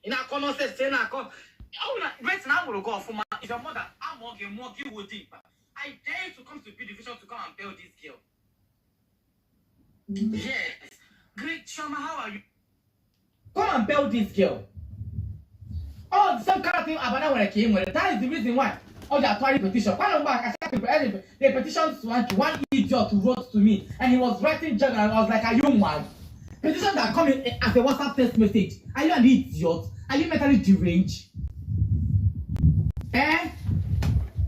Ị na-akọ nonsense, ị na-akọ. Ọ bụ na Grace na amụrụ gị ọfụma. If your mother amụọ gị mụọ gị wụ dimkpa. I dare you to come to B division to come and bail this girl. Yes. Great Chioma, how are you? Come and bail this girl. All the same kind of thing Abada nwere ka ị nwere. That is the reason why ọ ji atụgharị petition. Kwanụ mgbe aka the petition Swanky, one idiot wrote to me and he was writing jargon and I was like, are you mad? Petition that come in as a WhatsApp text message. Are you an idiot? Are you mentally deranged? Eh?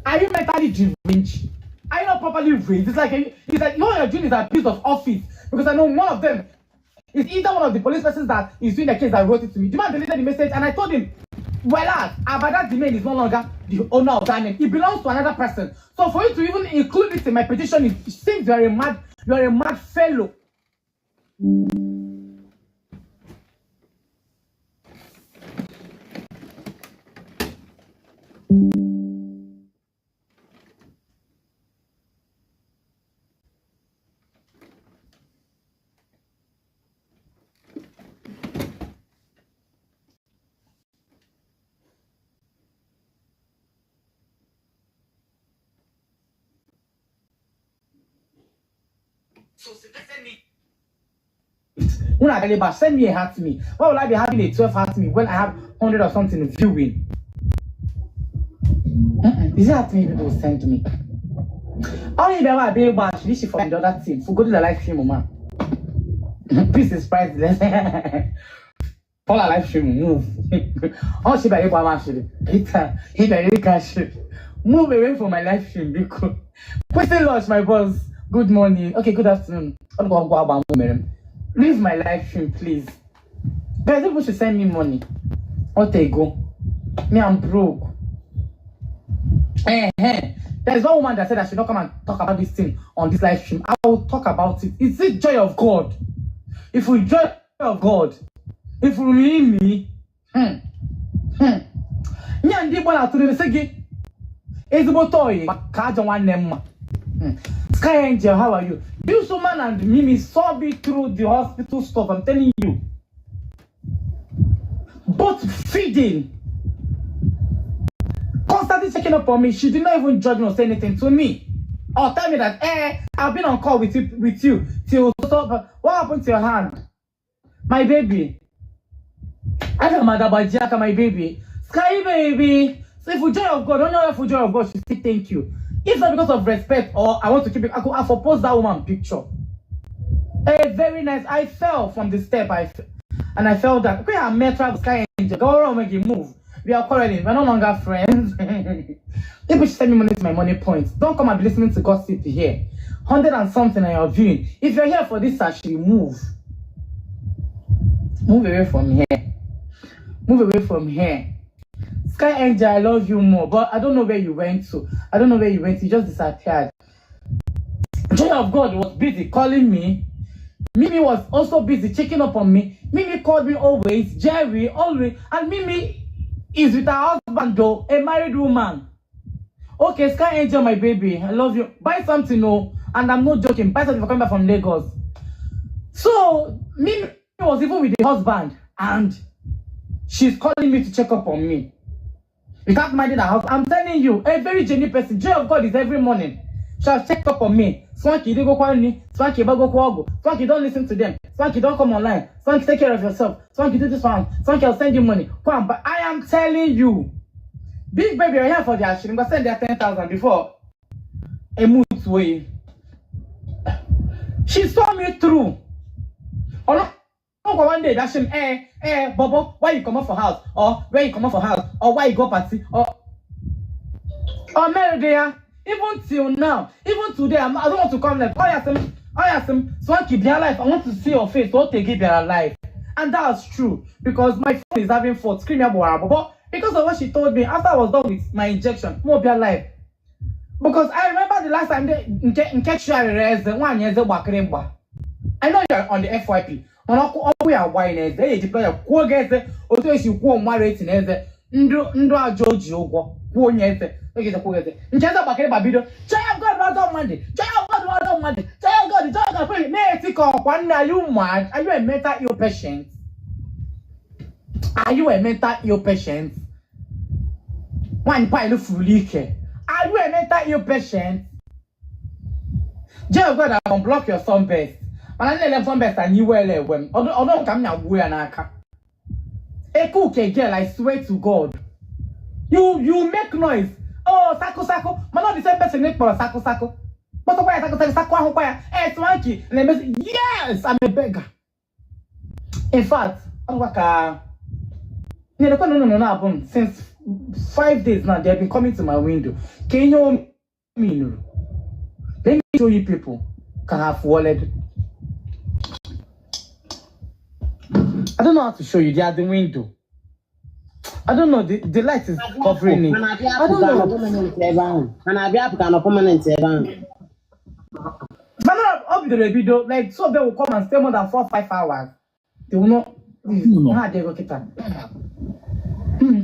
Are you mentally deranged? Are you not properly raised? It's like what you're doing is abuse of office. Because I know one of them is either one of the police persons that is doing the case that wrote it to me. The man deleted the message and I told him, whereas Abada Dimein is no longer the owner of that name. It belongs to another person. So for you to even include it in my petition, it seems you're a mad fellow. So send me. Send me a heart me. Why will I be having a 12 heart me when I have 100 or something viewing? Is it heart me people send to me? Only if I be bash this for the other team. For go to the live stream, man. Peace is priceless. Follow live stream, move. Oh, she be cash. Move away from my live stream because Question Lodge, my boss. Good morning. Okay, good afternoon. Leave my live stream, please. Guys, people should send me money. What they go? Me, I'm broke. There's one woman that said I should not come and talk about this thing on this live stream. I will talk about it. It's the joy of God. If we joy of God, if we me, me and the boy are to the ezigbo toy ka ajọ nwanne mma. Sky Angel, how are you? This woman and Mimi saw me through the hospital stuff, I'm telling you. Both feeding. Constantly checking up on me. She did not even judge me or say anything to me. Or tell me that, I've been on call with you till so. What happened to your hand? My baby. My baby. Sky baby. So if you joy of God, don't know if you joy of God, she say thank you. If not because of respect or I want to keep it, I could have post that woman picture. A very nice. I fell from the step. And I fell down. Okay, I met Sky Angel. Go on, make you move. We are quarreling. We're no longer friends. People should send me money to my money points. Don't come and be listening to gossip here. 100 and something and you're viewing. If you're here for this, actually move. Move away from here. Move away from here. Sky Angel, I love you more, but I don't know where you went to. I don't know where you went to. You just disappeared. Joy of God was busy calling me. Mimi was also busy checking up on me. Mimi called me always. Jerry, always. And Mimi is with her husband, though, a married woman. Okay, Sky Angel, my baby, I love you. Buy something, no. And I'm not joking. Buy something for coming back from Lagos. So, Mimi was even with the husband. And she's calling me to check up on me. You can't mind in the house. I'm telling you, a very genuine person. Joy of God is every morning. Shall check up on me. Swanky, they go quietly. Swanky, go go. Swanky, don't listen to them. Swanky, don't come online. Swanky, take care of yourself. Swanky, do this one. Swanky, I'll send you money. Come, but I am telling you, big baby, you're here for the action. I'm gonna send their 10,000 before a moot way. She saw me through. Oh no. One day that shame, Bobo, why you come up for house? Or where you come up for house? Or why you go party? Or Mary dear, even till now, even today, I don't want to come like, oh yes, Swanky, be alive. I want to see your face. Don't take it, be alive. And that's true, because my phone is having fault. Scream but because of what she told me after I was done with my injection, more be alive. Because I remember the last time they I know you're on the FYP. We are wine as they deploy a quo-geze, or so you quo married in eze, Ndo George Yogo, quo yeze, look at the quo-geze. In Chasa Bakre Babido, Child God was on Monday, Child God was on Monday, Child God, Child God, May I take off one? Are you mad? Are you a mental ill patient? Are you a mental ill patient? Nwaanyị pile furu ike. Are you a mental ill patient? Joy of God, I unblock your sunburst. Mana nne sunburst anyị iwe ele ewe m. Ọdụ ka m na-agwụ ya n'aka. Ekuke girl, I swear to God. You make noise. Oh, sako sako. Mana the same person kpọrọ sako sako. Kpọtụkwa ya sako sako sako ahụkwa ya. Eh, Swanky. Na-emezi. Yes, I'm a beggar. In fact, ọ dịkwa ka na-elekwa na unu na-abụ m since 5 days now. They have been coming to my window. Ka ihe o minuru. Let me show you people can have wallet. I don't know how to show you. They are the window. I don't know. The light is covering it. Ha na-abịa I apụ don't ka nọ know. permanent ebe ahụ. Ha na-abịa apụ ka nọ permanent ebe ahụ. Mana ọ bidoro ebido, like two of them will come and stay more than 4, 5 hours. They will not. No. Ha adịghị kịta.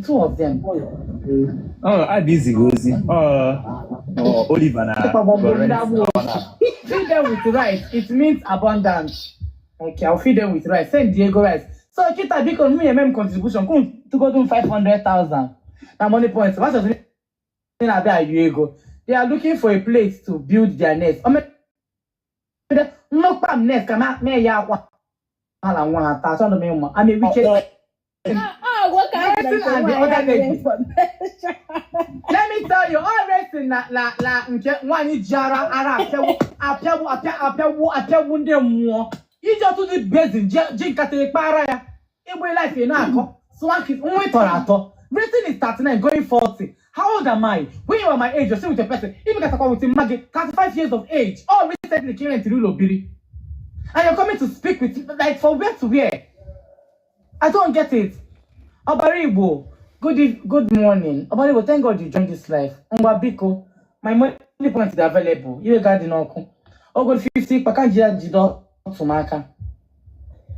Two of them. Ọ adịghị ozi. Ọ Oliver na Lawrence. Feed them with rice. It means abundance. Okay, I'll feed them with rice. Send Diego rice. So kita biko m eme m contribution kun tugodun 500,000. Na money points. What does it na-abịa ayọ ego? They are looking for a place to build their nest. Nnukwu m nest ka ma mee ya akwa. Ha na nwa ha taa. Achọrọ m ịma. I'm a wicked. Ah, nwoke ahụ Racing and the other lady. Let me tell you, all racing na na na nke nwaanyị ji ara ara apịawu apịawu apịa apịawu apịawu ndị mmụọ. Iji ọtụtụ bezin ji ji nkata ịkpara ya. Igbe life ị na-akọ. Swanky nwa ị tọrọ atọ. Racing is 39 going 40. How old am I? When you are my age, you're still with a person. Even katakwa with Maggie, 35 years of age. All recently came into Ụlọ And you're coming to speak with, like, from where to where? I don't get it. Obaribo, good morning. Obaribo, thank God you joined this life. Ngwa biko, my money point is available. You got the n'ọkụ. Ogo 50 kpaka ji ya jide ọtụmaka.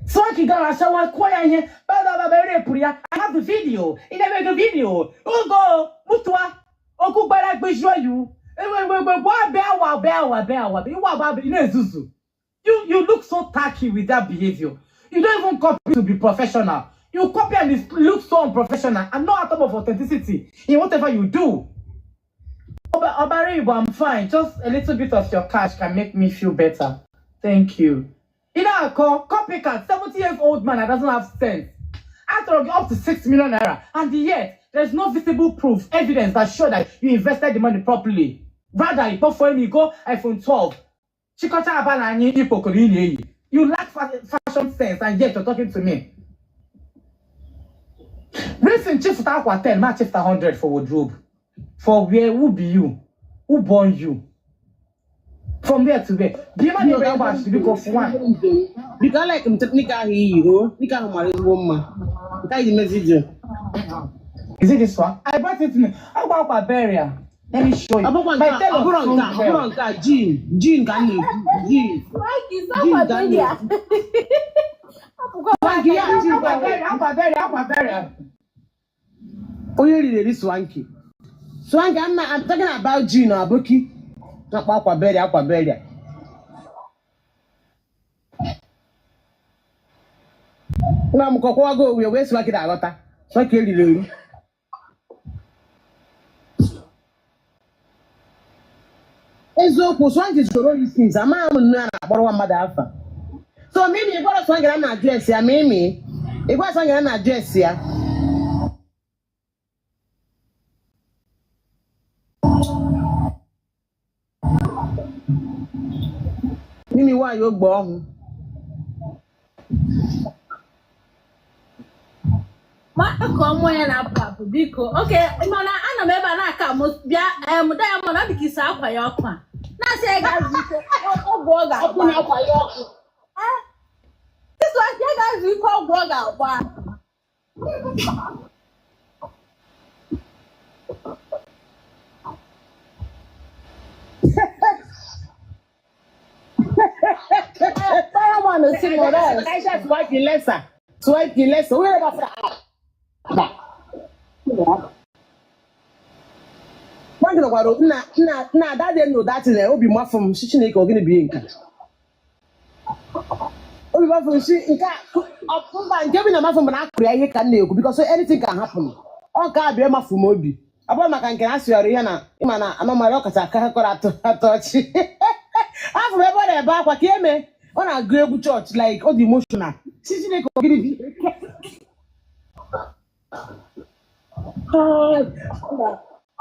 Swanky gara ashawa kụọ ya ihe. Baba baba repụrụ ya. I have the video. Ị na-eme the video. Ugo, mutua. Okwu gbara gbejuo you. Ewe bịa wa bịa wa bịa wa bịa wa bịa ị na-ezuzu. You look so tacky with that behavior. You don't even copy to be professional. You copy and it looks so unprofessional and no atom of authenticity in whatever you do. Obaribo, I'm fine. Just a little bit of your cash can make me feel better. Thank you. You know, I call copycat, 70 years old man that doesn't have sense. After up to 6 million naira, and yet there's no visible proof, evidence that show that you invested the money properly. Rather, you bought for me, go iPhone 12. Chikọcha aba na anyị ikpokoro ị na-eyi. You lack fashion sense and yet you're talking to me. Reason chifuta akwa 10, ma chifuta 100 for wardrobe. For where, who be you? Who born you? From where to where? Be man ebe ịgba ashịrị biko for one. Biko, I like m nika ahụ iyi o. Nika ahụ mara ezigbo mma. Nke anyị ji mezi video. Is it this one? I bought it in akwa akwa burial. Let me show you. Ọ bụkwa My nke a, ọ tailor bụrụ nke a, sewn ọ bụrụ well. nke a, jean, jean ka m na-ekwu, jean. Swanky, Jean akwa ka m beria. na-ekwu. Apụkwa Swanky ya, jean Akwa ka m burial, akwa burial, akwa burial. Onye riri eri Swanky. Swanky, I'm not, I'm talking about jean or aboki. Na-akpọ akwa beria, akwa beria. Nna m kọkwago owe wee Swanky na-aghọta. Swanky eriri eri. Eziokwu, Swanky soro oyi since amaghị m nne a na-akpọrọwa mmadụ afa. So mimi ị gwara Swanky na m na-ajụ esi ya, mimi. Ị gwara Swanky na m na-ajụ esi ya. Mimi nwaanyị ogbe ọhụụ. Maka ọmụ ya na-apụ apụ biko. Oke, mana ana m ebe a na-aka m bịa em Diamond, ọ dị ka isi akwa ya ọkụ a. Na-asị ya ga-azụ ike ọgwụ ọ Ọkụ ga-agba. na-akwa ya ọkụ. Swanky ya ga-azụ ike ọgwụ ọ ga-agba. Diamond si m rest. Aisha Swanky lesa. Swanky lesa. Onye gbasara akpa. Swanky nọkwara nna nna nna ada dị nụ datị na obi mafụ m si Chineke ọ gịnị bụ ihe nke a? Obi mafụ m si nke a. Mba, nke bi na mafụ m na akụrụ ya ihe ka m na-ekwu, because anything can happen. Ọ ka abịa mafu m obi. Ọ bụrụ maka nke na asịrị ihe na ịma na anọmarị ọ kacha aka kọrọ atọ atọ ọchị. Afọ m ebe ọ na-ebe akwa ka eme ọ na-agụ egwu chọọchị, like ọ dị emotional. Si Chineke, ọ gịnị dị?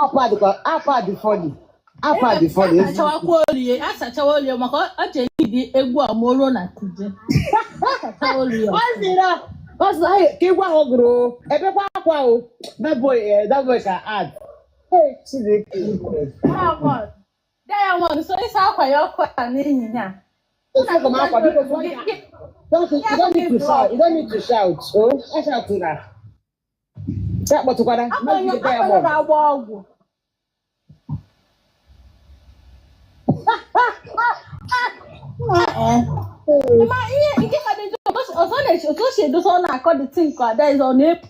Akwa dịkwa, akwa dị funny. Akwa dị funny. Asachawakwa olu ya, asachawa olu ya, maka ọ chere ịdị egwu a ma o ruo na kuje. Asachawa olu ya. Ọ sị na ọ sị na ka egwu ahụ gụrụ o, ebekwa akwa o. That boy, that boy can add. Hey, Chineke. Diamond. Diamond, so ịsa akwa ya ọkụ a n'ehihie a. Ịsa m akwa, biko, you don't need to shout. You don't need to shout. Oh, I shout to that. Ya kpọtụkwara. Akwa ya ga-agba ọgwụ. Ma ihe nke ka dị njọ, ọzọ na-eche otu o si edosa, ọ na-akọ dị tin ka ada ọ na-epu.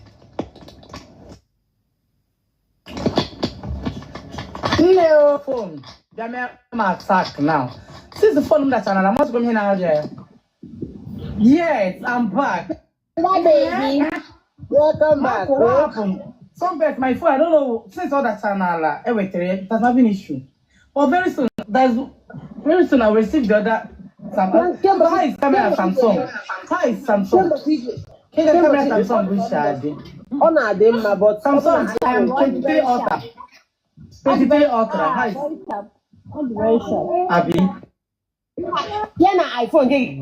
Nne o, phone bịa mee m attack now. Since the phone m dachara na amasịkwa m ihe na-arịa ya. Yes, I'm back. Hi, baby. Welcome back. Marco, what happened? Sometimes my phone, I don't know, since all that channel, everything, it has not been issue. But very soon, there's very soon I will receive the other Samsung. How is camera Samsung? How is Samsung? Can the camera Samsung which are the Ọ na-adị mma, but Samsung 23 Ultra. 23 Ultra. How is Ọ dị very sharp. Abi? Ya na iPhone gị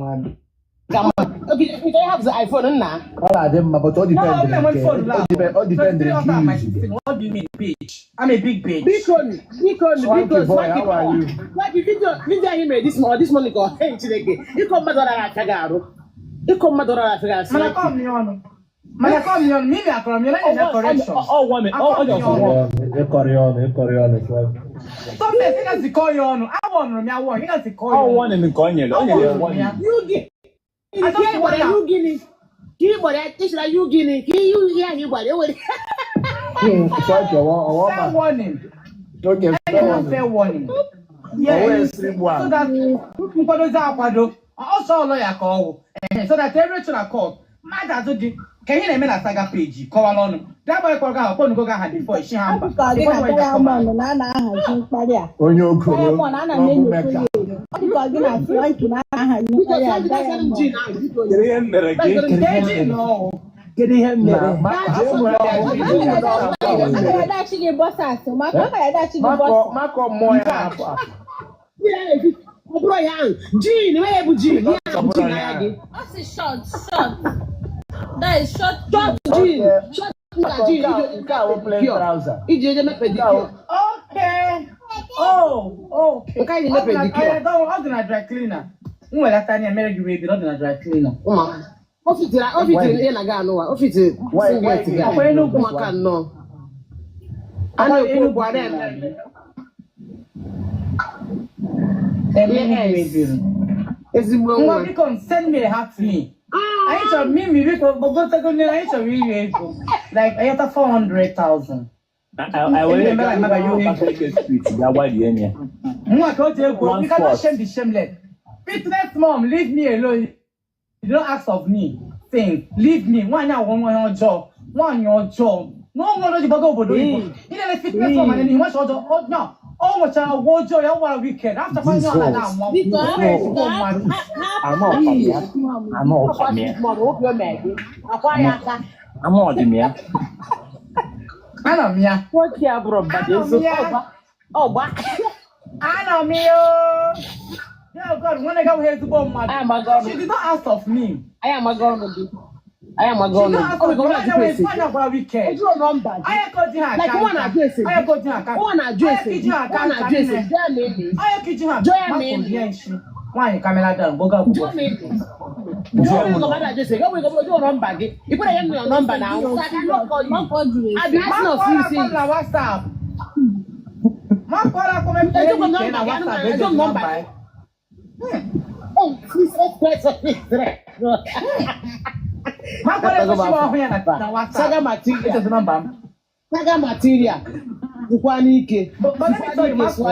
ka mma. Okay, you can have the iPhone nna. Ọ na-adị mma, but ọ No, I'm dipendịrị not nke phone now. ọ dipendịrị 23 nke Ultra my use. 16. What do you mean, bitch? I'm a big bitch. Biko, biko, Swanky biko, boy, Swanky. how are you? Swanky, video anyị mere this morning ka ọ hey, Chineke. Ịkọ mmadụ ọrara afịa gị arụ. Ịkọ mmadụ ọrara afịa gị arụ. Mana come me on. Mana come me on. Mimi akọrọ m ya na correction. Ọ gwa m, ọ dị ọfụ. Ịkọrọ ya ọnụ, ịkọrọ ya ọnụ, Swanky. Sometimes ị ga-zikọ ya ọnụ. Awọ nụrụ m ya awọ. Ị ga-zikọ ya Ọ ọnụ. warning nke o nyere, o nyere ya warning. You gịnị? Ka ị gbara you gịnị? Ka ị gbara ya, ịchara you gịnị? Ka ihe ahụ ị gbara, e nwere. Swanky, ọwọ ọwọ Fair ma. warning. Okay, fair Anyone warning. fair warning. Ọwọ Yes. extreme So one. that nkwadozi akwado ọsọ ọlọ ya ka ọwụ. So that every na court mmadụ azụ dị ka ihe na-eme na saga peji kọwara ọnụ dagba ịkpọrọ gị ahụ kpọnugo gị aha before isi ha mba. Ọ dịka gị na Diamond na a na-ahazi mkparị a. Onye okoro, Diamond ana m trouble enyocha maker. ya enyo. Ọ dịka gị na Swanky na a na-ahazi Biko, mkparị a. Swanky, that's Diamond. gin ahụ, biko. Kedu ihe m mere gị? Kedu ihe m Kedu mere? nọ Kedu ihe m mere? Na, ma, jee nwee ya Ọ ga-adachi gị bọsas, maka ọ ga-adachi gị Makọ, bọsas. makọ mmụọ ya na-apụ apụ. Ọ bụrụ ya ahụ, gin, enweghị bụ gin, ihe ahụ bụ gin n'anya gị. Ọ sị short, short. That is short. Short gin, short na gin, Nke a wụ plain trouser. iji eje mepe pedicure. Okay. Oh, okay. Nke anyị na-eme pedicure. Ọ dị na dry cleaner. M welata anya mere gị wee bido, ọ dị na dry cleaner. Ụmụaka. O fitiri, o fitiri ihe na-aga anụwa, o fitiri singlet gị. Ọkwa Enugu. Ụmụaka nnọọ. A na-ekwu okwu a na-eme. Eme gị wee biri. Ezigbo Ngwa nwa. biko send me a heart me. Anyị chọrọ mimi biko gbogotego nne anyị chọrọ iri ego. Like ayọta 400,000. I were gaa Abakaliki Street gaa gbalie ya. Nwa ka o ji egwu. One You cannot spot. shame the shameless. Fitness mom, leave me alone. You don't ask of me. Things. Leave me. Nwaanyị awụ nwa ọjọọ. Nwaanyị ọjọọ. Na o nwere o ji gbaga obodo oyibo. Ị na-ele fitness mom anya n'ihu nwaanyị ọjọọ. No. O nwechara ọgwụ ọjọọ ya gwara weekend. After kwa ihe ọ na-ada amụ. Biko, O nwere ezigbo mmadụ. Anọ ọkwa m ya. Anọ ọkwa m ya. Maọbụ obi o mee gị. Akwa ya aka. Anọ ọdị m ya. Anọ m ya. Nwoke a bụrụ mmadụ Anọ m ya. eziokwu. Ọgba. Anọ m ya. Oh God, nwanne gị abụghị ezigbo mmadụ. Anyị amaghị ọnụ. She did not ask of me. Anyị amaghị ọnụ gị. Anyị amaghị She ọnụ did gị. not ask Ọ of bụ me. ka ọ Nwaanyị na-ajụ ese. nwaanyị gwara weekend. Ejiro nọmba gị. Anya ka o ji ha aka Like nwa nka. na-ajụ ese gị. Anya ka o ji ha aka. Nwa na-ajụ Anya ese ka gị. iji ha aka Nwa nka na-ajụ ese nne. gị. Jụọ ya ma eme. Anya ka iji ha Jụọ ya ma Mapụ eme. rie nshi. Nwaanyị kamera down, gbogo akwụkwọ. Jụọ ma eme. Jụọ ma eme ka na-ajụ ese gị. Ọ bụ ka ọ jụọ nọmba gị. Ị kwere ya m nọ nọmba na ahụ. So I cannot call you. Maka ọ jụrụ ese. I've been asking of Makọrọ you akpọ m since. na WhatsApp. Makọrọ akpọ m ebe Ejikwa m enyi nọmba na gị, WhatsApp, ejikwa m ejikwa nọmba nọmba gị. ya. Oh, Jesus Christ of Israel. Makọrọ egosi m ọhụ ya na WhatsApp. Saga material. Ejikwa nọmba m. Saga material. Dịkwa n'ike. But let me tell you, Marco,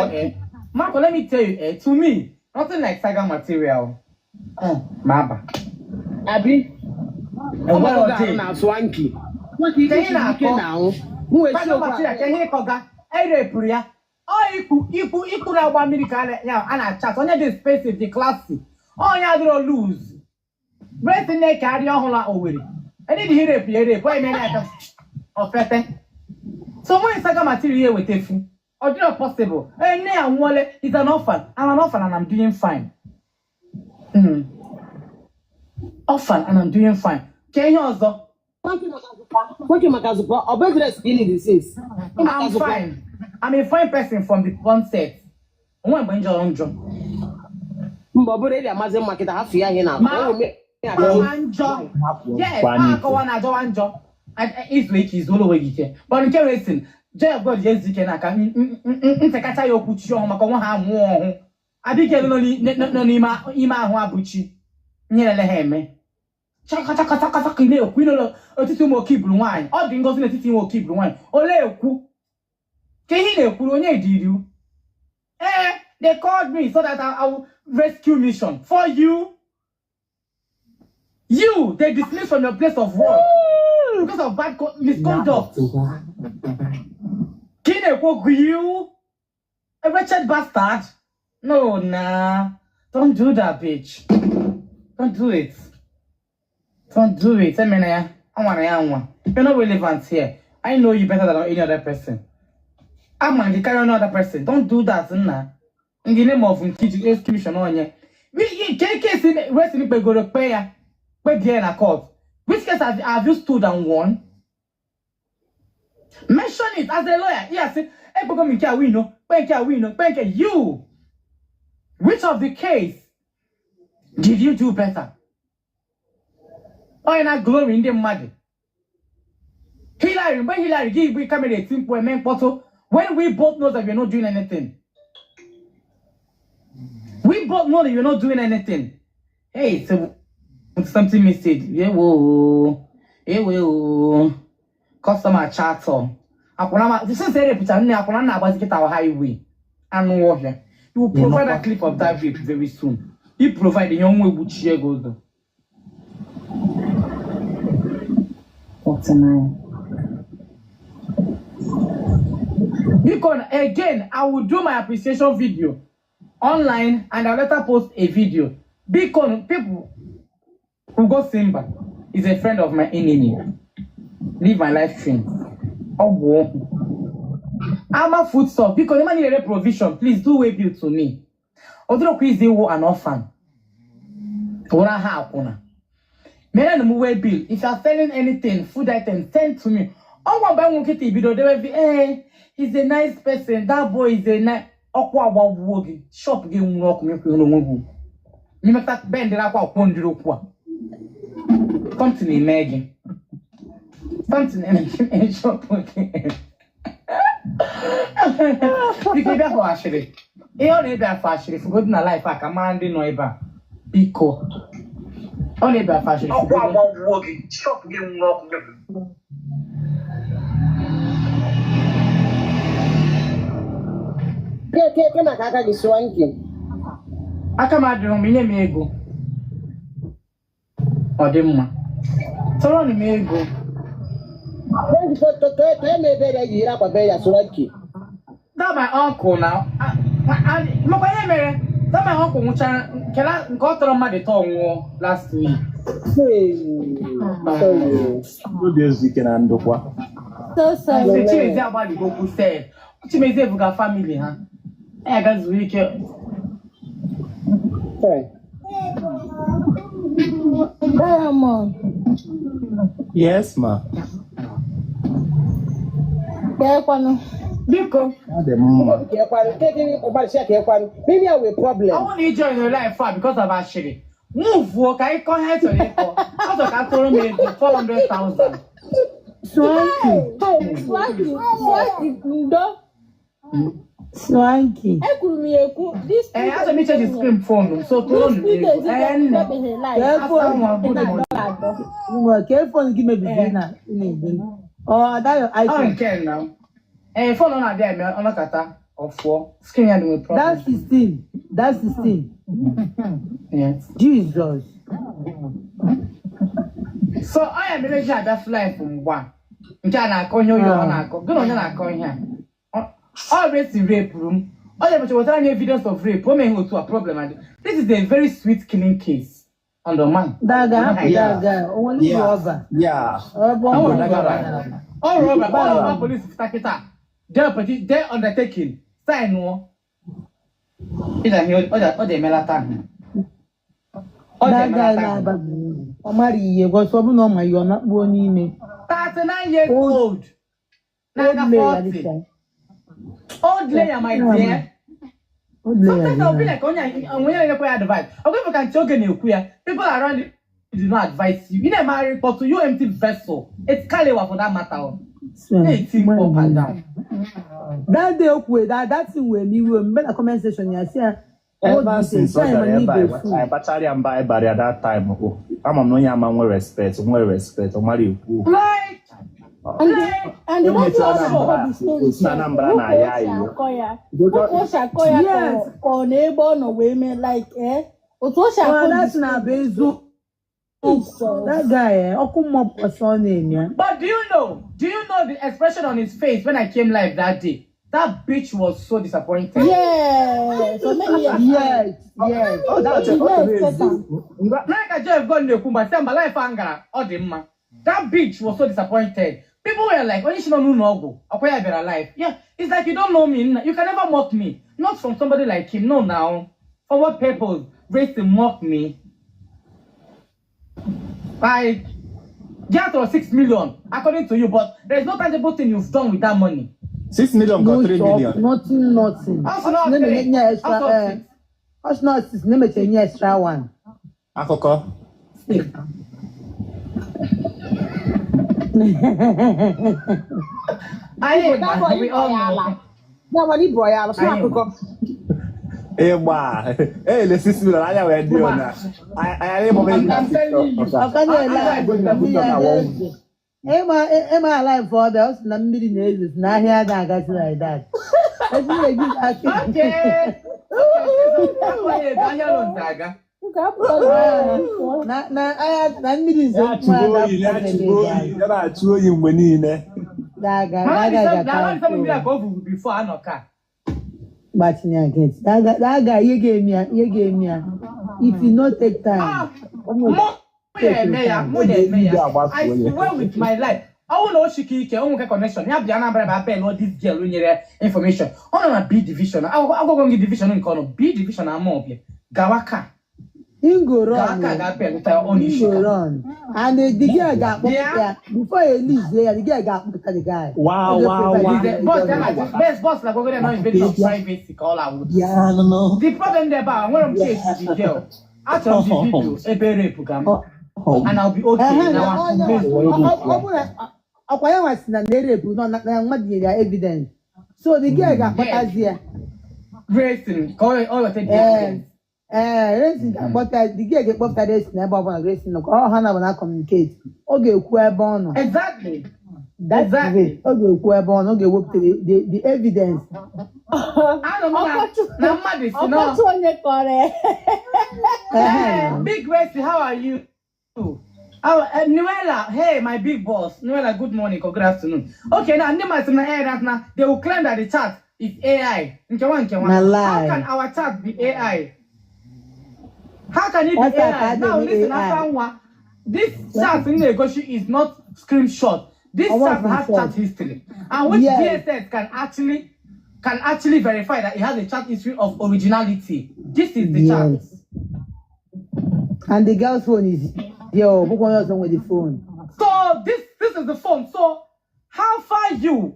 Marco, let me tell you, to me, nothing like saga material. Maba. Abi. Enwere Ọgbakọ ọdị. na Swanky. Nwoke ike Ka ihe siri ike na-akọ. na ahụ. M wee si Fada okwu Material, ka ihe ịkọga erepụrụ ya ọ ikpu ikpu ikpu na-agba mmiri ka a na-achat onye dị expensive dị classy onye adịrọ loose bresi na-ekearị ọhụrụ a Owerri ndị dị irepụ ya erepụ onye mere ya ofete so onwe saga material ya eweta fu ọ dịrọ possible. Ee, nne ya nwụọle, is an orphan. I'm an orphan and I'm doing fine. Orphan and I'm doing fine. Ka ihe ọzọ. Nwoke maka zụkwa ọ bụ evidence ka ị need since. I'm fine. I'm a fine person from the onset. Onwe mgbe m jọrọ njọ. Mba, ọ bụrụ ịdị amazi mma kịta hafụ ya ihe na Ma ma njọ. Yes, ma akọwa na ajọwa njọ. Izu ike izu ụlọ onwe gị ike. But nke wee sị, Joy of God ji ezu ike n'aka ntekacha ya okwu chi ọhụụ maka onwe ha nwụọ ọhụụ. Abigail nọ n'ime ime ahụ abụchi. Nyerele ha eme. Chakachakachakachaka ị na-ekwu ịnọrọ etiti ụmụ oke iburu nwaanyị. Ọ dị ngọzi n'etiti ụmụ oke iburu nwaanyị. Olee ekwu? Ka ihe ị na-ekwuru onye dịrị. They called me so that I will rescue mission for you. You, they dismissed from your place of work because of bad misconduct. Ka ị na-ekwu okwu you, a wretched bastard. No, nah. Don't do that, bitch. Don't do it. Don't do it. Emena ya. Anwana ya anwa. You're not relevant here. I know you better than any other person. I'm going to carry any other person. Don't do that, nna. In the name of Nkechi execution onye. We case wrestling kpegoro kpe ya. Kpebie na court. Which case have you stood and won? Mention it as a lawyer. Yes, ekpego m nke a win o. Kpe nke a win o. Kpe nke you. Which of the case did you do better? Onye na glory ndị mmadụ. Hillary, mgbe Hillary gị igbe camera eti mkpu eme mkpọtụ when we both know that you're not doing anything. We both know that you're not doing anything. Hey, so something message. Yeah, whoa. Hey, whoa. Customer chat. Akwụna ma since erepụta nne akwụna na-agbazi kịta highway. Anụ ọhịa. You will provide a clip of that rape very soon. You provide ihe ọnwa egbuchi ego ụzọ. 49. Because again, I will do my appreciation video online and I'll later post a video. Because people, Ugo Simba is a friend of my enemy. Leave my live stream. Oh, Ama food stuff. Because the man need a provision. Please do way bill to me. Although quiz an orphan. Ora ha akwụna. Mere na m way bill. If you are selling anything, food items, send to me. Ọgwa mgbe nwe nkịta ibido dewe vi he's a nice person. That boy is a nice. Ọkụ agbagbuo gị. Shop gị nwụrụ ọkụ mekwe n'onwe gị. Mmekọta bendịrị akwa akwụkwọ ndịrị okwu a. Something eme gị. Something eme gị shop gị. Biko ịbịa fọ ashịrị. Ihe ọ na-ebịa afọ ashịrị fugodu na life a ka mara ndị nọ ebe a. Biko. Ọ na-ebịa afọ ashịrị Ọkụ fugodu. agbagbuo gị, shop gị nwụrụ ọkụ mekwe. Ke maka aka gị Swanky. Aka m adịrọ m inye m ego. Ọ dị mma. Tọrọ m ego. Swanky, to eme ebere yi yiri akwa be ya Swanky. That my uncle now. Makwa ihe mere. That my uncle nwụchara nke ọ tọrọ mmadụ tọọ nwụọ last week. Hey, sorry. Obi ezu ike na ndokwa. So sorry. Sị Chimezie agbaligo okwu sef. Chimezie buga family ha. Ya ga zuo ike. Sorry. Diamond. Yes, ma. Kekwanụ. Biko, Ọ dị mma. Ka ekwanụ, ke gị ọgbalịsị ka ekwanụ. Maybe I will problem. ọ bụrụ na ị join your life a because of ashịrị. Move ka anyị kọọ ihe chọrọ ịkọ. Ọ chọrọ ka tụrụ m ego 400,000. Swanky. Swanky, Swanky, ndo. Swanky. Ekwuru m ya ekwu. This Achọrọ m ichange screen phone m, so tụrụ m ego. Ee, nne. Kee phone Asa nwa, good morning. nwa kee phone gị mebiri na ị na-ede. Ọ ada your Ọ iPhone. nke na. Ee, phone ọ na-abịa eme ọnọkata ọfụọ. Screen ya dị nwere problem. That 16. That 16. Yes. Jesus. So ọ ya mere ji abịa live mgba nke a na-akọ ihe oyi ọ na-akọ gị na onye na-akọ ihe a. Ọ resi rape m, ọ na-emecha wetara anyị evidence of rape. O meghị otu a, problem adị. This is a very sweet killing case on the man. Daga hapụ. Yeah. Daga o nwere uru ọba. Ebe ọ Ọ nwere nwere uru ọba. ọba. Ọ rụrụ ọba, ọ ọba polisi fụta kịta dee peti dee undertaking sign nụọ ịda ihe ọ dị emelata ahụ. Ọ dị Daga emelata ahụ. na-aba uru. Ọ mara ihe gosi ọ bụrụ na ọ ma ihe ọ na-akpuo n'ime. 39 years Old old na-aga old layer 40. dịka Old layer, my dear. Old layer. Sometimes I'll be like, onye onye na-enyekwa ya advice. Ọ bụghị ka nche oge na-ekwu ya. People around you do not advise you. Ị na-emegharị mkpọtụ, you empty vessel. It's kalewa for that matter o. Na-eti mkpu up and down. That day o kwue that thing wee m iwe mgbe na comment section ya si ya old Ever details since ọ ya ma bịara ebe na igwe a, fool. anyị kpachara ya mba anyị bara ya that time. O ama m na onye ama nwe respect, nwere respect, ọ mara ekwu okwu. Like, And the and the O otu o mechara si akọ Anambra, the story o si na sef, Anambra ụka na-aya o si iyo. akọ ya, ụka o si akọ ya ka ka ọ na ebe ọ nọ wee mee like otu o si akọ Well, the that's na story. bụ eziokwu. Jesus. That guy, ọkụ mmụọ ọsọ ọ na-eme ya. But do you know? Do you know the expression on his face when I came live that day? That bitch was so disappointed. Yes, o meghị ya. Yes. Ọ He ọ no chere expect am. eziokwu. Ngwa Like Jeff God na-ekwu mgbe sị mba life a ngara ọ dị mma. That bitch was so disappointed. People were like, onye si nọ n'ụlọ ọgwụ, ọkwa ya bịara live. Yeah, it's like you don't know me. You can never mock me. Not from somebody like him. No, now. For what purpose? Race to mock me. Like, get or 6 million, according to you, but there's no tangible thing you've done with that money. 6 million No ka 3 shop, million. nothing, nothing. Also not Na-emenye three. nye extra, Also six. ọ sị na six, na-emecha nye extra one. Akụkọ. Anyị That ma, boy we ịbọ all ya know. ala. That one ịbọ ya ala, sị Anyị akụkọ. Ịgba. Ele 6 million anya wee dị ona. Anyị ịgbọ I'm, I'm telling you. Ọka na-ele I- I- mmiri a na-ezo. Ịma ala ife ọbịa, ọ sị na mmiri na-ezo, sị na ahịa na-agazi like that. Ezi na-eji aka. Okay. Okay. Ahịa loans aga. Nke a pụtara biko. Na ahịa na mmiri zo Ya achụgo oyi, ya achụgo oyi, ya na-achụ oyi mgbe niile. daga Mana daga na ga ndị mmiri a ka o buru before anọ ka. Gbatinye nkịtị. Daga ihe ga-eme ya, ihe ga-eme ya. If you no take time. Ah, mụ ya eme ya, mụ ya eme ya. I swear with my life. Ọ bụrụ na o shike ike, o nweke connection, ya bịa Anambra ebe abịa lụọ this girl nyere information. Ọ nọ na B division. Agwagwo m gị division nke ọ nọ. B division ama ọbịa. Gawa ka. Him go Gawa run ka o. ga bịa lụta ya ọ na Him go isi ka. run. And the girl ga-akpọpụta Bịa. ya. Before e release ya, the girl ga-akpọpụta the guy. Wow, Ọ wow, ga-prefer wow. the The boss ya na best boss na gwagwo ya na invasion of privacy ka ọ la-awụ. Yeah, no, no. The problem there ba, nwere m case the girl. Achọrọ m the video ebe rape ga m. And I'll be okay Ehe, na now. onye ọ bụrụ na ọkwa ya nwa si na na-erepụ nọ na mmadụ nyere ya evidence. So the girl ga-akpọtazi ya. Racing, ka ọ weta the Ee, evidence. ee, Racing ga-akpọta the girl ga-ekpọpụta Racing ebe ọ bụla Racing nọ ka ọ ha na bụ na communicate. Ọ ga-ekwu ebe ọ nọ. Exactly. That's Exactly. it. Ọ ga-ekwu ebe ọ nọ, ọ ga-ewepụta the evidence. Anọ m na mmadụ si na Ọkọchị onye kọrọ ya. Ehe. Hey, Big Gracie, how are you? Oh, Nuela, hey, my big boss. Nuela, good morning or good afternoon. Okay, now, Nima is that now they will claim that the chat is AI. Nkewa, nkewa. Na How lie. can our chat be AI? How can it be WhatsApp AI? Now, adịghị listen, AI. after one, this chat in negotiation is not screenshot. This Ọwọ́ chat has screenshot. chat history, and which DSS can actually verify that it has a chat history of originality. This is the chat. Yes. And the girl's phone is there. Oh, book onye ọzọ with the phone. So this is the phone. So how far you?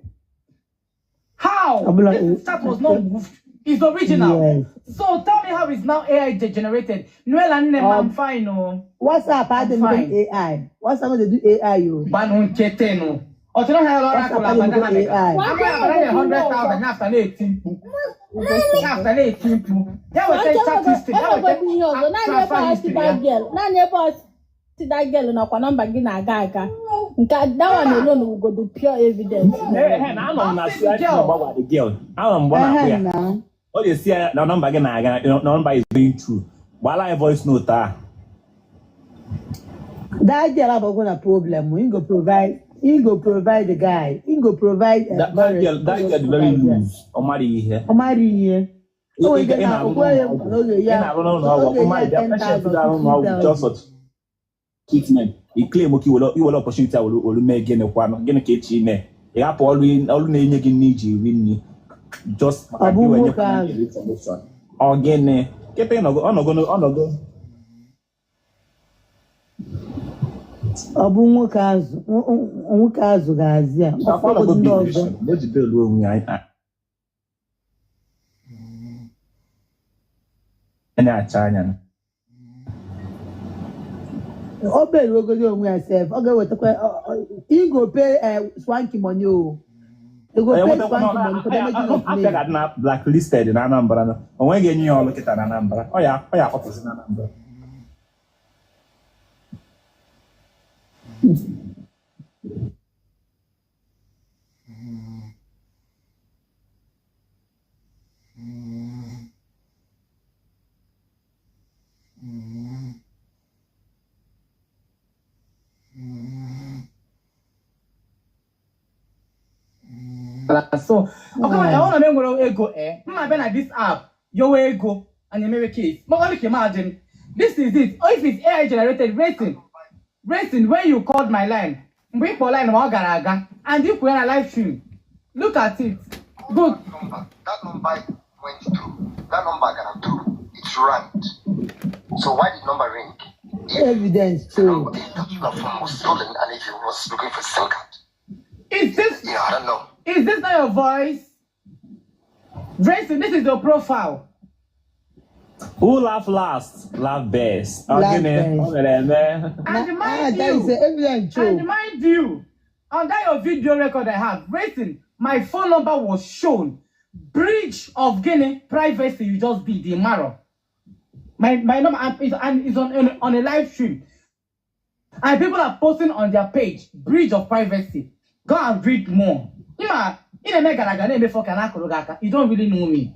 How Ọbụla this chat was not moved? It's original. Yes. So tell me how it's now AI generated. Noel and I'm fine. Oh, WhatsApp I'm adịghị fine. AI. WhatsApp no dey do AI o. Banu nkete no. Ọtí náà lọ́ra WhatsApp kò làbàdà adịghị ha do mega. AI. Àwọn àbàdà yẹn 100,000 ní after na-eti mkpu. After na-eti mkpu. Ya weta chat history. Ya weta Enwegodu ihe ọzọ, naanị ebe transfer ọ si history ya. that girl, naanị ebe ọ si that girl nakwa nọmba gị na-aga aga. Nke that one alone wugodu pure evidence. Ee, na anọ m na I've seen the girl. mgbe the girl. Anọ m mgbe ọ na-akpụ Ehe ya. na. Ọ ga-esi ya na nọmba gị na-aga, na nọmba is going through. Gbala ya voice note a. That girl abụghị na problem. He go provide, he go provide the guy. He go provide That that girl, that girl dị very loose. Ọ mara ihe. Ọ mara ihe. Ị O nwere ị ike ị na na-arụ okwu onye n'ụlọ ọgwụ. n'oge Ị ya na-arụ n'ụlọ ọgwụ. oge Ọ mara ya bịa patient 10,000, na-arụ n'ụlọ ọgwụ just 50,000. for treatment. Ị claim ka iwere opportunity a were mee gịnị kwanụ? Gịnị ka echi ime? Ị hapụ ọrụ ọrụ na-enye gị nri iji eri nri just Ọ maka bụ gị wee nwoke nyekwa ahụ. ndị information. Ọ gịnị? Kịta ịnọgo ọnọgo ọnọgo Ọ bụ nwoke azụ nwoke azụ ga-azị ya. Ọ akwa ọnọgo fọgodu ndị big ọzọ. vision. O ji belu onwe ya anya acha anya. O belu ogodi onwe ya sef. Ọ ga-ewetakwa he go pay swanky money o. He go Onye pay nwetakwa swanky money for damaging of afịa name. ga-adị na blacklisted na Anambra na o nweghị enye ya ọrụ kịta na Anambra ọ ya akpọpụzi na Anambra. So ọkọ ọ na m enwere ego mma bịa na this app yowe ego and emewe case ma ọ dị ka imagine this is it. Oh, if it's AI generated racing racing when you called my line, mgbe ị kpọrọ line ma ọ gara aga and ị kwere na live stream, look at it. Good. Number, that number went through. That number got through. It rang. So why did number ring? If Evidence the too. number, if that particular phone was stolen and if it was looking for SIM card, Is this you know, I don't know. is this not your voice? Racing, this is your profile. Who laugh last, laugh best. Ọ Laugh gịnị? Ọ best. mere eme. Na And mind that is you, evidence and too. mind you, on that your video record I have, racing, my phone number was shown. Breach of Guinea privacy, you just did the marrow. My number and is on a live stream. And people are posting on their page, breach of privacy. Go and read more. Ima, ị na-eme gara aga na-eme fọk na akụrụ gị aka. You don't really know me.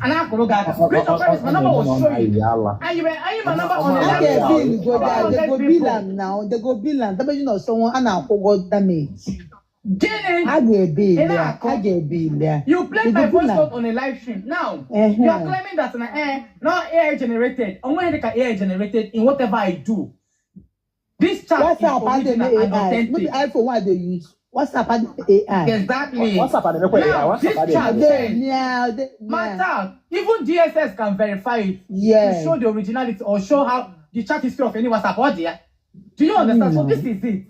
And akụrụ gị aka. Breach of privacy, my Ọ number na-eme was na ọ showing. na-ayị ala. And you were eyeing my number on a A live ga-ebill stream. go there. They 500 go bill people. am now. They go bill am. Damaging of someone a na-akwụ ụgwọ damage. Gịnị? A ga-ebill Ị ya. A na-akọ. ga-ebill ya. You They played go my bill voice am. note on a live stream. Now, you are claiming that not AI generated. Only like AI generated in whatever I do. This chat is WhatsApp adịghị original and AI. No be authentic. iPhone wey I dey use. WhatsApp adịghị AI. Exactly. WhatsApp adịghịkwa AI. Now, WhatsApp this adịghị chat AI. Dey says, near, dey near. matter, even DSS can verify it to Yes. show the originality or show how the chat history of any WhatsApp or there. Do you understand? So this is it.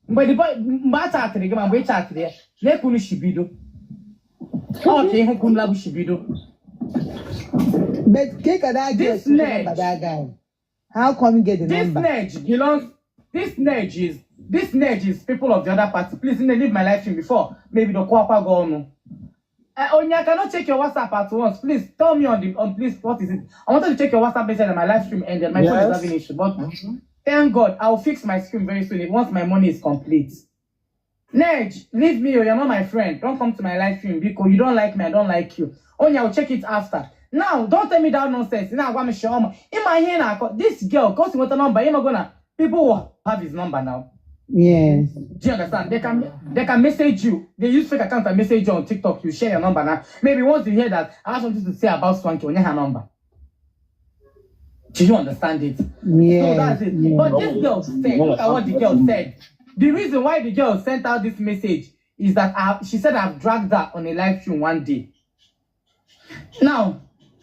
Mgbe the boy, mgbe a chatịrị gị ma mgbe ị chatịrị ya, na-ekwunu shibido. Ọ ka ịhụ kwunu labụ shibido. But ke ka that girl This see the number nudge that guy? How come you get the This number? nudge belongs. This nudge is people of the other party. Please, leave my live stream before maybe the kwakwa go on. Onya, I cannot check your WhatsApp at once. Please tell me on the on. Please, what is it? I wanted to check your WhatsApp message and my live stream ended. My phone is Yes. having issue, but thank God I'll fix my screen very soon once my money is complete. Nej, leave me. Oh, you're not my friend. Don't come to my live stream because you don't like me. I don't like you. Onya, I'll check it after. Now, don't tell me that nonsense. Now, I'm sure. In my hand, this girl, cause you want a number, you're not gonna. People will have his number now. Yes. Do you understand? They can message you. They use fake account and message you on TikTok. You share your number now. Maybe once you hear that, I have something to say about Swanky, on her number. Do you understand it? So Yes. that's it. Yes. But this girl said, look at what the girl said. The reason why the girl sent out this message is that she said I've dragged her on a live stream one day. Now,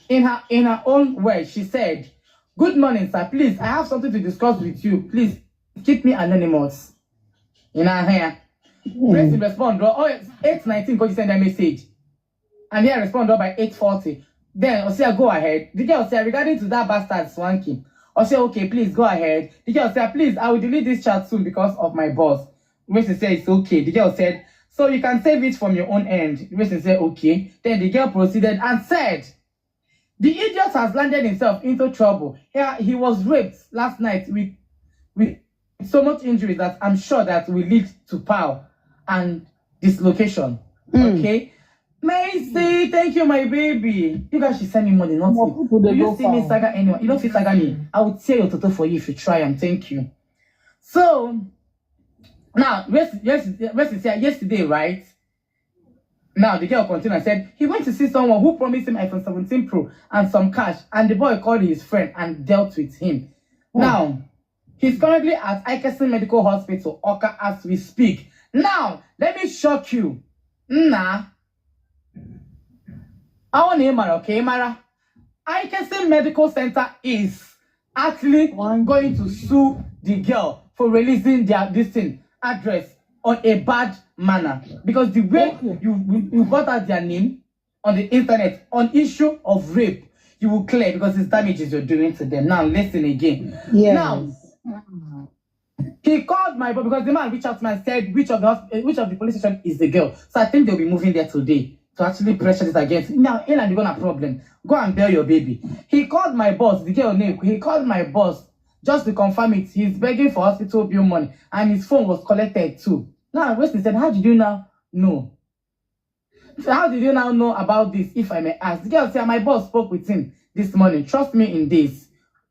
in her own words, she said, "Good morning, sir. Please, I have something to discuss with you. Please keep me anonymous." In her hair. Tracy respond, oh, it's 8:19, because you send a message. And here respond by 8:40. Then Osia, go ahead. The girl said, regarding to that bastard Swanky. Osia, okay, please go ahead. The girl said, please, I will delete this chat soon because of my boss. Gracie said, it's okay. The girl said, so you can save it from your own end. Gracie said, okay. Then the girl proceeded and said, the idiot has landed himself into trouble. Here, he was raped last night with so much injury that I'm sure that will lead to power and dislocation. Okay. Macy, thank you, my baby. You guys should send me money, not More me. people Do dey you go see me far. saga anyone? You don't feel saga me. I will tear your toto for you if you try and thank you. So now, yesterday, right? Now the girl continued and said he went to see someone who promised him iPhone 17 Pro and some cash, and the boy called his friend and dealt with him. Now he's currently at Ikeson Medical Hospital, Oka, as we speak. Now, let me shock you. Nah. I want to okay, Mara. Ikeson Medical Center is actually going to sue the girl for releasing their this thing address on a bad manner, because the way you got out their name on the internet on issue of rape, you will clear, because it's damages you're doing to them. Now listen again. Yes. Now he called my boy, because the man reached out to me and said which of the police station is the girl. So I think they'll be moving there today to actually pressure this against. Now, Elan, you're gonna problem. Go and bail your baby. He called my boss, the girl name. He called my boss just to confirm it. He's begging for hospital bill money, and his phone was collected too. Now, Wesley said, how did you now know? So how did you now know about this, if I may ask? The girl said, my boss spoke with him this morning. Trust me in this.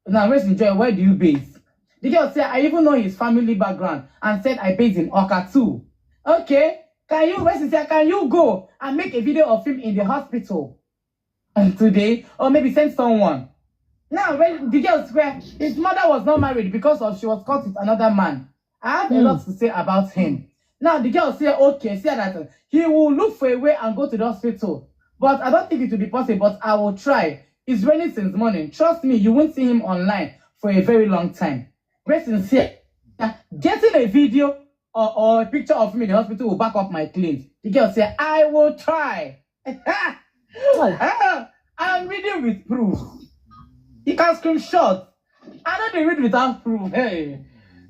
Now, Wesley Joy, where do you base? The girl said, I even know his family background and said I based in Oka too. Okay. Can you, Wesley said, can you go and make a video of him in the hospital today? Or maybe send someone. Now, when the girl swear his mother was not married because of she was caught with another man. I have a lot to say about him. Now, the girl said, okay, say that he will look for a way and go to the hospital. But I don't think it will be possible, but I will try. It's raining since morning. Trust me, you won't see him online for a very long time. Rest in here. Getting a video or a picture of him in the hospital will back up my claims. The girl said, I will try. I'm reading with proof. You can screenshot. I don't dey read without proof. Hey.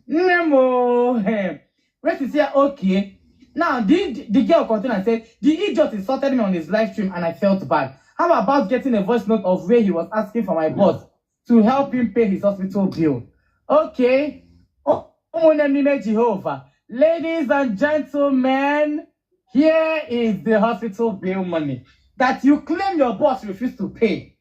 Nemo. Hey. Rest is here, okay. Now, the girl continued and said, the idiot insulted me on his live stream and I felt bad. How about getting a voice note of where he was asking for my boss to help him pay his hospital bill? Okay. Oh, Jehovah. Ladies and gentlemen, here is the hospital bill money that you claim your boss refused to pay.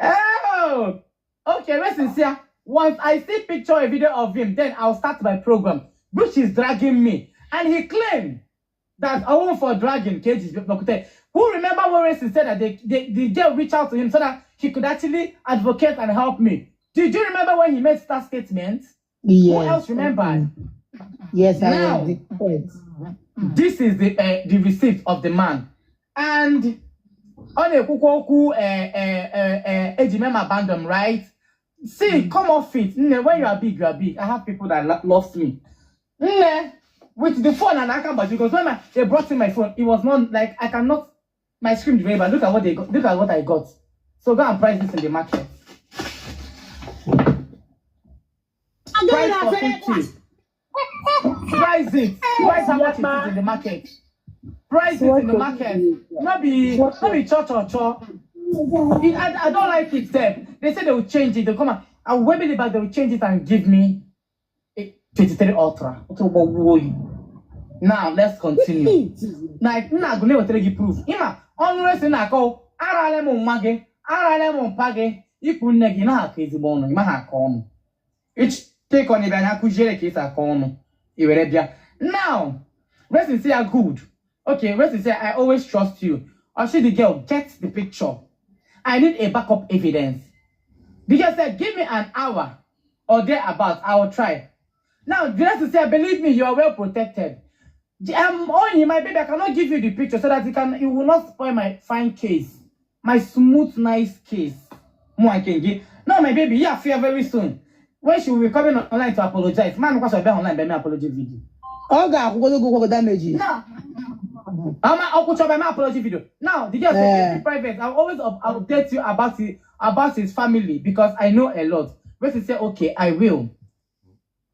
Oh, okay, rest in here. Once I see picture a video of him, then I'll start my program, which is dragging me. And he claimed that I won't for dragging. Who remember what Racing said that the girl reached out to him so that he could actually advocate and help me? Did you remember when he made that statement? Yes. Who else remembered? Yes, I now, was. This is the receipt of the man. And on a kuku ejimem abandon, right? See, come off it. Nne, when you are big, you are big. I have people that lost me. Nne, with the phone and I can't, but because when they brought in my phone, it was not like I cannot my screen very bad. Look at what they got. Look at what I got. So go and price this in the market. Price for 50. Price it. Price how much it is in the market. Price it in the market. Not be cho cho cho. I don't like it. Them. They say they will change it. They come and I will wait back. They will change it and give me a 23 Ultra. Now let's continue. Now, I'm going to give proof. Ima, unless you call, arale mo mage, arale mo page. Iku negi na hakezi bono. Ima hakono. Each take on ibe na kujere kisa kono. Iwerebia. Now, rest in say are good. Okay, rest in say I always trust you. I see the girl get the picture. I need a backup evidence. The girl said, give me an hour or thereabouts. I will try. Now, the rest say, believe me, you are well protected. Only my baby, I cannot give you the picture so that it will not spoil my fine case. My smooth, nice case. More I can give. No, my baby, yeah, fear very soon. When she will be coming online to apologize. Man, because I'll be online, but me apology video. Oh, God, go damage. No. I'm my apology video. Now, the girl said, keep it private. I'll always update you about his family because I know a lot. When she said, okay, I will.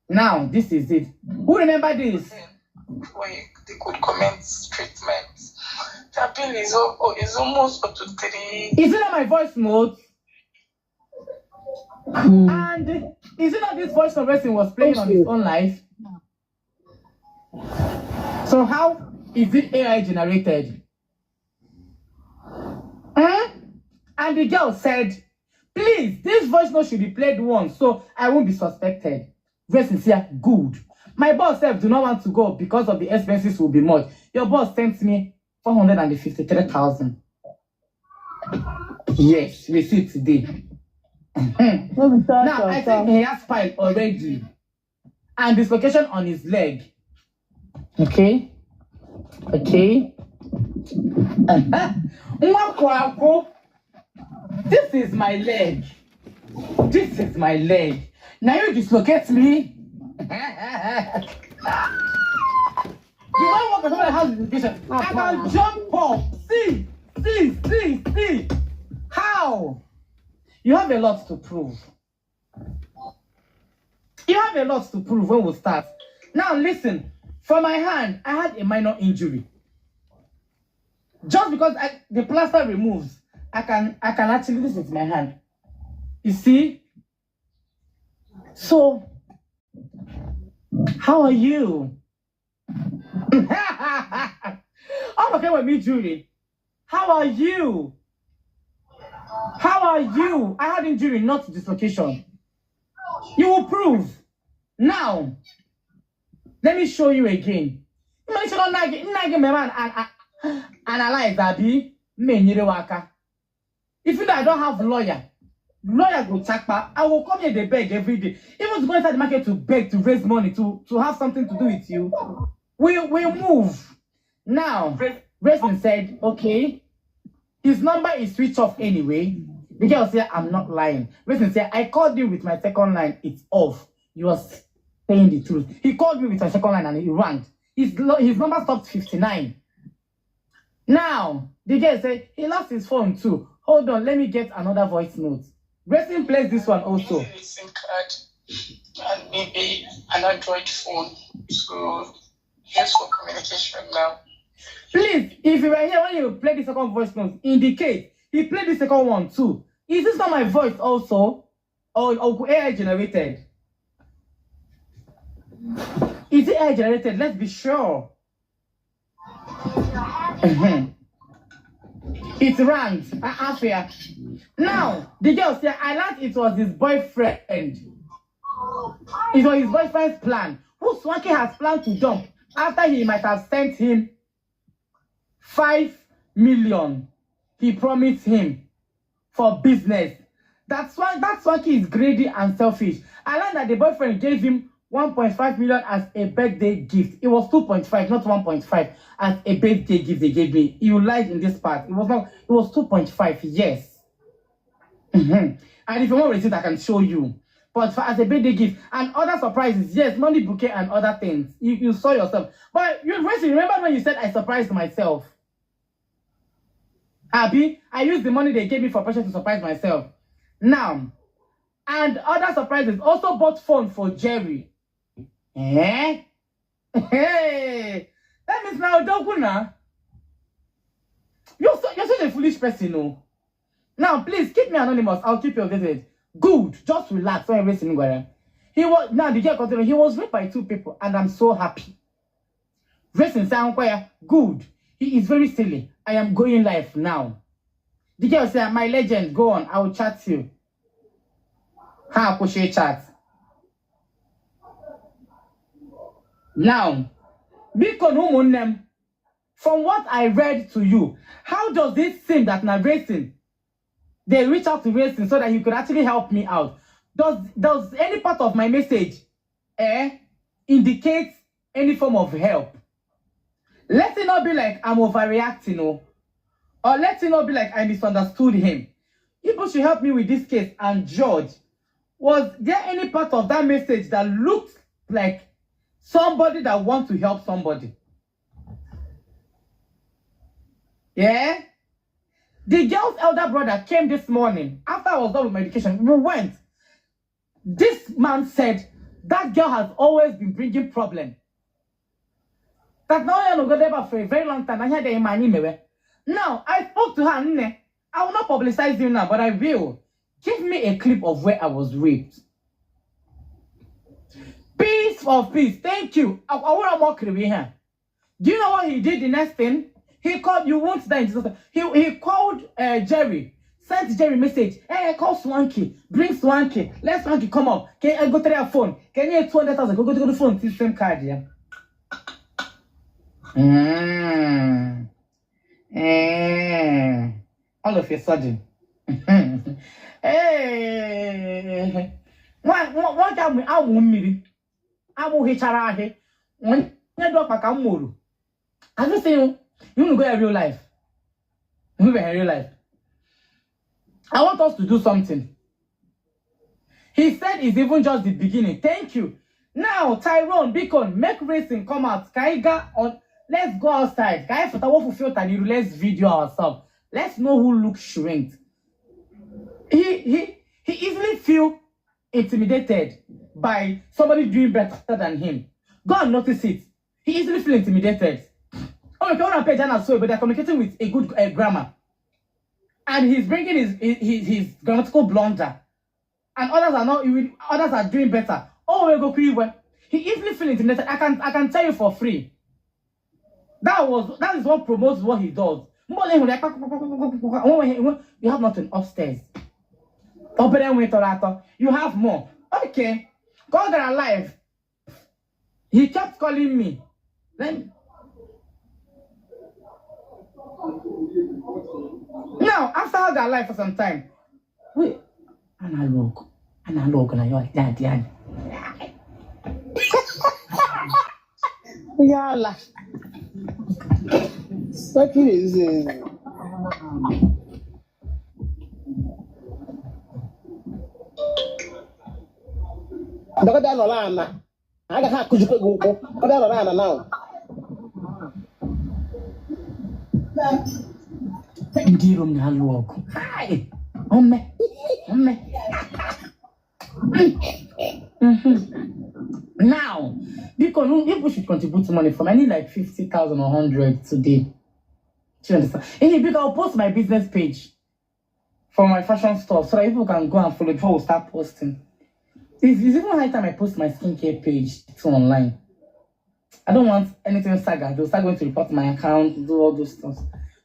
Now, this is it. Who remember this? Where they could commence treatment. The bill is almost up to 3. Is it not my voice note? And is it not this voice note Racing was playing on his own life? So how is it AI generated? And the girl said, Please, this voice note should be played once so I won't be suspected. Very sincere, good. My boss said do not want to go because of the expenses will be much. Your boss sent me 453,000. Yes, receipt today. No be talk Now, I talk think talk. he has spine already and dislocation on his leg. Okay? Okay. Nwakwakwo, this is my leg. This is my leg. Now you dislocate me. You don't walk somebody has dislocation. I can jump up. See, see, see, see. How? You have a lot to prove. You have a lot to prove when we start. Now listen, for my hand, I had a minor injury. Just because the plaster removes, I can actually, this is my hand. You see? So, how are you? I'm okay with me, Julie. How are you? How are you? I had injury, not dislocation. You will prove. Now, let me show you again. Analyze, Abi. If you know I don't have lawyer, lawyer go chakpa. I will come here they beg every day. Even to go inside the market to beg, to raise money, to have something to do with you. We move. Now, Racing said, okay, his number is switched off anyway. The girl said, I'm not lying. Racing said, I called you with my second line. It's off. You are saying the truth. He called me with my second line and he rang. His number stopped 59. Now, the girl said, he lost his phone too. Hold on, let me get another voice note. Racing plays this one also. A SIM card and maybe an Android phone to use for communication now. Please, if you were here when you play the second voice note, indicate he played the second one too. Is this not my voice also? Or AI generated? Is it AI generated? Let's be sure. It rang. Now, the girl said, I learned it was his boyfriend. It was his boyfriend's plan, who Swanky has planned to dump after he might have sent him 5 million. He promised him for business. That's why that Swanky is greedy and selfish. I learned that the boyfriend gave him 1.5 million as a birthday gift. It was 2.5, not 1.5, as a birthday gift they gave me. You lied in this part. It was not, it was 2.5, yes. And if you want receipt, I can show you. But for, as a birthday gift and other surprises, yes, money bouquet and other things. You saw yourself. But you remember when you said I surprised myself? Abi, I used the money they gave me for pressure to surprise myself. Now, and other surprises, also bought phone for Jerry. Eh? Hey, that means now, Doguna. You're such a foolish person, no? Now, please keep me anonymous. I'll keep you updated. Good. Just relax. He was now the girl continued. He was raped by 2 people, and I'm so happy. Racing sound choir. Good. He is very silly. I am going live now. The girl said, my legend, go on. I will chat to you. Ha, push chat. Now, from what I read to you, how does it seem that now racing, they reach out to racing so that he could actually help me out? Does any part of my message indicate any form of help? Let it not be like I'm overreacting, oh, or let it not be like I misunderstood him. People should help me with this case and judge. Was there any part of that message that looked like somebody that wants to help somebody? Yeah? The girl's elder brother came this morning after I was done with my education. We went. This man said that girl has always been bringing problem. That now I go there for a very long time. Now, I spoke to her. I will not publicize you now, but I will. Give me a clip of where I was raped. Peace of peace. Thank you. I want more here. Do you know what he did the next thing? He called, you won't die. He called Jerry. Sent Jerry message. Hey, call Swanky. Bring Swanky. Let Swanky come up. Can I go to their phone? Can you 200,000? Go to the phone. See same card, yeah. Mm. Eh. All of a sudden. Hey. Nwa amụ amụ mmiri. Amụ hichara ahị. Onye dị ọkpa ka m mụrụ. Have you seen you go in real life? You go in real life. I want us to do something. He said it's even just the beginning. Thank you. Now, Tyrone, Beacon, make racing come out. Kaiga on. Let's go outside. Kai for filter. Let's video ourselves. Let's know who looks shrinked. He easily feel intimidated by somebody doing better than him. Go and notice it. He easily feel intimidated. Oh, okay, on page and so, but they're communicating with a good grammar, and he's bringing his grammatical blunder, and others are not. Others are doing better. Oh, we go quick. He easily feel intimidated. I can tell you for free. That is what promotes what he does. You have nothing upstairs. You have more. Okay. God alive. He kept calling me. Then now after I got alive for some time, wait, analog, na your dad, yeah. Yala. What is it? Dọkịta nọ n'ala. Agaghị akụjikwa gị ụkwụ. Dọkịta nọ n'ala now. Ndị iro m na-alụ ọgụ. Hi! Ome. Ome. Now, because people should contribute money from any like 50,000 or 100 today. Do you understand? Hey, because I'll post my business page for my fashion store so that people can go and follow before we start posting. It's even high time I post my skincare page too online. I don't want anything saga. They'll start going to report my account, do all those stuff.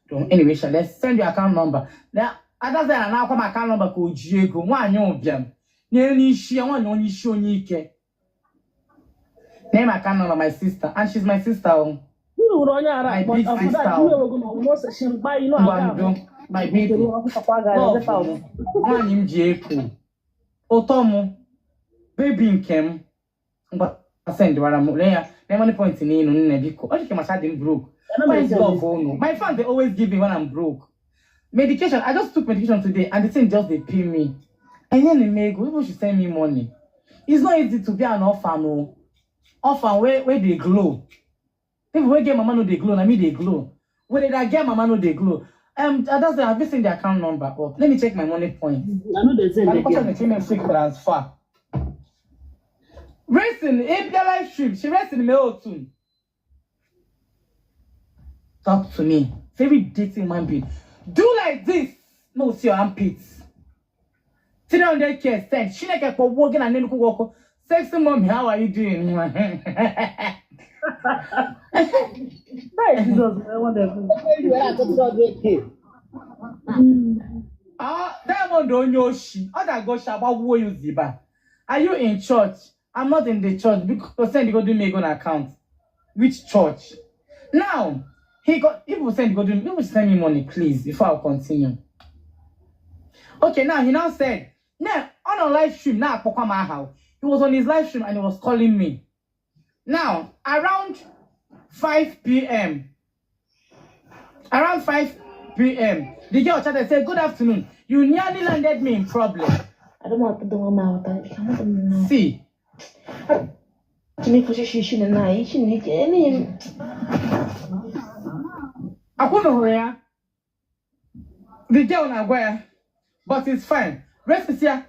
Don't. Anyway, shall let's send your account number. Now, others say now come account number ko oji ego. Nwaanyị ụbịam. N'elu isi ya, nwaanyị onye isi onye ike. Name account number, my sister. And she's my sister. Oh. My big sister. Ngwando, my baby. Love m. Nwaanyị m ji eko. Ụtọ m. Baby nke m. Ngwa send wara m. Lee ya. Lee money point n'elu nne biko. Ọ dị ka macha dị m broke. Why is love oh no? My fans, they always give me when I'm broke. Medication, I just took medication today and the thing just they pay me. And then they make people should send me money. It's not easy to be an orphan, oh. Orphan where they glow. People where get mama no they glow, na me they glow. Where they get mama no they glow. That's the, have you seen the account number up? Let me check my money point. I know they send And the again. person they quick transfer. Racing, if the live stream, she racing me too. Talk to me. Very dirty man being. Do like this. No, see your armpits. 300K sent. Chineke for working and then go. Sexy mommy, how are you doing? Hey, Jesus, I want to. Ah, Diamond Onyoshi. Other go shaba wo you ziba. Are you in church? I'm not in the church because send go do me go account. Which church? Now, he got people send go do people send me money, please, before I continue. Okay, now he now said, now on a live stream, now how he was on his live stream and he was calling me. Now, around 5 p.m. Around 5 p.m., the girl chatted said, "Good afternoon. You nearly landed me in problem." I don't want to do my mouth. See, I the girl na gwa but it's fine. Rest is here.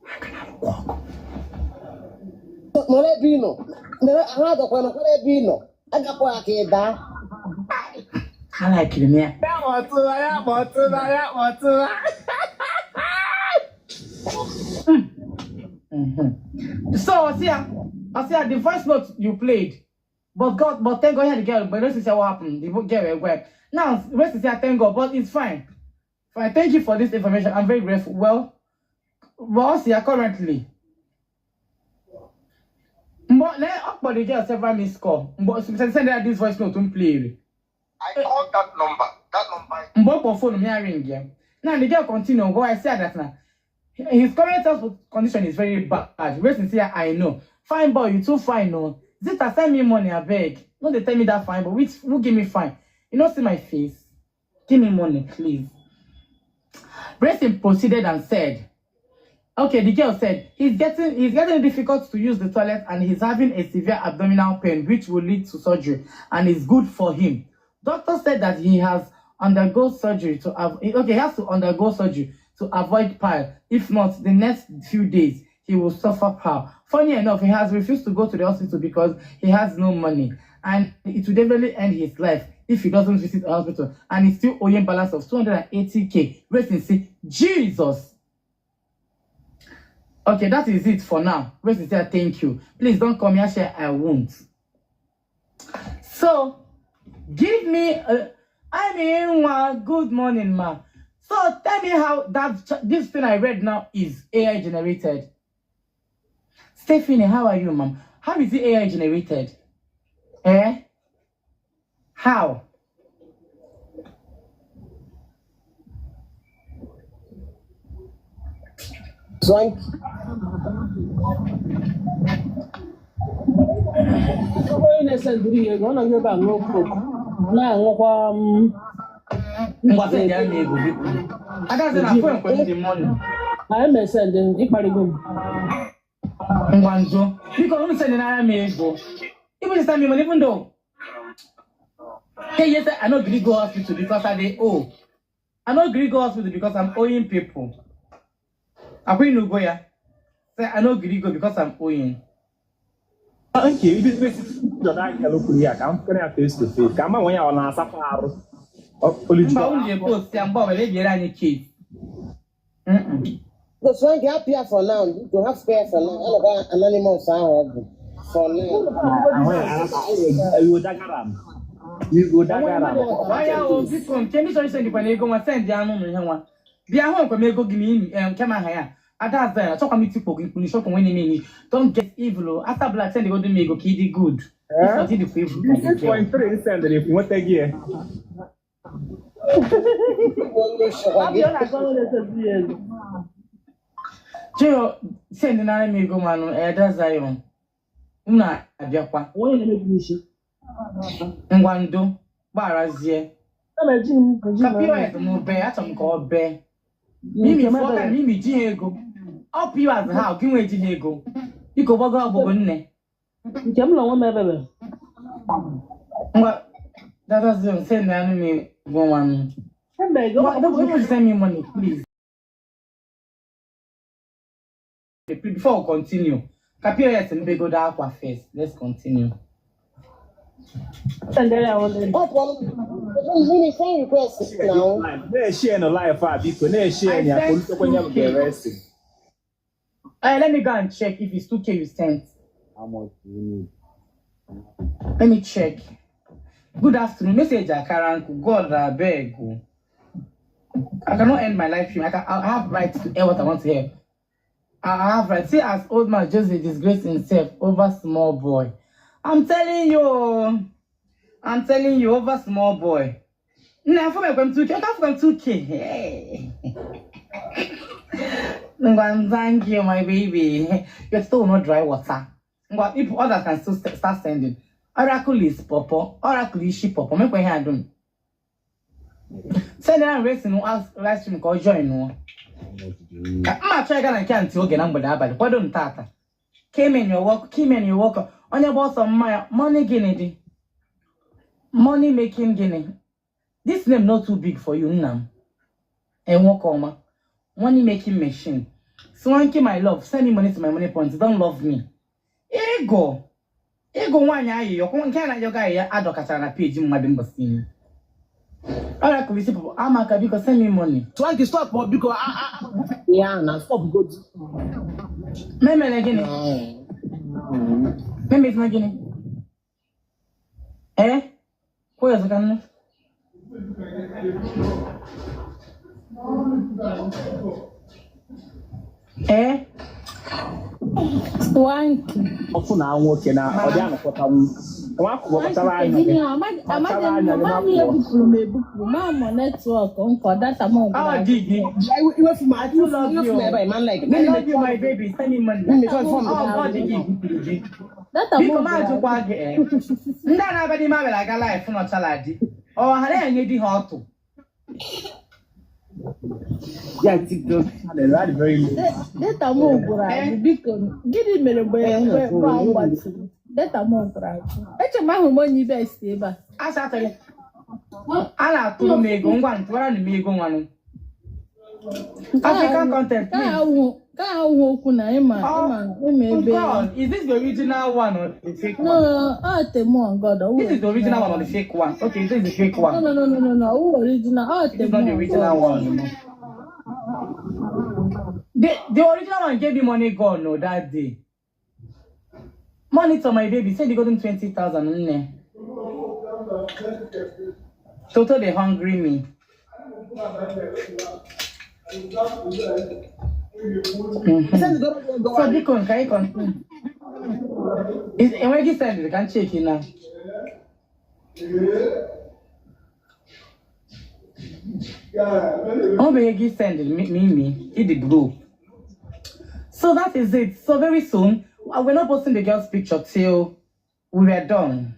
I cannot walk. Nọrọ ebe ị nọ. Nọrọ ahụ adọkwa nọkwara ebe ị nọ. Agakwa aka ị daa. I like it, man. So, Osia, the voice note you played, But God, but thank God, he had the girl. But let's see what happened. The girl were now. Let's see, thank God, but it's fine. Fine. Thank you for this information. I'm very grateful. Well, Ross, currently. But let up the girl several missed call. But send her this voice note to play. I called that number. That number. Mgbe phone me ring yeah. Now the girl continue go. I said that now. His current health condition is very bad. Wait and see, I know. Fine boy, you too fine, no. Zita, send me money, I beg. No, they tell me that fine, but which who give me fine? You don't see my face. Give me money, please. Racing proceeded and said, okay, the girl said he's getting difficult to use the toilet and he's having a severe abdominal pain, which will lead to surgery and is good for him. Doctor said that he has undergo surgery to he has to undergo surgery to avoid pile. If not, the next few days he will suffer pile. Funny enough, he has refused to go to the hospital because he has no money, and it will definitely end his life if he doesn't visit the hospital. And he's still owing balance of 280k. Wait and see, Jesus. Okay, that is it for now. Wait and say thank you. Please don't come here, share. I won't. So, give me a. I mean, good morning, ma. So tell me how that this thing I read now is AI generated. Stephanie, how are you, ma'am? How is it AI generated? Eh? How? Swank. Onye na-esendịrị ya ego, ọ nọghị ebe a ṅụọ coke na-aṅụkwa Ngwa send ya ego biko. Ada sị na phone kwe ndị money. Anyị na-esendị ịkparịgo m. Ngwa nzo. Biko unu send nara m ego. Even if send me money, even though. Hey, yes, I no gree go hospital because I dey owe. I no gree go hospital because I'm owing people. Akwa inugo ya. Say I no gree go because I'm owing. Nke ibe ibe jọda girl kwuru ya ka m kwere ya face to face ka ama nwe ya ọ na-asakwa arụ. Mba, unu ji post ya mgbe ọbụla ebiere anyị case. So Swank, happy for now. You have spare for now. Anọkwa anonymous ahụ ọ bụ. For now. You dagara m. You dagara m. Waya o biko nke ndị chọrọ isendịkwa ego nwa send ya anụ ihe nwa. Bịa hụ nkwa m ego gị na nke m aha ya. Ada aza ya achọkwa m itikpọ gị mkpu n'ishọpụ nwe na-eme enyi. Don't get evil o. After black send godo m ego ka ị dị good. If not, ị dịkwa evil ka the girl. 6.3 sendịrị nweta gị ya. Abịa ọ na-agwa onye na-esendịrị ya ego. Chiyo send nara m ego manụ Elder Zion. Unu abịakwa. Onye na-emebi isi. Ngwa ndo gbarazie. Kama eji m eji Ka m POS m bee, achọrọ m ka ọ bee. Mimi Nke m fụọ ka ebere. Mimi ji ha ego. Ọ POS ha gị nwe ji ha ego. Biko gbago ọgbụgbọ nne. Nke m na onwe m ebebe. Ngwa Dada Zion send nara m ego nwanụ. Ebe ego. Ngwa, don't send me money, please. Before we continue, ka POS m begodo akwa first. Let's continue. Sendere ya 100. Ọ pụọla. Mimi, send request now. Na-eshie nụ live a biko na-eshie ya ka olutekwa nye m ga-eresi. Let me go and check if it's 2K you sent. How much do you need? Let me check. Good afternoon. Message Akaranku. God, I beg. you. I cannot end my life here. I have right to hear what I want to hear. I have right. See, as old man just a disgrace himself over small boy. I'm telling you. I'm telling you, over small boy. Nah, for my 2K. I can't for 2K. Hey. Ngwan, thank you, my baby. You're still not dry water. Ngwan, if others can still start sending. Oracle is popo. Oracle is she popo. Make we hear done. Send her racing no ask live stream ka join no. Mma chọ ịga na nke ntị oge na mgbede abalị kwado m tata. Came in your work, came in your work. Onye gba ọsọ mmanya, money gịnị dị? Money making gịnị? This name not too big for you, nna m. Enwoke ọma. Money making machine. Swanky, my love, send me money to my money point. Don't love me. Ego. Ego nwaanyị ayịyọ nke a na-ayọga ayịyọ adọkachara na peji mmadụ mbọsị ime. Ọrịa kụrụ isi pụpụ amaka biko send me money. Swanky, stop biko ihe ahụ na stop godi. Memele gịnị? Memezina gịnị? Ee, kwuo ya ọzọ ka m nụ. Ee. Swanky. Ọfụ na nwoke na ọ dị anọkọtanwu. Nwa akwụkwọ kpachara anya gị. Amaghị Kpachara anya gị m ma ihe pụọ. bupụrụ m ebupụrụ ma mọ network nkọ data m gwụrụ Oh, agwụ. Gigi. Iwefu m I do love iwefu m you. ebe a, man like. I love you, my baby. Send me money. Mimi, come Oh, from. God, Gigi, Gigi. Data m Biko m gwụrụ agwụ. ajụkwa gị ee. Ndị a na-abịa n'ime abịara aga life nọchala di. Ọ ha na-enye di ha ọtụ. Yeah, TikTok. That's very low. Data m gwụrụ agwụ biko gịnị mere mgbe mgbe mgbe m gbatụrụ data m gwụrụ agwụ eche m ahụrụ m onye ibe si ebe a. Asa atọghị. A na-atụrụ m ego ngwa ntụwara m ego nwanụ. African content, Ka please. ahụ okwu na ịma Oh, ịma ịma ebe. God, is this the original one or the fake No, one? ọ temu on God. Ọ This is the original one or the fake one? Okay, this is the fake No, one. no, no, no, no, no. Ọ original. Ọ This is temu not the on original God. one. No. The original one gave me money gone no that day. Money to my baby. Said he got him 20,000. Nne. Toto they hungry me. Send the government go So on. Biko, can you continue? Is Enwegi send it? Can check it now. Onwegi send it. Me. He the blue. So that is it. So very soon, we're not posting the girl's picture till we were done.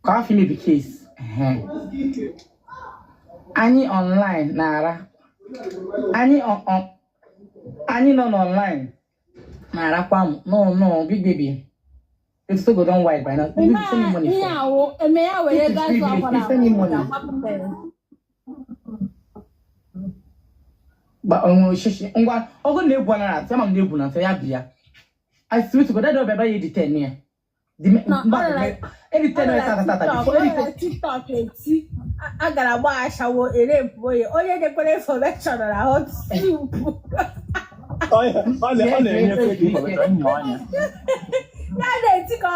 Coffee may be case. Anyị online na-ara. Anyị on on anyị nọ online na-arakwa m. No, no, big baby. It's still go down wide by now. Baby, send me money Ihe first. awụ eme ya were This is gaa zụọ privilege. akwara Please send me money. But oshishi ngwa ọgụ na-egwu anara atụ ama m na-egwu na atụ ya bịa. I swear to God, that dog bịa edi 10 ya. The No, ọ mba nọ na- edi ọ 10 nọ ya na tata tata TikTok, before ọ edi nọ na 10. TikTok eti a gara gba ashawo erepụ onye onye nyekwara information na hot soup. Ọ na-enye fake information nyọ anya. Ya na-eti ka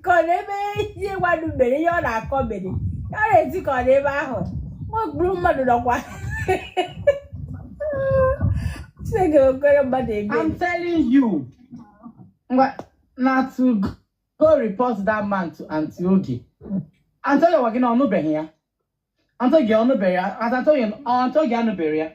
ọ na-ebe ihe gwanụ mere ihe ọ na-akọ mere ya na-eti ka ọ na-ebe ahụ nwa gburu mmadụ nọkwa. Chineke okwere mmadụ ebe. I'm telling you. Ngwa, na to go report that man to Auntie Oge. Auntie Oge gwa gị na ọ nụbeghị ya. Auntie Oge ọ nụbeghị ya. As Auntie Oge Auntie Oge anụbeghị ya.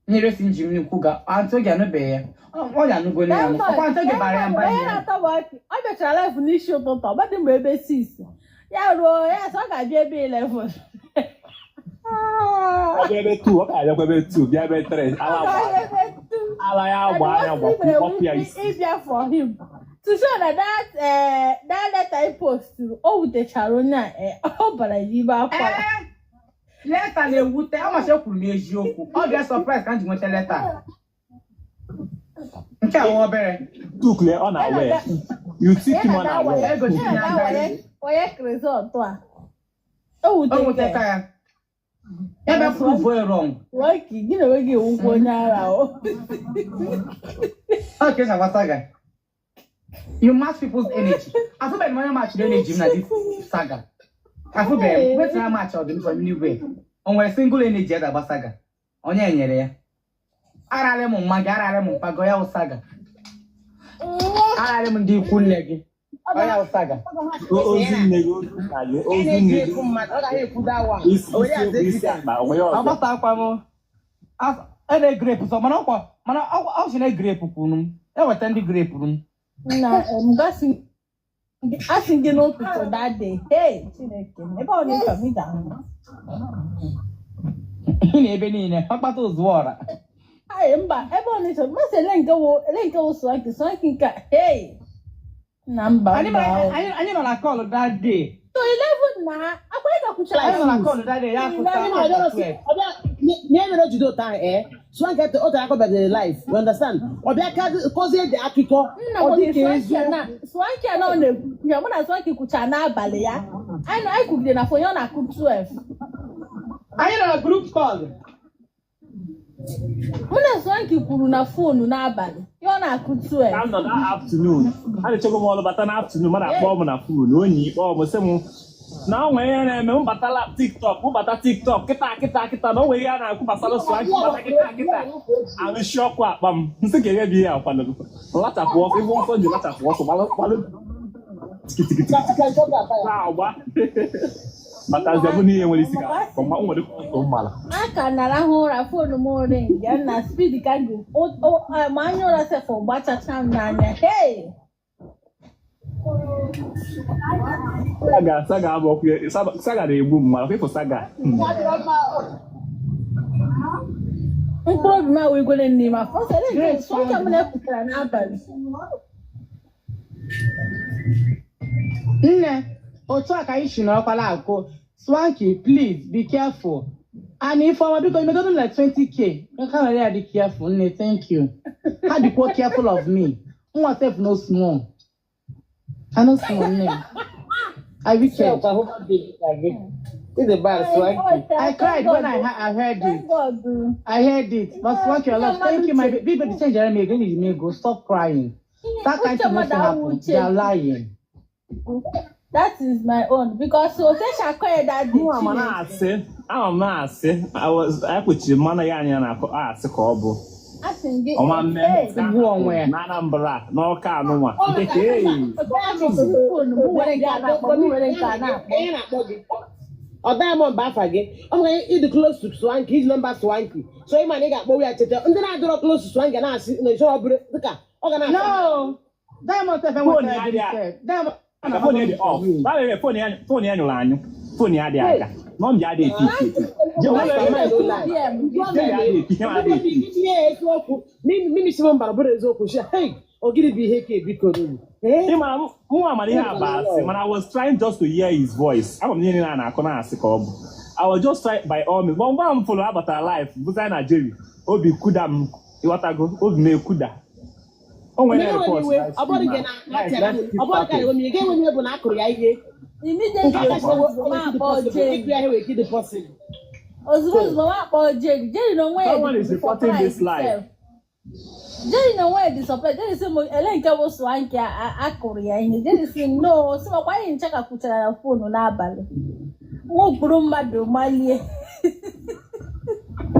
Nyere si nji m nkwu ga Auntie Oge anụbeghị ya. Ọ ya anụgo ya anụ. Ọkwa Auntie Oge bara ya mba Onye ya. na-atọ m ọchị, ọ bịachara life n'isi ụtụtụ ọ gbadị mgbe ebe 6 ya ruo ya sị ọ ga-abịa ebe 11. Ọ bịa ebe 2, ọ ga-abịakwa ebe 2, bịa ebe 3. Ọ Ala ga-abịa agba ebe 2. ala ya And agba the anya worst thing mere gbapụ ya isi. ịbịa for him to show na that that letter he post o wutechara onye a ọ bara ya ibe akwara. Ee, leta na-ewute amasị ekwuru m eziokwu. Ọ bịa surprise ka m ji nweta leta. Nke a nwa obere. Took le unaware. You took him unaware. Ego si n'aka ya. Onye krizọtụ a o O wuteke nwetaka ya. Ya bịa prove it wrong. Lucky, gị na onwe gị ewukwa onye ara o. Okay, so saga. You match people's energy. I feel like money match the energy na this saga. I feel like wait na match ọ dị m from anywhere. O nwere single energy ya agba saga. Onye nyere ya. Ararị m mma gị, ararị m mpa gị, ya wụ saga. Ararị m ndị ikwu nne gị. Ọ ya wụ saga. Ozu nne gị, ozu nna gị, ozu nne Energy gị. ekwu mmadụ, ọ gaghị ekwu that one. Isi Onye isi aza isi Peter. akpa, onwe ya ọzọ. Agbatakwa m. A na-egrepụ sọ mana ọkwa mana ọ sị na egrepụ kwuru m. Eweta ndị grepụrụ m. Na asị gị n'ụtụtụ that day. Hey, Chineke, ebe ọ na-efe m ị ga-ahụ. Ị na ebe niile, ọkpata ozu ọra. Ai, mba, ebe ọ na-efe masị ele nke wo Swanky, Swanky nke a, hey. Na mba Anyị mba. mara- anyị nọ na call that day. So 11 na akwa ị gakwuchara Anyị nọ na call that day, ya akụta after 12. Nye mere o jide ụtọ ahụ ee Swanky otu akọ bịara life, you understand? Ọ bịa kọzie dị akụkọ nna ọ m dị ka Swanky eziokwu. na Swanky na ọ na-ekwu ya mụ na Swanky kwuchara n'abalị ya anyị kwugide na phone ya ọ na-akụ 12. Anyị nọ na group call. Mụ na Swanky kwuru na phone n'abalị, ihe ọ na-akụ 12. Ka m nọ na afternoon, a na-echekwa m ọrụ bata na afternoon, mmadụ akpọọ m na phone, onyi kpọọ m sị m na o nwere ihe na-eme m batala TikTok, m bata TikTok kịta kịta kịta, na o nwere ihe a na-akwu gbasara Swanky, bata kịta kịta, arụshi ọkụ akpa m nsị ka ebe ihe akwadoro lachapụ ọsọ, ibu ọsọ ji lachapụ ọsọ gbalụ gbalụ kitikiti na-agba batazi ọ bụ na ihe nwere isi ka ọma o nwere ka ọ mara. A ka na-arahụ ụra, phone m ring ya na speed ka gị ma anya ụra sef gbachacha m n'anya. Hey! Saga saga abụ ọkụ ya, saga na-egbu m mara ịfụ saga. Mkpụrụ obi m awụ igwele n'ime afọ. Ọ sịrị nke Grace Swanky found m na-epụtara n'abalị. Nne, otu a ka anyị si n'ọkwala akụ. Swanky, please be careful. And Ifeoma, biko imegodo m like 20K. Nka nwere ya dị careful, nne, thank you. Ha dịkwa careful of me. Nwa sef no small. I no small, nne. I wicked. Ịdị bad, Swanky. I cried when I heard it. Thank God. I heard it. But Swanky, I love. Thank you, my baby. Baby, say Jeremy again. You may go. Stop crying. That kind of thing happen. They are lying. That is my own because otu esi akọ ya that day. Mụ ama na-asị, ama m na-asị, I was ekpuchiri mmanụ ya anya na asị ka ọ bụ Asị m gị. ọma mme Hey, Igbu onwe ya. na Anambra n'Ọka anụnwa nke ka eyi phone m were nke a na-akpọ, m were nke a na-akpọ. Ihe na-akpọ gị ọ Diamond bụ afa gị, ọ bụ ịdị close to Swanky, iji nọmba Swanky, so ị ma na ị ga-akpọwa ya. Cheta ndị na-adịrọ close to Swanky na-asị na ịchọrọ bụrụ dịka ọ ga na-asị. No. Diamond sef Phone enwetara ya gị dị sef. Diamond Ka phone ya dị off. By phone ya, phone ya nyụrụ anyụ, phone ya adịghị aga, nọmba ya adịghị eti eti eti. Je nwere DM. je ya adịghị eti, ya adịghị eti. Ihe eziokwu mimi si m mbara bụrụ eziokwu shi, hey, ọ gịnị bụ ihe ka ebiko n'olu? Ị mara mụ amara ihe a bụ asị, mana I was trying just to hear his voice. Ama m ihe niile a na-akọ na-asị ka ọ bụ. I was just trying by all means. But mgbe m fụrụ abatara live bụza na Jerry, obi kuda m, ịghọtago, obi m ekuda. O nwere report live Ọ bụrụ gị stream na a. Guys, let's keep ọ bụrụ ka talking. enwe ike enwe bụ na akụrụ ya ihe. Immediately ozugbo m akpọ Jerry. Ịkụ ya ihe nwere ike ịdị possible. Ozugbo ozugbo m akpọ Jerry. Jerry na onwe ya Someone dị is reporting this surprised live. sef. Jerry na onwe ya dị surprised. Jerry sị m ele nke bụ Swanky akụrụ ya ihe. Jerry sị m no, sị m ọkwa anyị nche ka kwuchara na phone n'abalị. Nwa okpuru mmadụ malie.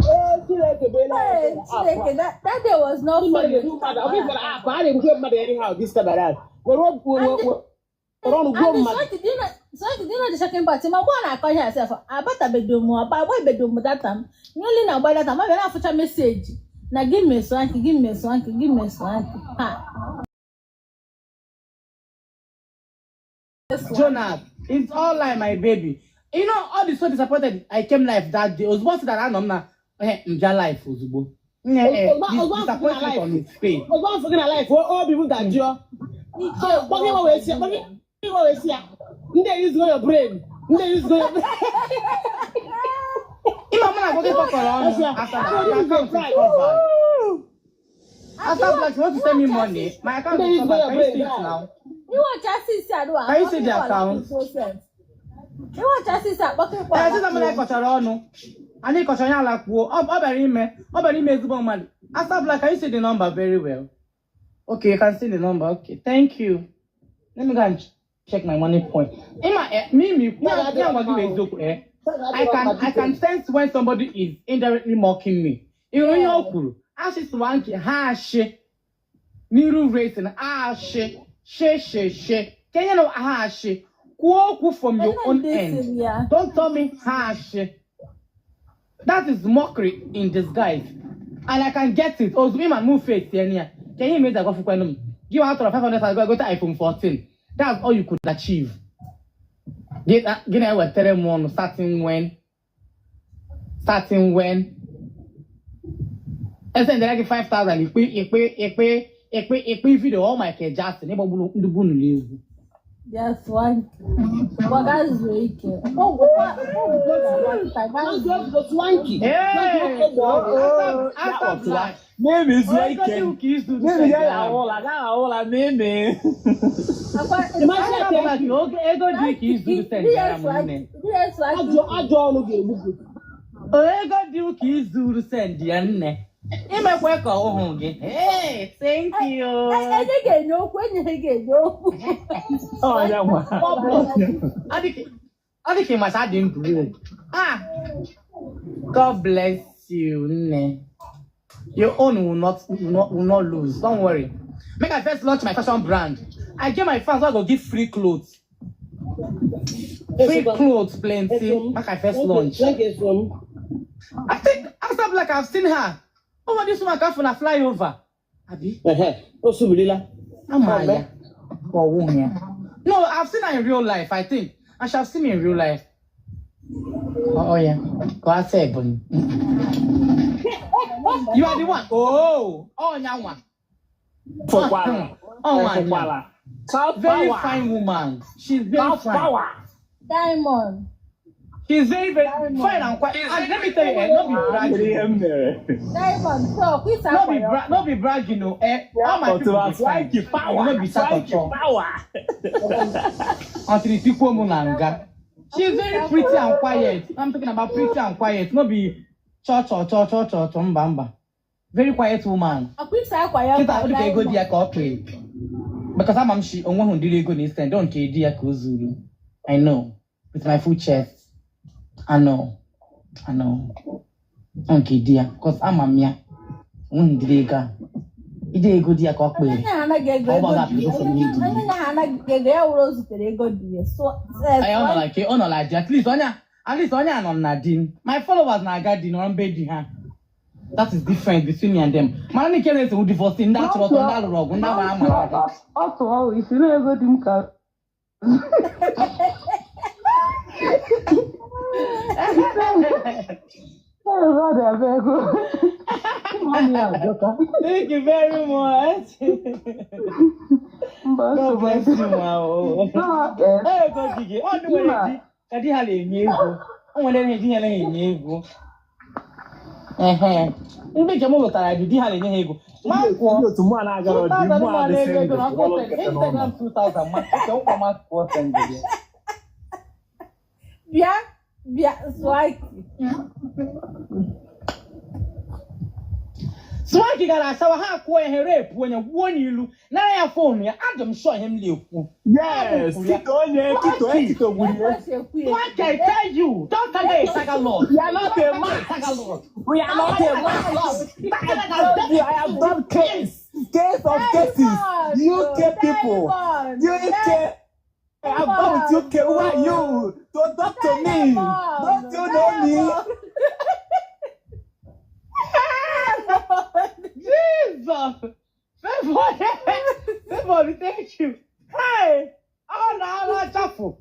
Ee, Chineke bụ ele. Hey, Chineke, that day was not funny. Ọ bụ gwara app a na-egbukwe mmadụ anyhow this time around. Were were ọnụ gbuo And mmadụ. Swanky, do you know, Swanky, do you know the shocking part? Ma mgbe ọ na-akọ ihe asef, abatabedo m, agbabedo m data m. Ihe na-agba data m, abịa na-afụcha message na gị mee Swanky, gị mee Swanky, gị mee Swanky. Ha. Jonas, it's all lie, my baby. You know, all the so disappointed I came live that day. Ozugbo sị that anọ m na mbịa live ozugbo. Nne, disappointment on his face. Ozugbo afọ gị na life, obi m dajụọ. Ike Kpọgị nwa wee si ya, kpọgị nwa wee si ya. Ndị use go your brain. Ndị use go your brain. Ịma mụ na gị kọkọrọ ọnụ after that. My account is covered. After Black, you want to send me money? My account is covered. Can you see it now? Iwọcha sisi adịwa. Can you see the account? Iwọcha sisi akpọkịkpọ. Ee, sị na mụ na kọchara ọnụ. Anyị kọchara ya ala kwuo. Ọ bịara ime ezigbo mmadụ. After Black, can you see the number very well? Okay, you can see the number. Okay, thank you. Let me go and check my money point. Ịma, Mimi, ya gwa gị bụ eziokwu, eh. I can sense when somebody is indirectly mocking me. Ịhụrụ ihe o kwuru? Asị Swanky ha ashị n'iru racing ashị she she she. Kenye na ha ashị. Kwuo okwu from your own end. Ya. Don't tell me ha ashị. That is mockery in disguise. And I can get it. Ozugbo ịma move face ya ya. Kenye ime agwafukwenu m. Give out of 500,000 go to iPhone 14. That's all you could achieve. Gị na-ewetara m ọnụ starting when? Starting when? Esendere gị 5,000 ikpe ikpe ikpe ikpe ikpe video all Michael Jackson ịgbagburu ndị bunu n'egwu. Bịa Swanky. Gwaga zuo ike. Ọgwụ ọgwụ. Swanky. Hey! After Black. Mimi zuo ike. Onye ka izu Mimi ya ahụla, ga ahụla mimi. After Black, ego dị ka izu sendere m nne. Ajọ ọnụ ga-egbu gị. Ego dị ụka izuru send ya nne. Imekwe ka ọ hụ gị. Hey, thank you. Enye ga-enye okwu, enye ga-enye okwu. Ọnya nwa. Ọ dị ka ịmasị adị ndụ. Ah, God bless you, nne. Your own will not lose. Don't worry. Make I first launch my fashion brand. I get my fans I go give free clothes. Free clothes, plenty. Make I first launch. Thank you, so I think after Black, I've seen her. Oh, this woman come from a flyover. Abi, Ehe, o subirila. Amaya. Oh, woman. No, I've seen her in real life. I think I shall see me in real life. Oh yeah. Go ahead, Bonnie. You are the one. Oh, nyanwa. Fọkwala. Oh, my. Fọkwala. South Very power. fine woman. She's very South fine. power. Diamond. She's very, very fine and quiet. And let me tell you, eh, not be bragging. Ihe m mere. Diamond, so kwisa Not be not be bragging, no. Eh, all my people Otu be fine. Swanky power. No be Swanky sakocho. power. Until the people munanga. She's very pretty and quiet. I'm talking about pretty and quiet. No be cho cho cho cho cho cho mba mba. Very quiet woman. Akwisa akwa ya. Kita ọ dị ka ego di ya ka ọ pay. Because ama m shi onwe hụ ndịrị ego na ise don't nke di ya ka o zuru. I know. With my full chest. I know. I know. Ọ nke di ya. Because ama m ya. Onwe hụ ndịrị ego a. Ide ego di ya ka ọ Onye kpere. na-anaghị ego Ọ ego gbaga di ya. application n'idi. Onye na-anaghị ego ya wụrụ o zutere ego di ya. So, Anyị ọ nọ na ke ọ nọ na di at least onye a nọ na di. My followers na-aga di nọrọ mbe di ha. That is different between me and them. Mana ndị nke na-ese divorce, ndị achọrọ ọtọ, ndị alụrụ ọgụ, ndị agbara amara aga. Ọ tụọ isi na ego dị m ka ego dị ebe ego. Mami ajọka. Thank you very much. Mba, God nsogbu bless you, ma. O. No, eh, Ego di gị, ọ ndị nwere di ka di ha na-enye ego. O nwere ndị di ha na-enye ego. Ehe. Ndị nke m lụtara di, di ha na-enye ha ego. Ma kwụọ Ndị otu mụ a na-agara di 2000 mụ a ma dị na-ego ego single na kwụọlụ nkịtị n'ụlọ. Instagram 2000 ma nke nkwa ma kwụọ send gị. Bịa, bịa, Swanky. Swanky gara asawa ha kwụọ ihe repu onye gwuo n'ilu nara ya phone ya. Adị m sure ihe m na-ekwu. Yes, Tito onye Tito Tito gburu ya. Ekwe si ekwu ya. Swanky, I tell you, don't tell me a saga lord. We are not a match. Saga lord. We are not a match. I told you, I have done case, case of cases. UK people, UK. I have done with UK. Who are you to talk to me? Don't you know me? Jesus! Favor, favor, thank you. Hey! Oh, no, no, Chafu.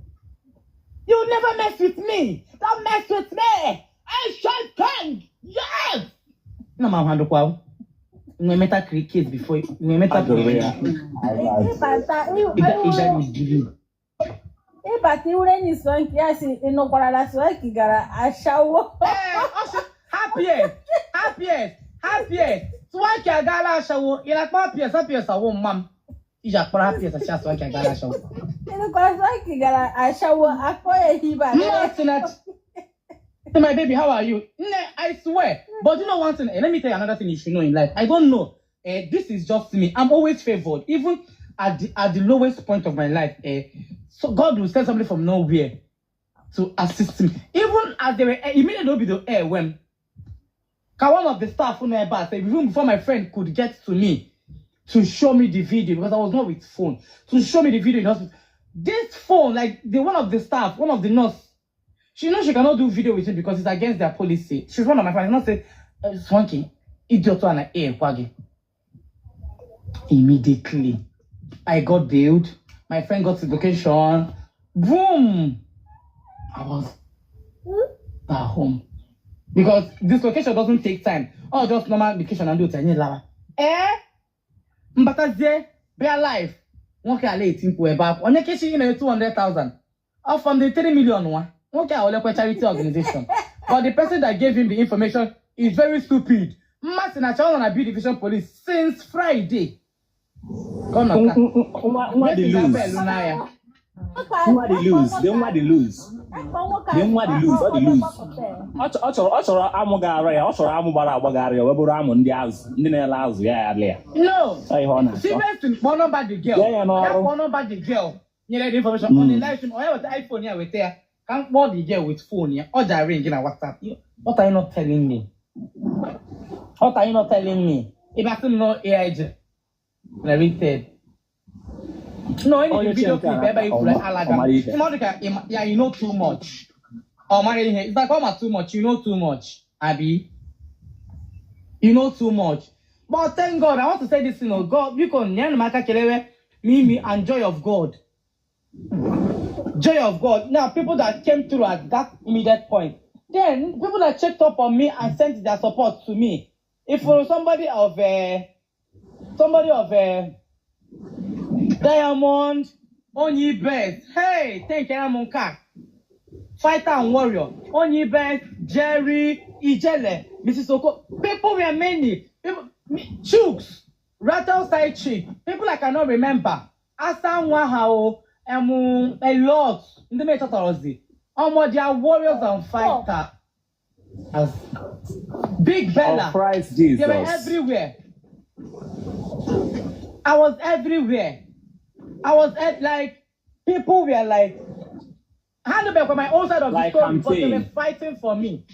You never mess with me. Don't mess with me. I shall king. Yes! No, ma handle nwe meta cricket before nwe meta. Agụrụ ya. Ịbata Ịga n'ijiri. ịbata iwere enyi Swanky ya si ị nụkwara na Swanky gara ashawo. Ee, ọ sị, happiest, happiest, happiest. Swanky agaala ashawo. Ị na-akpọ happiest, happiest awụ mma m. Iji akpọrọ happiest asị Swanky agaala ashawo. Ị nụkwara Swanky gara ashawo akpọ ya hiba. Mma sị na Hey, my baby, how are you? Nne, I swear. But you know one thing, eh, let me tell you another thing you should know in life. I don't know. Eh, this is just me. I'm always favored. Even at the lowest point of my life, eh, so God will send somebody from nowhere to assist me. Even as they were immediately be the air when ka one of the staff who know about said, even before my friend could get to me to show me the video, because I was not with phone, to show me the video in hospital. This phone, like the one of the staff, one of the nurse, she knows she cannot do video with me because it's against their policy. She's one of my friends. Not say, "Swanky, idiot and air kwagi." Immediately, I got bailed. My friend got to the location. Boom! I was at home. Because this location doesn't take time. Oh, just normal location and do it. Lava. Eh? Mbatazie, be alive. Nwoke ala eti mkpu ebe akwa. Onye kechi na 200,000. Off from the 3 million one. Nwoke a olekwe charity organization. But the person that gave him the information is very stupid. Mmasị na chọọ nọ na B Division Police since Friday. Ka ọ nọ ka. Nwa nwa dị loose. Elu n'ahịa. Nwa dị loose, the nwa dị loose. The nwa dị loose, ọ dị loose. Ọ chọrọ amụ ga-arụ ya, ọ chọrọ amụ gbara agba ga-arụ ya, wee bụrụ amụ ndị azụ, ndị na-ele azụ ya ya ya. No. Ọ ihe ọ na-achọ. Seriously, kpọọ nọmba the girl. Nye ya n'ọrụ. Ya kpọọ nọmba the girl. Nyere the information on the live stream. Ọ ya weta iPhone ya weta ya. Ka m kpọọ the girl with phone ya. Ọ ja ring na WhatsApp. What are you not telling me? What are you not telling me? Ị bịa sị m no AI generated. No, any Onye video chi nke a clip ebe i kwuru ọ alaga. mara ihe. Ịma ọ dị ka ya you know too much. Ọ mara ihe. It's like ọ ma too much. You know too much. Abi. You know too much. But thank God, I want to say this, God, biko nyere m aka kelewe Mimi and Joy of God. Joy of God. Now, people that came through at that immediate point. Then, people that checked up on me and sent their support to me. If for somebody of Diamond, Onyi Best, hey, thank you, Amunka. Fighter and warrior, Onyi Best, Jerry, Ijele, Mrs. Oko. People were many. People, me, Chooks, Rattle Side Chick, people I cannot remember. Asa Nwahao, a lot. Ndị mechọtọrọzi. Omo, they are warriors and fighters. Big Bella. Of Christ They were Jesus. everywhere. I was everywhere. I was at like people were like handle back my own side of Like the story, but they were campaign. fighting for me.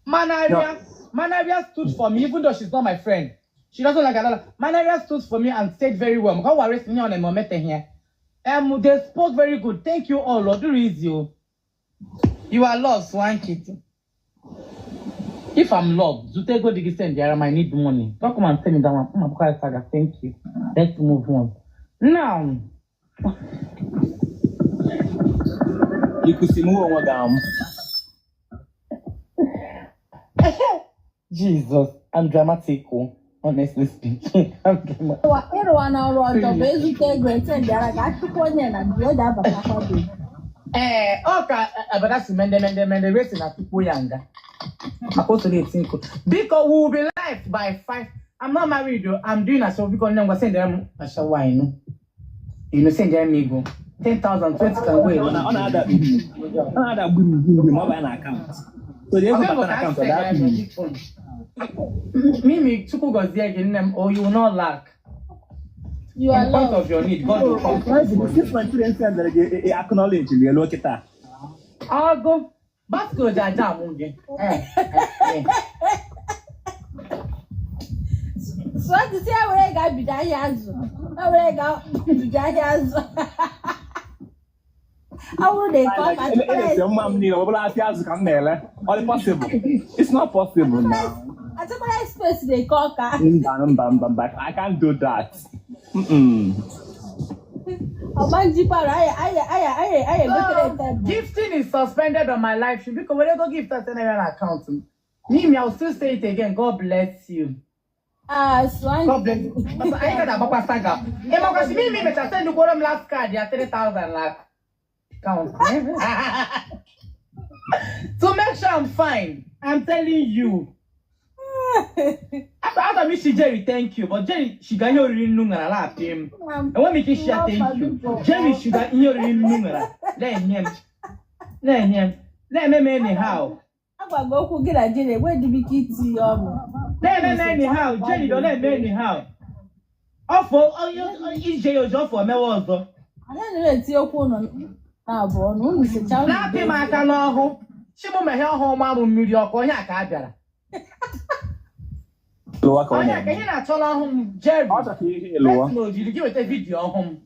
Manaria, Manaria stood for me, even though she's not my friend. She doesn't like another. Manaria stood for me and said very well. Because we're arresting me on a moment here. They spoke very good. Thank you all. Lord, do you. You are lost, one kitty. If I'm loved, Zute go digi send there. I need money. Don't come and tell me that one. Saga. Thank you. Let's move on. Now, Ikusi mụ onwe gị amụ. Jesus, I'm dramatic. Oh, honestly speaking, I'm dramatic. Ịrụwa na ọrụ ọjọọ bụ ezute ego esendịara gị achụkwa onye na ndị o ji abatakwa gị. Eh, ọ ka abada si mende mende mende resi na tupu ya nga. Maka o so na-eti nku. Biko, we will be live by 5. I'm not married though. I'm doing a show because nne m gwa send them a shower, you know. You know, send them ego. 10,000, 20 can go a Ọ long na-ada way. ọ na-ada gbim gbim gbim ma ọ banye na akaụntụ. So the ego Ọbịa bụ bata na ka akaụntụ, a ọ daa send gbim. them. Mimi, Chukwu gọzie gị nne m, or you will not lack. You are In point loved. of your need, God will come through for you. This Nigerian sendere gị acknowledge gị elu kịta. Agụ, basco ji aja amụ gị. Eh, eh, eh. Sụọ si ya were ga bido ahịa azụ. Ya were ga bido ahịa azụ. Ọ bụrụ na eke ọka Elesi mma m niile, ọ bụla afịa azụ ka m na-ele. Ọ dị possible? It's not possible now. Achọkwara space na eke ọka. Mba, mba, mba, mba. I can't do that. Mm-mm. Ọma njikwara aya aya aya aya aya egotere tebụl. Gifting is suspended on my life stream because when I go gift us an account. Mimi, I'll still say it again. God bless you. Ah, sụọ God bless you. I got a papa saga. Because Mimi, me send you quorum last card, yeah, 3,000 lakh account. To make sure I'm fine, I'm telling you. After me, she Jerry, thank you. But Jerry, she got your nungara la him. And when me she thank you. Jerry, she got your nungara. Let him. Let him. Let me anyhow. Agwa gị okwu gị na Jerry enweghị m ike itinye ọnụ. Let me anyhow. Jerry, don't let me anyhow. Ọfọ ije ya ọzọ ọfọ mewe ọzọ. Anyị na-eti okwu ụnụ na-abụọ ọnụ unu sechaa unu Na-apị m aka n'ọhụ. Chimụ meghe ọhụ ma bụ mmiri ọkụ onye a ka a bịara. Lụwa ka ọ Onye a ka na-eme. ihe na-achọ n'ọhụ m Jerry. Ọ chọrọ ka ihe lụwa. Let's know, jiri gị weta vidiyo ọhụ m.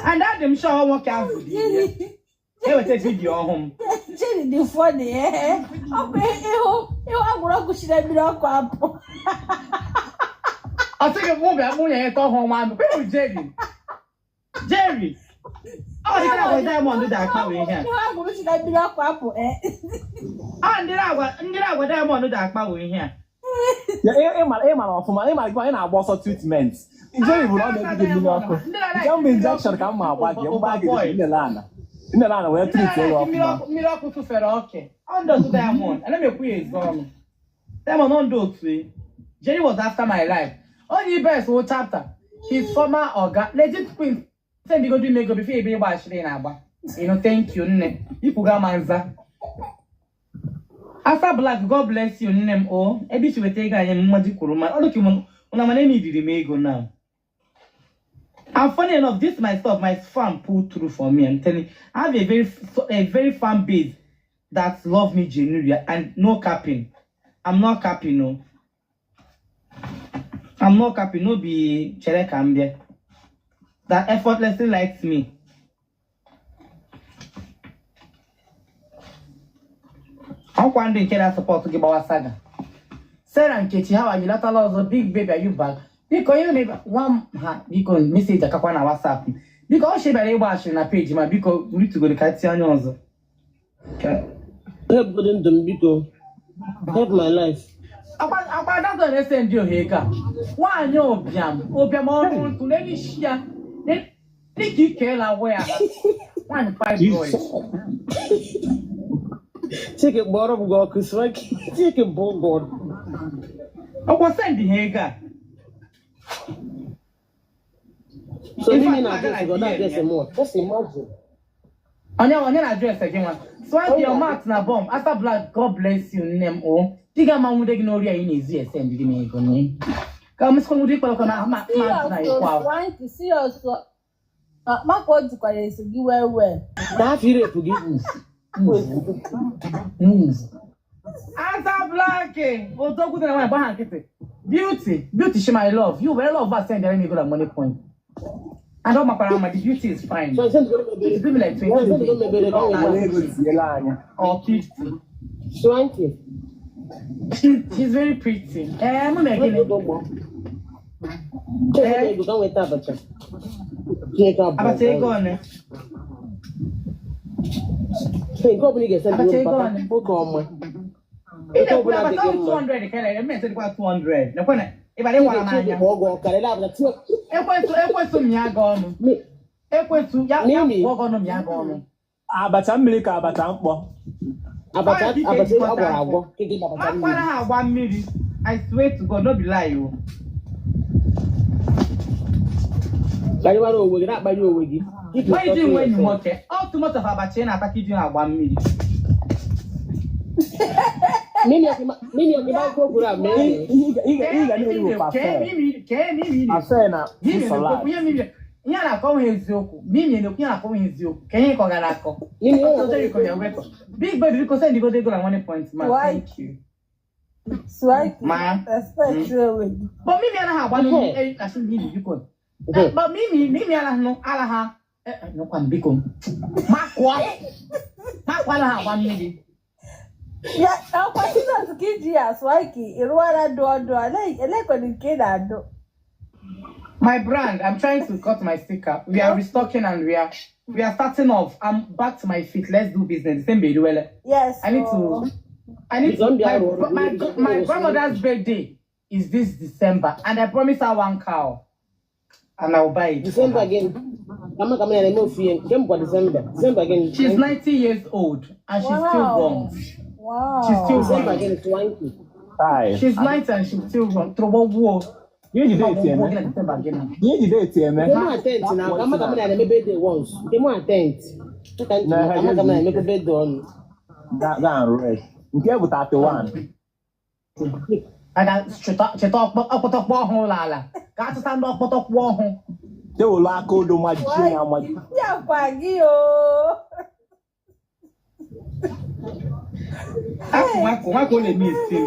And adị m sure nwoke ahụ dị ihe. Eweta vidiyo ọhụ m. Jerry dị funny ee. Ọ bụ ịhụ ịhụ agwụrụ ọkụ chiri mmiri ọkụ apụ. Ọ sị gị mụ bịa nwunye ya tọọ ọhụ nwa m. Kwerụ Jerry. Jerry. Ọ dị ka agwa Diamond dị akpa wee ihe a. Ịhụ agwụrụ chiri mmiri ọkụ apụ ee. Ọ ndị agwa Diamond dị akpa wee ihe a. Ya, ị mara ọfụma, ị mara gị ị na-agba ọsọ treatment. Jerry bụ na ọ na-ebido mmiri ọkụ. Nke mbụ injection ka m ma agba gị, mgba gị nnele ana. Nnele ana wee Ndị treat gị na-like mmiri ọfụma. ọkụ mmiri ọkụ tụfere oke. Ọ ndị otu Diamond. Ana m ekwu ya ezu ọnụ. Diamond ọ ndị otu e. Jerry was after my life. Onye best wụ chapter. His former oga, legit queen, send go do ego before ebe ịgba ashịrị na-agba. You know, thank you, nne. Ikwuga ma nza. Asa Black, God bless you, nne m o. Ebe isi weta ego anyị mmaji kwuru ma ọ dịka ụna mana enidiri m ego now. And funny enough, this myself, my farm pulled through for me. I'm telling you, I have a very fan base that love me genuinely and no capping. I'm not capping, no. I'm not capping, no be chere kambia. That effortlessly likes me. Ọkwa ndị nke na-support gị gbawa saga. Sarah Nkechi, how are you? Latala ọzọ, big baby, are you back? Biko, ihe na nwa m ha, biko, message akakwa na WhatsApp. Biko, ọ shebara ịgba ashịrị na page ma biko, ritugoro ka tinye anya ọzọ. Help godị ndụ m biko. Help my life. Akwa adazọ na-ese ndị ohe ego a. Nwaanyị ụbịam, ụbịam ọrụ ntụ, n'elu isi ya, dịka ike la ya. Nwaanyị fibroid. Chineke kpọrọ m gị ọkụ Swanky. Chineke bụ God. Ọkwa send ha ego a. So In n'ime fact, na aga na address gị, ọ DM na-address ya. m nwa. Just imagine. Onye na-address gị nwa. Swanky, your mouth na bomb. Asa Black, God bless you, nne m o. Di ga ama nwude gị n'ori anyị na-ezu ese ndị m ego nye. Ka m sikwa nwude ịkpọrọkọ na ma ma na Serious ikwu o, ahụ. Swanky, serious o. Maka o jikwara eso gị well well. Na afọ irepụ gị. Asa Black, odogwu dị na nwaanyị gba ha nkịtị. Beauty, beauty she my love. You were love send me go na money point. And ọ makwara ama, the beauty is fine. So send go mebere. It's been like 20 Send go mebere ka o Were nweta. ego ziela anyị. or 50. Swanky. She's very pretty. Eh, mụ na gịnị? Ego gbọ. Chineke ego ka o nweta abacha. Chineke abụọ. Abacha ego one. Hey, nke ọbụla ị ga-ese Abacha ndị ego papa one. oke ọma. Ị Nke na-ekwu ọbụla abacha dị gị mma. 200 ka ị na-eme esedikwa 200. Nekwe na ịbara ịwara m Chineke anya. kpọọ gị ọkarịla abacha tinye Ekwesu ekwesu m ya ga ọnụ. Ekwesu ya ya Mimi. pụọ gị ọnụ m ya ga ọnụ. Abacha mmiri ka abacha mkpọ. Abacha Ọ ya abacha dịka agwọrọ ejikọta agwọ. Keke abacha Akwara mmiri. ha agba mmiri. I swear to God, no be lie o. Kparịwara onwe gị na-akparị onwe gị. Keep Why you insulting doing when you yourself. nwoke? All too much of abacha ị na-ata ka iji na-agba mmiri. Mimi ọkịma nke okwuru a mee. Ihe ị ga na-eri bụ Kee parfait. mimi kee mimi na-ekwu. Parfait na Mimi fruit salad. na-ekwu ihe mimi ihe a na-akọ nwe eziokwu. Mimi na-ekwu ihe a na-akọ nwe eziokwu. Ka ihe kọgara akọ. Mimi Ọtọ Jericho ya wepụ. Big baby biko send go ego na money point ma. Why? Thank you. Swanky, Ma. respect onwe gị. But mimi anaghị agba mmiri asị mimi biko. But mimi mimi anaghị alaha nụkwa m biko. Makwa makwa anaghị agba mmiri. Ya, ọkwa Jizọs ka iji ya Swanky, ị rụwara dụọ dụọ, elekwana nke ị na-adụ. My brand, I'm trying to cut my sticker. We are restocking and we are starting off. I'm back to my feet. Let's do business. Same baby, well. Yes. I need to I need to my grandmother's birthday is this December, and I promise her one cow, and I'll buy it. for December her. again. Kama kama na eme ofu ihe nke m kwa December. December again. She's 90 years old and she still Wow. runs. Wow. She's still December running. again Swanky. Hi. She's 90 and she still runs. Throw Ihe jide eti eme. Ihe jide eti eme. Nke mụ attent na kama kama na eme birthday once. Nke mụ attent. Ka ntị Na kama kama na emekwa birthday ọnụ. Ga and rest. Nke bụ 31. Aga cheta ọkpọtọkpọ ọhụụ ụlọ ala. Ka achọta ndị ọkpọtọkpọ ọhụụ. Tewolu aka odo majie ya maji. Ya kwa gị o. Akụ nwakụ nwakụ ọ na-eme isi.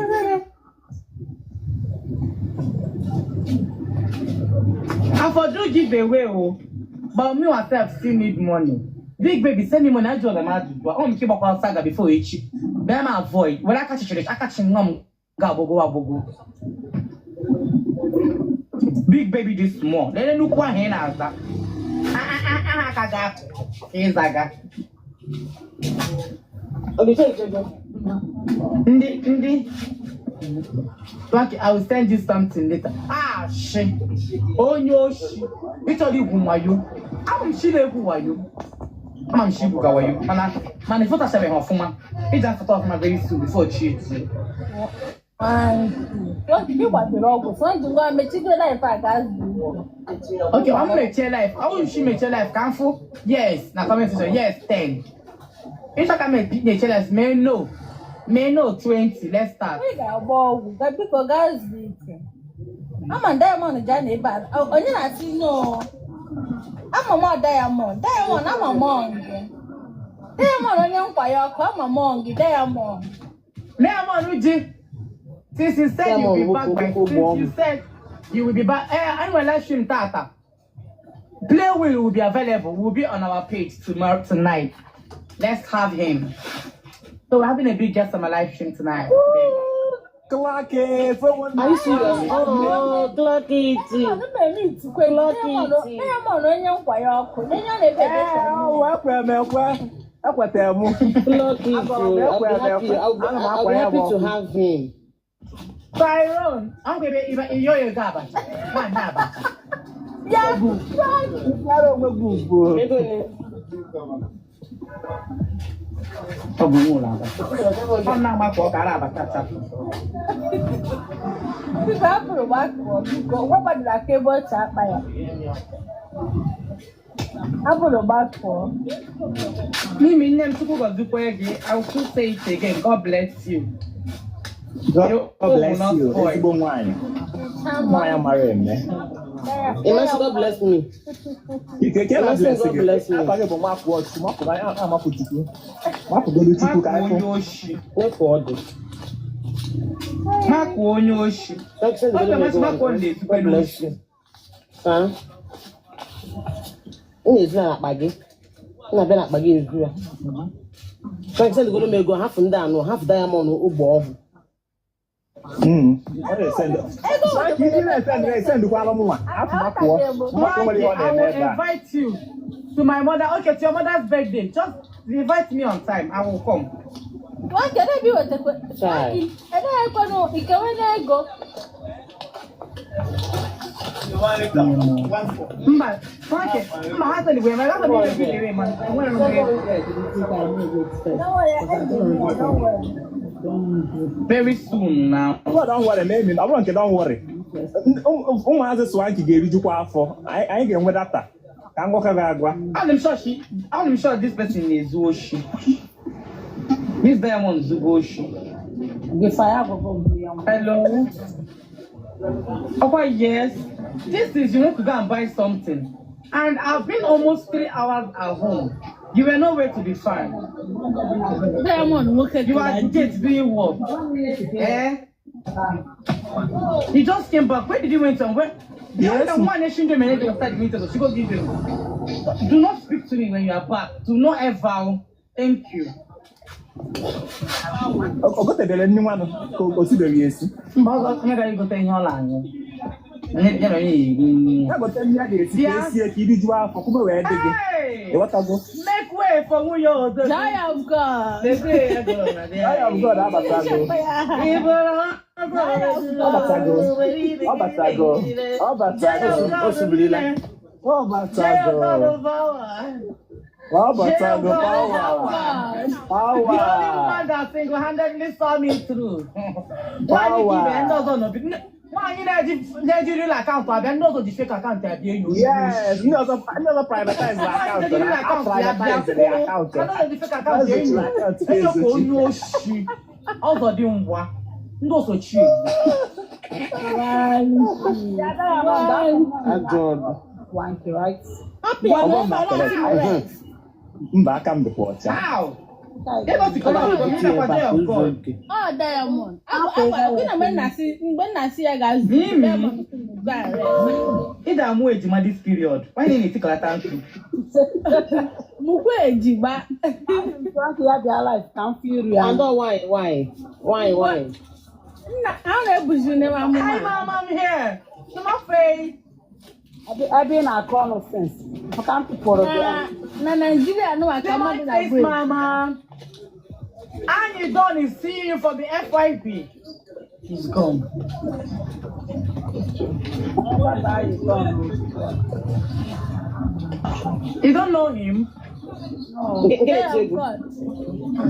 I for do give away o, but me myself still need money. Big baby send me money ajụọla m ajụjụ. Ọ m nke gbakwa saga before echi. Bịa m avoid. Were aka chịchịrị aka chi nwa m ga-agbụgo agbụgo. Big baby dị small. Lele nnukwu ahụ ị na-aza. Aha aka ga-akụ ka ịzaga. Ndị Lucky, I will send you something later. Ah, shi. Onye oshi. Ị chọrọ igwu wayo. Ama m shi na-egwu wayo. Ama m shi igwu ga wayo. Mana mana ịfụtachabeghị ọfụma. Iji afụta ọfụma very soon before chi etie. Swanky, gị gbadoro ọgwụ. Swanky ngwa mechigo life a ga zuo. Okay, I'm gonna share live. I want you to share live. Can fu? Yes, na comment section. Yes, 10. If I can make share live, may no. May no 20. Let's start. Ị ga-agba ọgwụ ga biko gaa zuo ike. Ama Diamond ja na ebe a onye na-asị no. Ama m ọ Diamond. Diamond ama m ọ gị. Diamond onye nkwa ya ọkụ ama m ọ gị Diamond. Diamond Uji. Since you said you'll be Diamond, back by nwoke since ụgbọ you said you will be back. Eh, anyway, live stream tata. Play will be available. Will be on our page tomorrow tonight. Let's have him. So we're having a big guest on my live stream tonight. Clock it. Someone Are you serious? Oh, clock it. Diamond mere itikwe Clock Diamond it. Diamond onye nkwa ya ọkụ onye ọ na-ebe ebe Ee, ọ ekwe m ekwe. Ekwetara m. Clock it. Agwara m I'll ekwe be m happy. ekwe. I'll be, Ana m I'll akwa be ya bụ happy to ọkụ. have him. Tyrone, I'm gonna be even yo yo gaba. Man abacha. ya Nyara onwe gị ugwu. Ego ne? Ọ bụ nwa ụlọ abacha. Ọ na-agbakọ ọkara abacha chapụ. Biko hapụrụ m akụrụ biko nwa gbadoro aka ebe ọ chị akpa ya. Hapụrụ m akụọ. Mimi nne m Chukwu gọzikwa gị. I will still say it again. God bless you. God Your God own will bless not you. spoil. Ezigbo nwaanyị. Nwaanyị mara eme. Emmanuel, God bless me. Ike ke na Emmanuel, bless God gị. bless me. Afa gị bụ nwapụ Chukwu. Mapụ na amapụ Chukwu. Mapụgodu Chukwu ka Makwa anyị onye fụ. oshi. Wait for all this. Makwa onye oshi. Thanks, Ọ ga-amasị makwa ọ na-ezukwe God bless n'oshi. you. Huh? M na-ezu ya n'akpa gị. M na-abịa n'akpa gị ezu ya. Frank send golo m ego hafụ ndị anụ hafụ diamond ụgbọ ọhụụ. Ọ na-esend. Ego Frank, ị na-esend na-esendkwala m nwa. Afụ mapụọ. Mapụ nwere ihe ọ I na-eme will ebe a. invite you to my mother. Okay, to your mother's birthday. Just invite me on time. I will come. Nwa kedu ebe i wetakwa Chai. ebe ekwenụ ikewe n'ego. Mba, Frank, mba, ha sị na ha sị na ebe man. Enwere m ego. Don't worry, don't worry. Very soon now. Ọ bụrụ don't worry, maybe. Ọ bụrụ nke don't worry. Ụmụazị Swanky ga-erijukwa afọ. Anyị ga-enwe data. Ka ngwakọ ga-agwa. I'm sure this person is oshi. This diamond zugo oshi. Hello. Okay, yes. This is you want to go and buy something. And I've been almost 3 hours at home. You were nowhere to be found. Diamond nwoke You are at the gate doing work. Eh? You just came back. Where did you went and where? The Yes. other one nation manager outside the meeting, so she go give you. Do not speak to me when you are back. Do not ever. Thank you. O gotebere nri nwanụ ka o sibere ya esi. Mba, onye gara igote ihe ọla anyụ. Onye ya na onye eri nri. Ya gote nri a ga-esi ka esie ka irijuo afọ kwume wee dị gị. Hey! Ịghọtago? Make way for nwunye odo. Joy of God. Eye of God abatago. Ọ batago. Ọ batago. Ọ batago. O subirila. Ọ batago. Ọ batago. Power. The only Power. woman that single-handedly saw me through. Nwaanyị ka ibe ndị ọzọ nọ nwaanyị na-eji real account abịa ndị ọzọ ji fake account abịa enyo. Yes, ndị ọzọ privatize Nwaanyị akaụntụ na-eji real na account ya bịa privatize kwụrụ. akaụntụ. Ndị ọzọ ji fake account enyo. Akaụntụ Enyo ka ezochi. onye oshi. Ọzọ dị ngwa. Ndị osochi egbu. Ajọ ọdụ. Happy ya na ebe a na-asị m rest. Mba, aka m dịkwa ọcha. How? Ego sikọrọ ọgụ m nakwa Joy of God. Ọ Diamond. Agwara gị na mgbe m na-asị ya ga-azụ Mimi. Diamond sị m go and rest. Ị ga-amụ ejima this period. Why na na-etikọlata ntụ? Mụkwa ejigba. And all why why why why? Nna a na-ebuzi nne m Hi amụma. mom, I'm here. Mama Faye. Ebe ị na-akọ ọnụ sens maka m tụpụrụ gị. Na Naijiria nụwa ka mmadụ Say na-abụ my mama. Anyi Don is seeing you from the FYP. He's gone. What are you done? You don't know him? No. Nke Joy na-eti of egwu. God.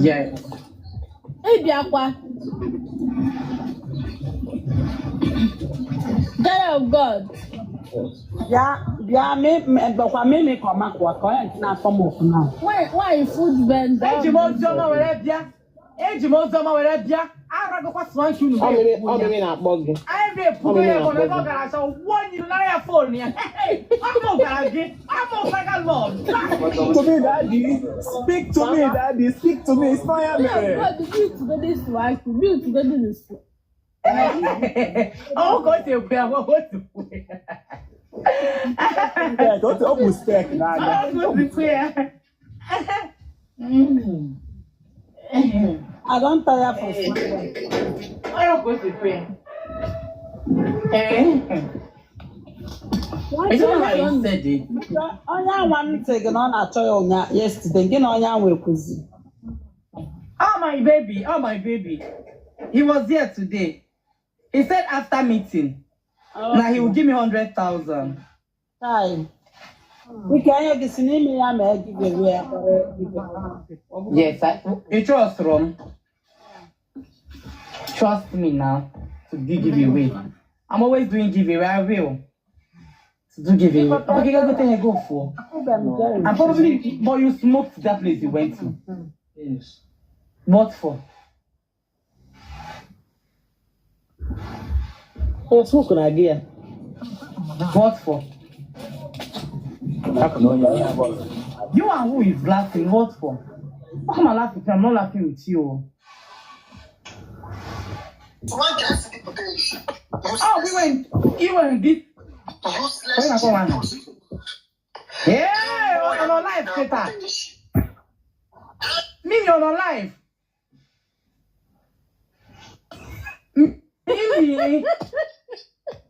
Yes. Ịbịakwa. Joy of God. Bịa bịa gbakwa mimi ka ọ makwa ka onye nke na-akpọ m oku na. Nwaanyị food vendor. Eji m ozi ọma were bịa. Eji m ozi ọma were bịa. Aragokwa Swanky unu Ọ wee mimi kwuo ọ ya. mimi na-akpọ gị. Anyị ga-epugo Ọ ya mimi bụ na ebe na-akpọ ọ gị. gara achọ wuo nyiri nara ya phone ya. Amụgara gị. Amụgara lọd. Speak to me, daddy. Speak to me, daddy. Speak to me. It's not ya mere. God, build together Swanky, build together the Swanky. Ọ ka o si ekwu ya, ọ ka o si ekwu ya. Spec, ọ bụ spec n'anya. Ọ ka o si ekwu ya. I don tire for Swanky. Ọ ka o si ekwu ya. Ee. Swanky Is it onye how he said it? onye anwa m sị gị na ọ na-achọ ya ụnya yesterday, gị na onye anwa ekwuzi. Oh my baby, oh my baby. He was here today. He said after meeting, now he will give me 100,000. Kai. Ike anya gị si n'ime ya ma gị ga-ewe ya kpọrọ ibe. Yes, I you trust Rom. Trust me now to do giveaway. I'm always doing giveaway. I will. To do giveaway. Okay, go go go for. And probably, but you smoked that place you went to. Yes. What for? Onye smoke na-agị ya. What for? You and who is laughing? What for? How come I laugh with you? I'm not laughing with you. Swanky has to be paid. Oh, we went. You went this. Useless. Onye na-akpọ nwaanyị? Yeah, on our life, Peter. Mimi on our life. Mimi.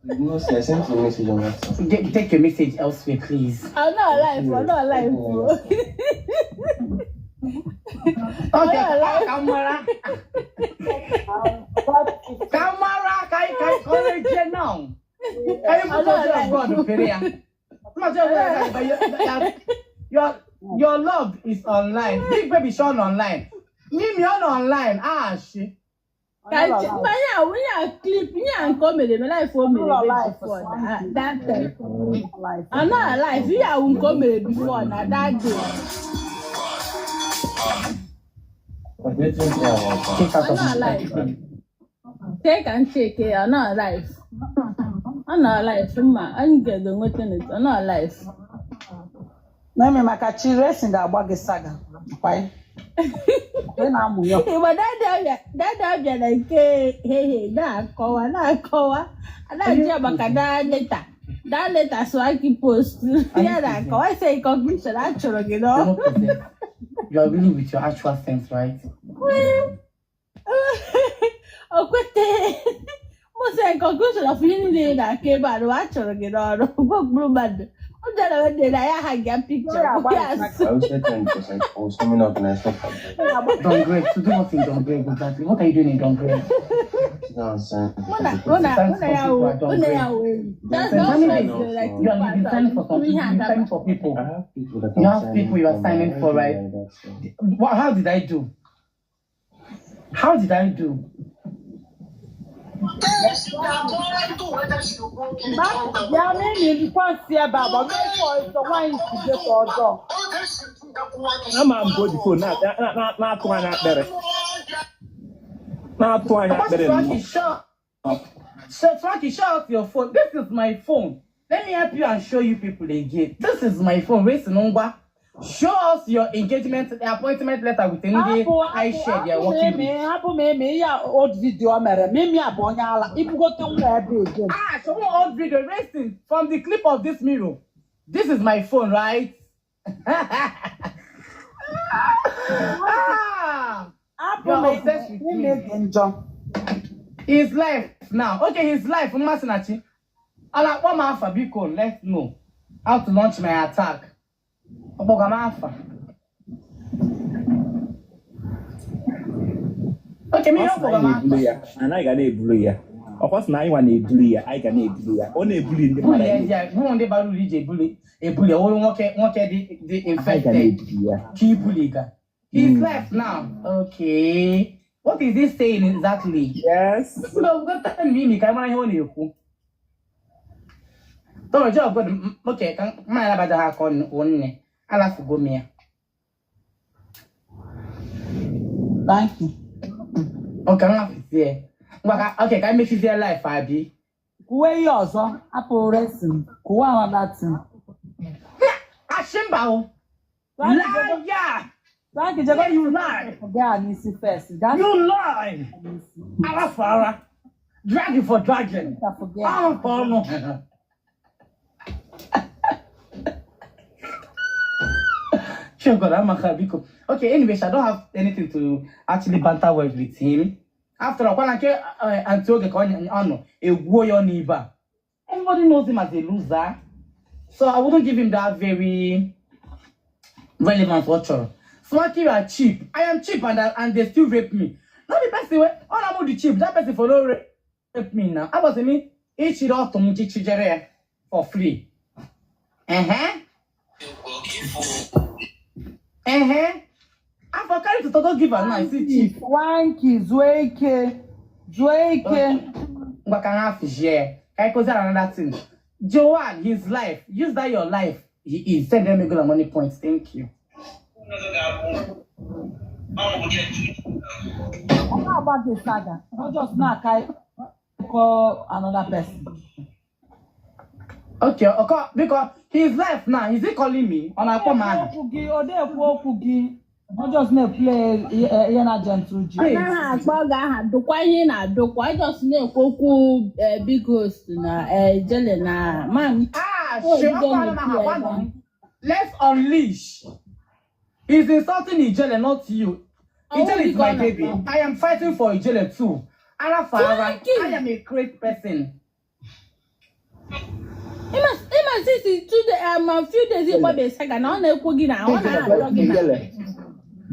No, see, I sent you a message on WhatsApp. Take your message elsewhere, please. I'm not alive, I'm not alive. Bro. Okay, Kamara. Kamara, can you call it now? Can you put yourself God, Perea? Your love is online. Big baby Sean online. Mimi on online. Ah, she. Mmanya a onye a clip ihe a nke o mere eme life o mere eme before that time. I'm not alive. Ihe a nke o mere before na that day. Take out I'm of not alive. Take and check it. I'm not alive. I'm not alive. Mma, anyị ga-enweta it. I'm not alive. Na-eme maka chi racing ga-agba gị saga. Kwa ya. Ị na-amụ ya. Igbo dada abịa na nke hehe na-akọwa na-akọwa na-ajụ ya maka that letter that letter Swanky post ya na-akọwa say in conclusion a chọrọ gị You're n'ọrụ. not possessed. You are really with your actual sense, right? O kwete mụ sị in conclusion of ihe niile ị na-akọ ebe a na a chọrọ gị n'ọrụ gwa mkpụrụ mmadụ ọ bịara wede na ya ha ga picture ya sị I was threatened because I was coming out and I stopped at the Don Greg, to do what in Don Greg exactly? What are you doing in Don Greg? sit down and sign. mụ na mụ na mụ na ya wụ mụ na ya wụ enyi. That's Send not me like this. like You are you've been signing for some ihe you've been signing for people. I have people that You I'm have signing people you are for now. signing Why for, do right? like that? So? How did I do? How did I do? Bịa mimi bikwa si ebe a gba mee ka ọzọ nwaanyị si dị ka ọjọọ. Ama m bụ phone na-atụ anya akpịrị. Na-atụ anya akpịrị Swanky, nnọọ. show, Swanky, show out your phone. This is my phone. Let me help you and show you people again. This is my phone. Wait, Nungwa. Show us your engagement, the appointment letter with Ndị Hapụ I hapụ shared. They are hapụ working mimi with. hapụ mimi ihe a old video o mere mimi a bụ onye ala ibugote nwa ebe again. Ah, show me old video. Racing from the clip of this mirror. This is my phone, right? Ah, Hapụ you are mimi obsessed with mimi me. dị njọ. His life now. Okay, his life. Mmasinachi. Ala, what my alpha? Biko, let's know how to launch my attack. Ọkpọga m afa. Okay, me Ọ sị na ọkpọga anyị m na-ebulu afa. ya, anaghị ga na-ebulu ya. Ọkwa sị na anyị nwa na-ebulu ya, anyị ga na-ebulu ya. Ọ na-ebuli ndị mmadụ Buli anyị ya, hụ ndị bara uru iji ebuli ebuli ọwụrụ nwoke nwoke dị dị anyị ga infected na-ebuli ya. ka ibuli ga. His life now. Okay. What is he saying exactly? Yes. No, go tell me ka mara ihe ọ na-ekwu. Don't worry, Joy of God. Okay, ka mma alabada ha aka nne. Alafugo m ya. Thank you. Okay, m lafuzie. Ngwa ka okay, ka anyị mechizie live abi. Kwuwe ihe ọzọ, hapụ resin, kwuwe another thing. Ashimba o. Liar! Thank you, Jago. You lie. Gaa n'isi first. Gaa You lie. n'isi. Arafara. Dragging for dragging. Forget. Ọnụ for ọnụ. Sure, God, I'm a biko. Okay, anyways, I don't have anything to actually banter with him. After all, kwana nke Aunty Oge ka ọ nọ egwuo ya ọnụ ibe a. Everybody knows him as a loser. So I wouldn't give him that very relevant ọ chọrọ. Swanky, you are cheap. I am cheap and they still rape me. Not the person wey ọ na-amụ the cheap, that person for no rape me now. Agbasị m ịchịrị ọtụ m chichijere ya for free. Ehe. Ehe. Afọ carry to todo give am now, you see cheap. Swanky, zuo ike. Zuo ike. Ngwa ka ha fijie. Ka anyị kụziere another thing. Joan, his life. Use that your life. He is. Send them a good money points. Thank you. Ọ na-agba gị saga. Ọ just na-aka ịkọ another person. Okay, okay, because his life now, is he calling me? On our command. Okwu gị, ọ na-ekwu okwu gị. Ọ just na-eplay ihe na gentle G. Ọ naghị akpọ gị aha, dụkwa ihe ị na-adụkwa. Just na-ekwu okwu big host na Ijele na mam. Ah, Oh, sure. you don't need to Let's unleash. He's insulting Ijele, not you. Oh, Ijele is you my gonna- baby. I am fighting for Ijele too. Arafara, Thank you. I am a great person. Ịma sisi 2 day, a few days ịgbabe saga na ọ na-ekwu gị na ọ na-arịọ gị na Ijele.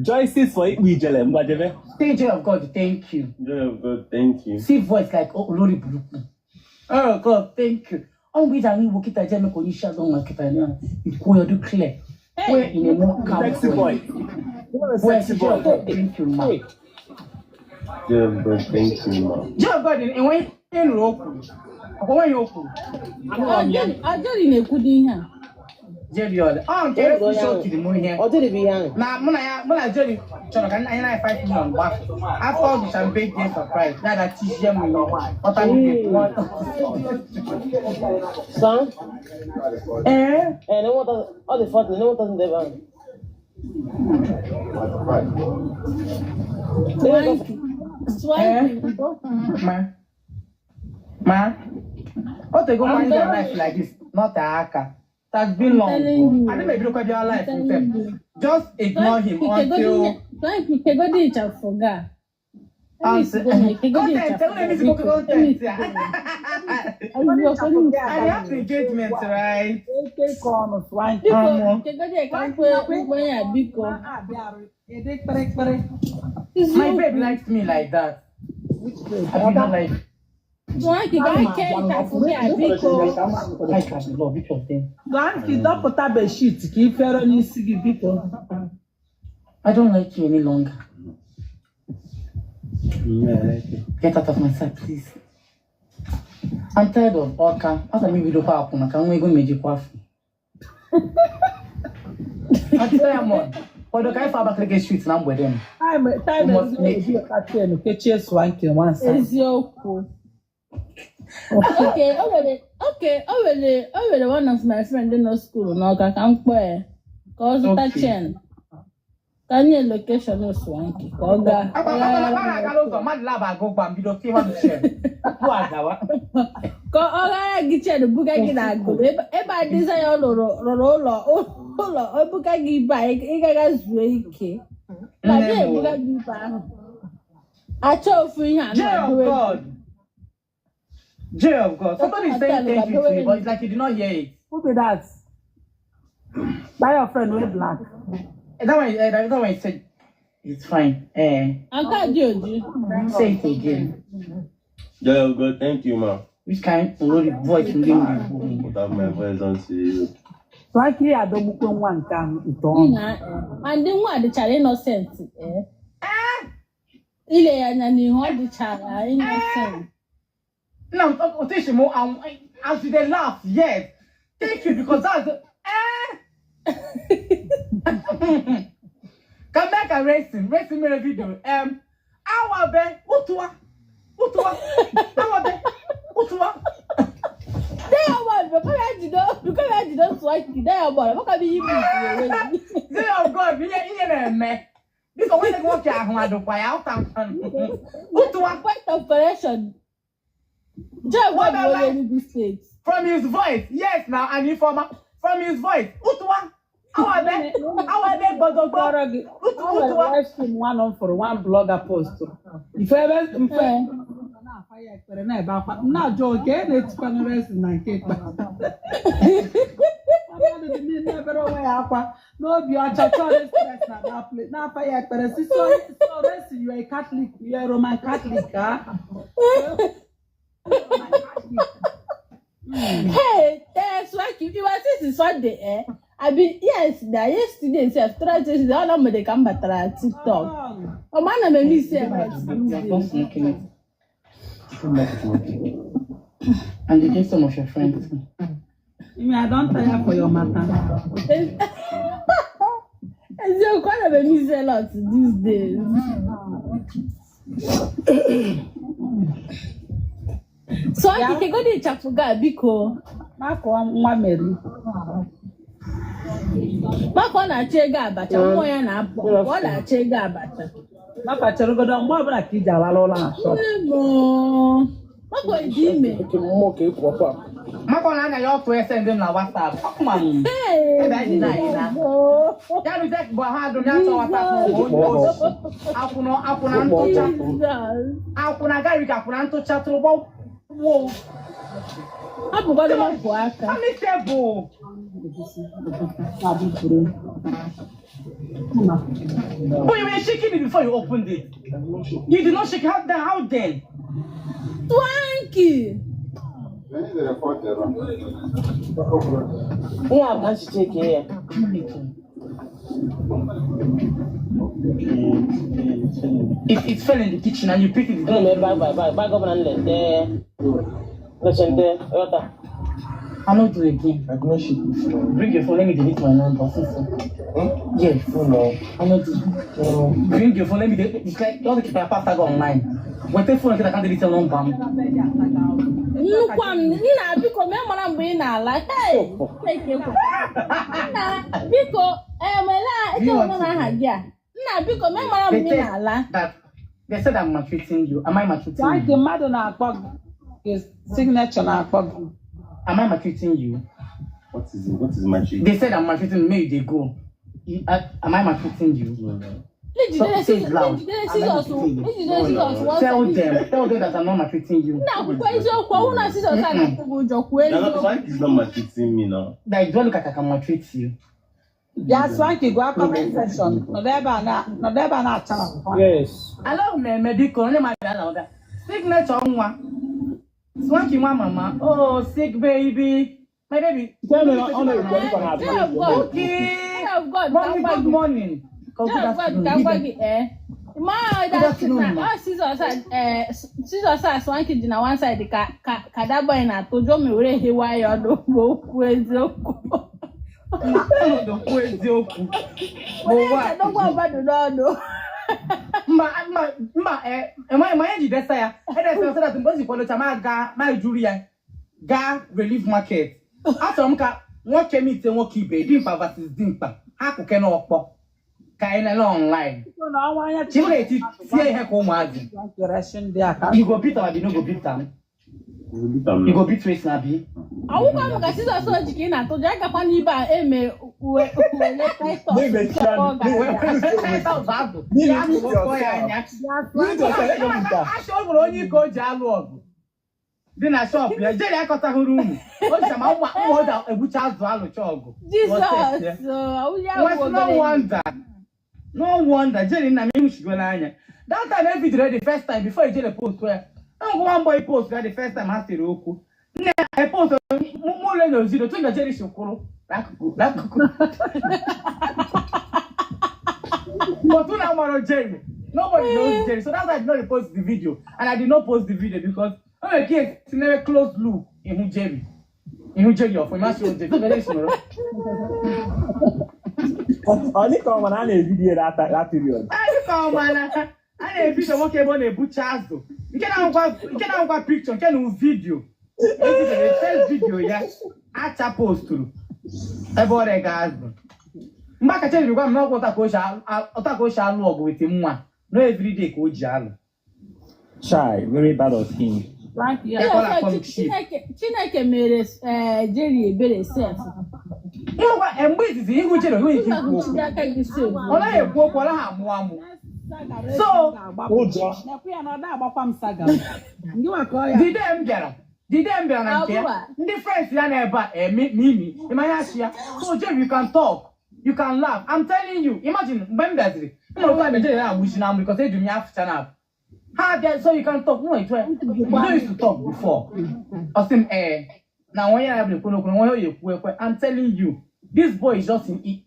Joyce for ikpu ijele mgbajebe. Thank you, of God, thank you. Joy of God, thank you. See voice like oh Olori Buruku. Oh God, thank you. Oh, we don't need kita jeme ko isha don wa kita na. Ikwo yo do clear. Where in a more calm Sexy boy. Where Sexy boy. Thank you, ma. Joy of God, thank you, ma. Joy of God, enwe nụrụ okwu. Ọkwa nwe okwu. Ọjọrị na-ekwu dị ihe a. Jerry ọdị. Ọ nke esi show tiri mụ ihe. Ọ dịrị bụ ihe ahụ. Na mụ na ya mụ na Jerry chọrọ ka anyị na 5 million gbafụ. After all the champagne day surprise, ya da tijie m ihe. Ọta m Son? Eh? Eh, no one ọ dị 40, no 1,000 ebe ahụ. Swanky. Swanky. Ma. Ma. O tego man your life like this, not aka. It has been long. Telling you. I didn't maybe look at your life Telling with them. you. Just ignore him until Swanky, kegodi ịchafụ ga. until content. Tell me musical content. Yeah. I have engagement, right? Eke ka ọnụ Swanky. Biko, kegodi ka mkpe ya biko. Ede kpịrịkpịrị. My babe likes me like that. I don't like Swanky, ka ike ịchafụ gị a biko. like I love each of them. Swanky, dọpụta bedsheet ka ị fere n'isi gị biko. I don't like you any longer. Yeah, I like it. Get out of my sight, please. I'm tired of Oka. Asa m ibidokwa akwụna ka m nwee ego mejikwa afọ. Aunty Diamond, kwado ka anyị fụ Abakaliki street na mgbede m. Time time We must make ebi ọka chen kechie Swanky one side. Eziokwu. Okay, o nwere okay, o nwere one of my friend nọ school n'Ọka ka m kpọọ ya ka ọ zụta Okay. chen. Ka nye location Swanky ka ọ gaa. Akwa akwa na agala ụzọ mmadụ laba agụ gba mbido tiwa m chen. Tupu agawa. Ka ọ ghara gị chen buga gị na agụrụ ebe adịza ya ọ rụrụ ụlọ o buga gị ibe a ị gaga zuo ike. Ma Nne gị m o. ebuga gị ibe ahụ. Achọ ofu ihe a Joy of na-adịwe God. Joy of God. Somebody is saying thank you to you, but it's like you did not hear it. Who be that? That your friend wey black. That one, that one said it's fine. Eh, Aka dị oji. say it again. Joy of God, thank you, ma. Which kind of Olori voice ndị Igbo? Put up my voice onto you. Swanky ya adọgbukwe nwa nke ahụ ite ọnụ. Nna, ma ndị nwa dịchara innocent eh. Ile ya anya n'ihu ọ dịchara innocent. No, Otishimo, as you dey laugh, yes. Thank you, because that's the, eh. Come back and racing, racing mere video. Awabe, utuwa, utuwa, awabe, utuwa. Diamond, because I did not swanky. Diamond, what can be you? Joy of God, ihe na-eme. Biko nwanne gị nwoke ahụ adụkwa ya ụta utuwa. Point of correction. Joy of God bụ onye Enugu State. From his voice, yes now, and informer. From his voice, utuwa, awabe, awabe gbọdọgbọ, Kpọrọ gị. utu O nwere utuwa. live stream nwa m fụrụ one blogger post. Ife ebe mfe Ee. na-afa ya ekpere na-ebe akwa. M na-ajụ oke na-etikwana resi na nke ikpeazụ. Mmadụ dị niile ebere onwe ya akwa n'obi ọcha chọrọ stress na that place na-afa ya ekpere si so so resi you are a Catholic, you are a Roman Catholic, ah. Roman Catholic. Hey, eh, Swanky, you were since Sunday, eh? I be yes, na yesterday sef, try to say all of them come batara TikTok. Oh man, I'm a miss here. They are smoking it. And you get some of your friends. Me, I don tire for your matter. Eziokwu, ana m emiss a lot these days. Swanky, kegodi ịchafụ gị a biko. Makụọ nwa Mary. Maka ọ na-achọ ego abacha, mmụọ ya na-apụ, ọ na-achọ ego abacha. Maka cheregodo mgbe ọbụla ka iji alala ụlọ na shop. Nne m, maka ọ dị ime. Maka ọ na-anya ya ọtụ ese ndị m na WhatsApp. Ọkụma m. Ebe anyị na anyị na. Ya rute bụ ha adụ ya achọ WhatsApp ma ọ bụ onye oshi. Akwụna akwụna ntụcha. Jesus. Akwụna garik akwụna ntụcha tụrụ gbọ wo. Hapụgodu m pụọ aka. Family table. But you were shaking it before you opened it. You did not shake it. How then? Swanky. Ihe a bụ ka nchicha eke ya. If it fell in the kitchen and you picked it, Ana m ebe agba agba agba gọvanọ nlete nlete ghọta. I not do again. Bring your phone. Let me delete my number. Sister. Yes. I not do. Bring your phone. Let me delete. It's like all the keep my pastor go online. When the phone, I can't delete your number. Nnukwu m, nna biko mee mara mgbe ị na-ala. Hey! Chineke ekwe. Nna biko, emela eke na aha gị a. Nna biko mee mara They mgbe ị said na-ala. that they said I'm maltreating you. Am I maltreating Swanky you? mmadụ na-akpọ gị signature na-akpọ gị. Am I maltreating you? What is it? What is my treat? They said I'm maltreating me. They go. Am I maltreating you? So, Ejidere say it loud. ejidere Am I scissors maltreating you? ejidere scissors one Tell side. them. Tell them that I'm not maltreating you. Nna akwụkwọ eziokwu, ọwụ na scissors a na-atụ gị ụjọ kwuo No, no, eziokwu. Swanky is not maltreating me now. Like, do I look like I can maltreat you? Bịa Swanky gụọ comment section nọdụ ebe a na nọdụ ebe a na-acha na Yes. Ala mmemme biko onye ma bịa na ọga. Signature nwa. Swanky nwa mama. Oh, sick baby. My baby. Tell me, ọ na-ekwu ọ Joy na-adị. of God, Okay. Joy of God, ka Mommy, m gwa good gị. morning. Oh, Joy good of God, afternoon. ka m gwa gị, eh. Ma Good that afternoon, na ma. ọ scissors a eh scissors a Swanky ji na one side ka ka ka that boy na-atụ ụjọ ma were hewa ya ọdụ ma o kwuo eziokwu. Ọnọdụ kwuo eziokwu. Were N'ụwa ya a. dọgwa mmadụ n'ọnụ. Mba, mba, mba, eh, enweghị ma anyị jidesa ya. Edesa ya so that mgbe o si kwadocha ma gaa, ma juru ya gaa relief market. Achọrọ m ka nwoke mite nwoke ibe dimkpa versus dimkpa ha kụke n'ọkpọ ka anyị lele online. Na ọnwa anya Chimere eti tie ihe ka ụmụazị. Swanky resi ndị a ka You go beat am abi no go beat am? You go beat race na abi? Ọwụkwa m ka scissors o ji ka ị na-atụ ụjọ agakwa n'ibe a eme uwe uwe Titus Na-emechi ka ọ anya. ga-abịa. Titus azụ. N'ihi Ya mute atụrụ ya yourself. anya. Mute yourself, ego m nta. Asị o nwere onye ike o ji alụ ọgụ dị na shọpụ ya jeri akọtahụrụ unu o ji ma ụmụ ụmụ o ji egbucha azụ alụcha ọgụ. Jizọs, ọwụ ya bụ Nwa sị, no obere. wonder, no wonder Jerry nna m ịhụchigola anya. That time e bidoro the first time before ejere post ya, ngwa nwa mbọ post ya the first time ha sere okwu nne ya post mụ ụlọ na oziro tụ nga Jerry si kwụrụ n'akụkụ n'akụkụ. But una maro Jerry, nobody knows Jerry, so that's why I did not repost the video, and I did not post the video because o nwere ike esi n'ebe close loop ịhụ Jerry. Ihu Jerry ọfụ ịmasị oje tụbere isi nọrọ. Ọ dị ka ọ ma na a na-ebido ya that period. Anyị ka ọ ma na a na-ebido nwoke ebe ọ na-ebucha azụ nke na-ahụkwa picture nke na video first video ya acha posturu ebe ọ rega azụ mgbe akacha jiri gwa m na ọgwụ ụta ka o si alụ ọgụ with nwa no everyday ka o ji alụ. Shy, very bad of him. Ya ka ọ na-akpọ m chief. Chineke mere Jerry ebere sef. Ịhụkwa mgbe izizi ihu Jerry enweghị ike ikwu okwu. Aka gị sef. Ọ naghị ekwu okwu, ọ naghị amụ amụ. So Ụjọ. Nekwe ya na ọ na-agbakwa m saga. Ngị nwa ka ọ ya. The day m bịara, the day m bịara na nke ya, ndị friends ya na ebe a emi mimi ịmanya achị ya. So Jerry, you can talk, you can laugh. I'm telling you, imagine mgbe m bịaziri, m nọrọ ebe Jerry na-agbụchi na mbụ because eji m ya afụcha na ha bịa, so you can talk. No, it you don't used to talk before. Ọ sị m ee na nwa ya bụ ekwu n'okwu na nwa ya ekwu ekwe. I'm telling you, this boy is just in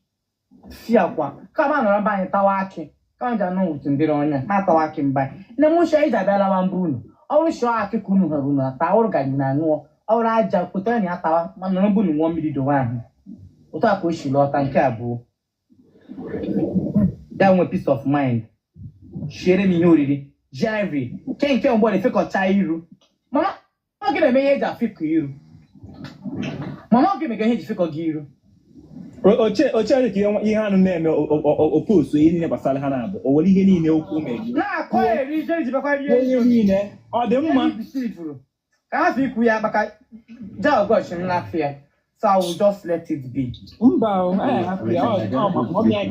fear kwa. Kama nọrọ mba anyị tawa akị. Kama ji anọ wutu ndịrị ọnya ma tawa akị mba. Nne m shọ iji abịa lawa mbụ unu. Ọ bụrụ shọ akị ka unu hụrụ unu ata, ọ bụrụ gari na aṅụọ, ọ bụrụ aja pụtara na ya tawa, ma nọrọ mbụ unu ṅụọ mmiri dowe ahụ. Otu a ka o si lọta nke abụọ. Ya nwe peace of mind. Shiere m ihe oriri. Jerry, nke nke mgbe ọ na-efekọcha iru. Mama, ọ gị na-eme ihe eji afịkọ iru. Mama, ọ gị mega ihe eji fekọ gị iru. Oche oche dị ka ihe anụ na-eme opostu ihe niile gbasara ha na-abụ o nwere ihe niile okwu mere Na-akọ eri Jerry ji bakwa rie ihe niile ọ dị mma. Ka ha fi ikwu ya maka Joy God m n'afọ ya. So I will just let it be. Mba o, anyị hapụ ya, ọ maka ọmị anyị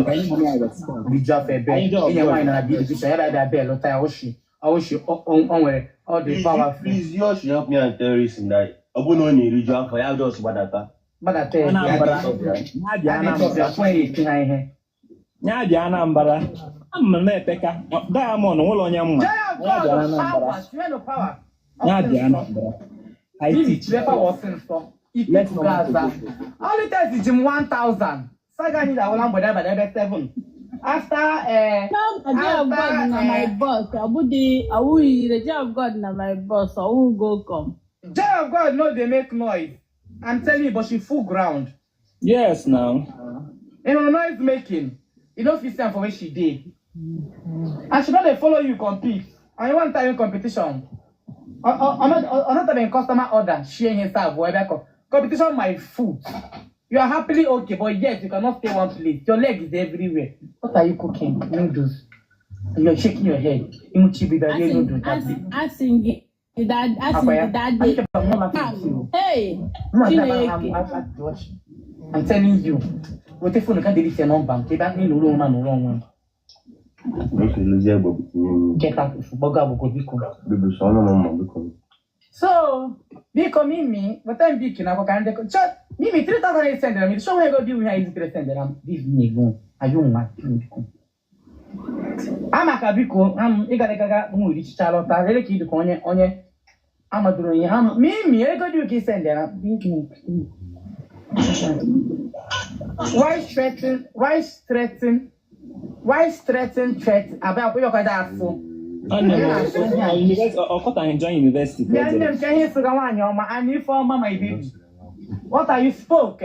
ka anyị respect. Biju afọ ebe inye nwaanyị na bi division ya bịa bịa lụta ya oshi oshi o nwere ọ dị powerful. Please, you should help me and tell reason that ọ bụrụ na ọ na-eriju afọ ya just gbadata. Gbadata ya. Anambra. Ya bịa Anambra. Ya bịa Anambra. Ama m na-eteka. Diamond nwere onye mma. Ya bịa Anambra. Ya bịa Anambra. I teach. Let's Gaza. Only test ji m 1000. Saga anyị ga-awụla mgbede abalị ebe 7. After No, the day of God na my boss. Ọ awughị the day of God na my boss. Ọwụ go come. Joy of God no dey make noise. I'm telling you, but she full ground. Yes, now. You know, noise making. You no fit stand for where she dey. And she no dey follow you compete. And you want time competition. Another time customer order, share himself, whatever. Competition my foot. You are happily okay, but yet you cannot stay one place. Your leg is everywhere. What are you cooking? Noodles. And you're shaking your head. Asị gị that day. Hey, Chineke. I'm telling you. What if you can't delete your number? Get back me no no no no. Okay, lose your baby. Get out if you bug up go biko. Baby, so no mama biko. So, biko mimi, what time biko na ko kan de chat. Mimi 3000 send am. Show where go be we is 3 send am. Leave me alone. Are you mad? Amaka biko, am ị gara gaga nwere ichicha lọta. Lele ka idukọ onye onye amadoro ihe ha mimi ego dị ka send am. Why threaten? Why threaten? Why threaten threat? Abịa akwụ ịkọta afọ. Ọkọta join university. Bịa nne m ka ihe sịga nwaanyị ọma and ife ọma my baby. What are you spoke?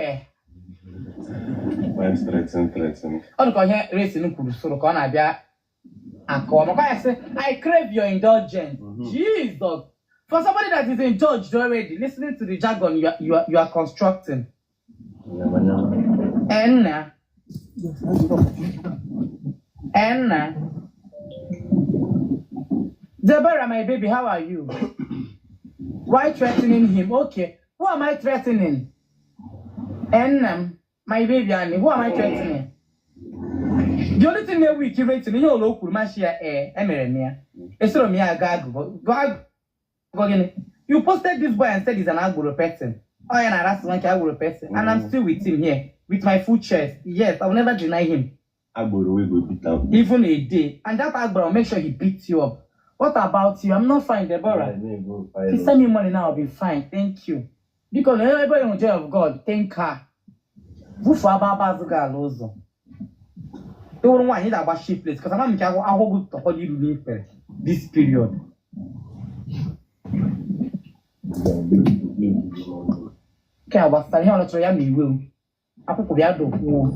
Why threaten threaten? Ọ dịka ihe resin kwuru soro ka ọ na-abịa akọwa maka ya sị I crave your indulgence. Jesus. For somebody that is indulged already, listening to the jargon you are constructing. Enna. Enna. Deborah, my baby, how are you? Why threatening him? Okay. Who am I threatening? Enna, my baby, Annie, who am I threatening? The only thing that we keep rating, you know, you posted this boy and said he's an agboro person. Oh, yeah, that's one agboro person. And I'm still with him here, with my full chest. Yes, I will never deny him. Agboro will go beat up. Even a day. And that agboro will make sure he beats you up. What about you? I'm not fine, Deborah. If you send me money now, I'll be fine. Thank you. Because everybody in the joy of God, thank her. Bufu ababa azuga alozo. They wouldn't want to about ship place because I'm not going to this period. Nke a gbasara ihe ọ chọrọ ya ma iwe o. Akwụkwọ bịa dokwuo.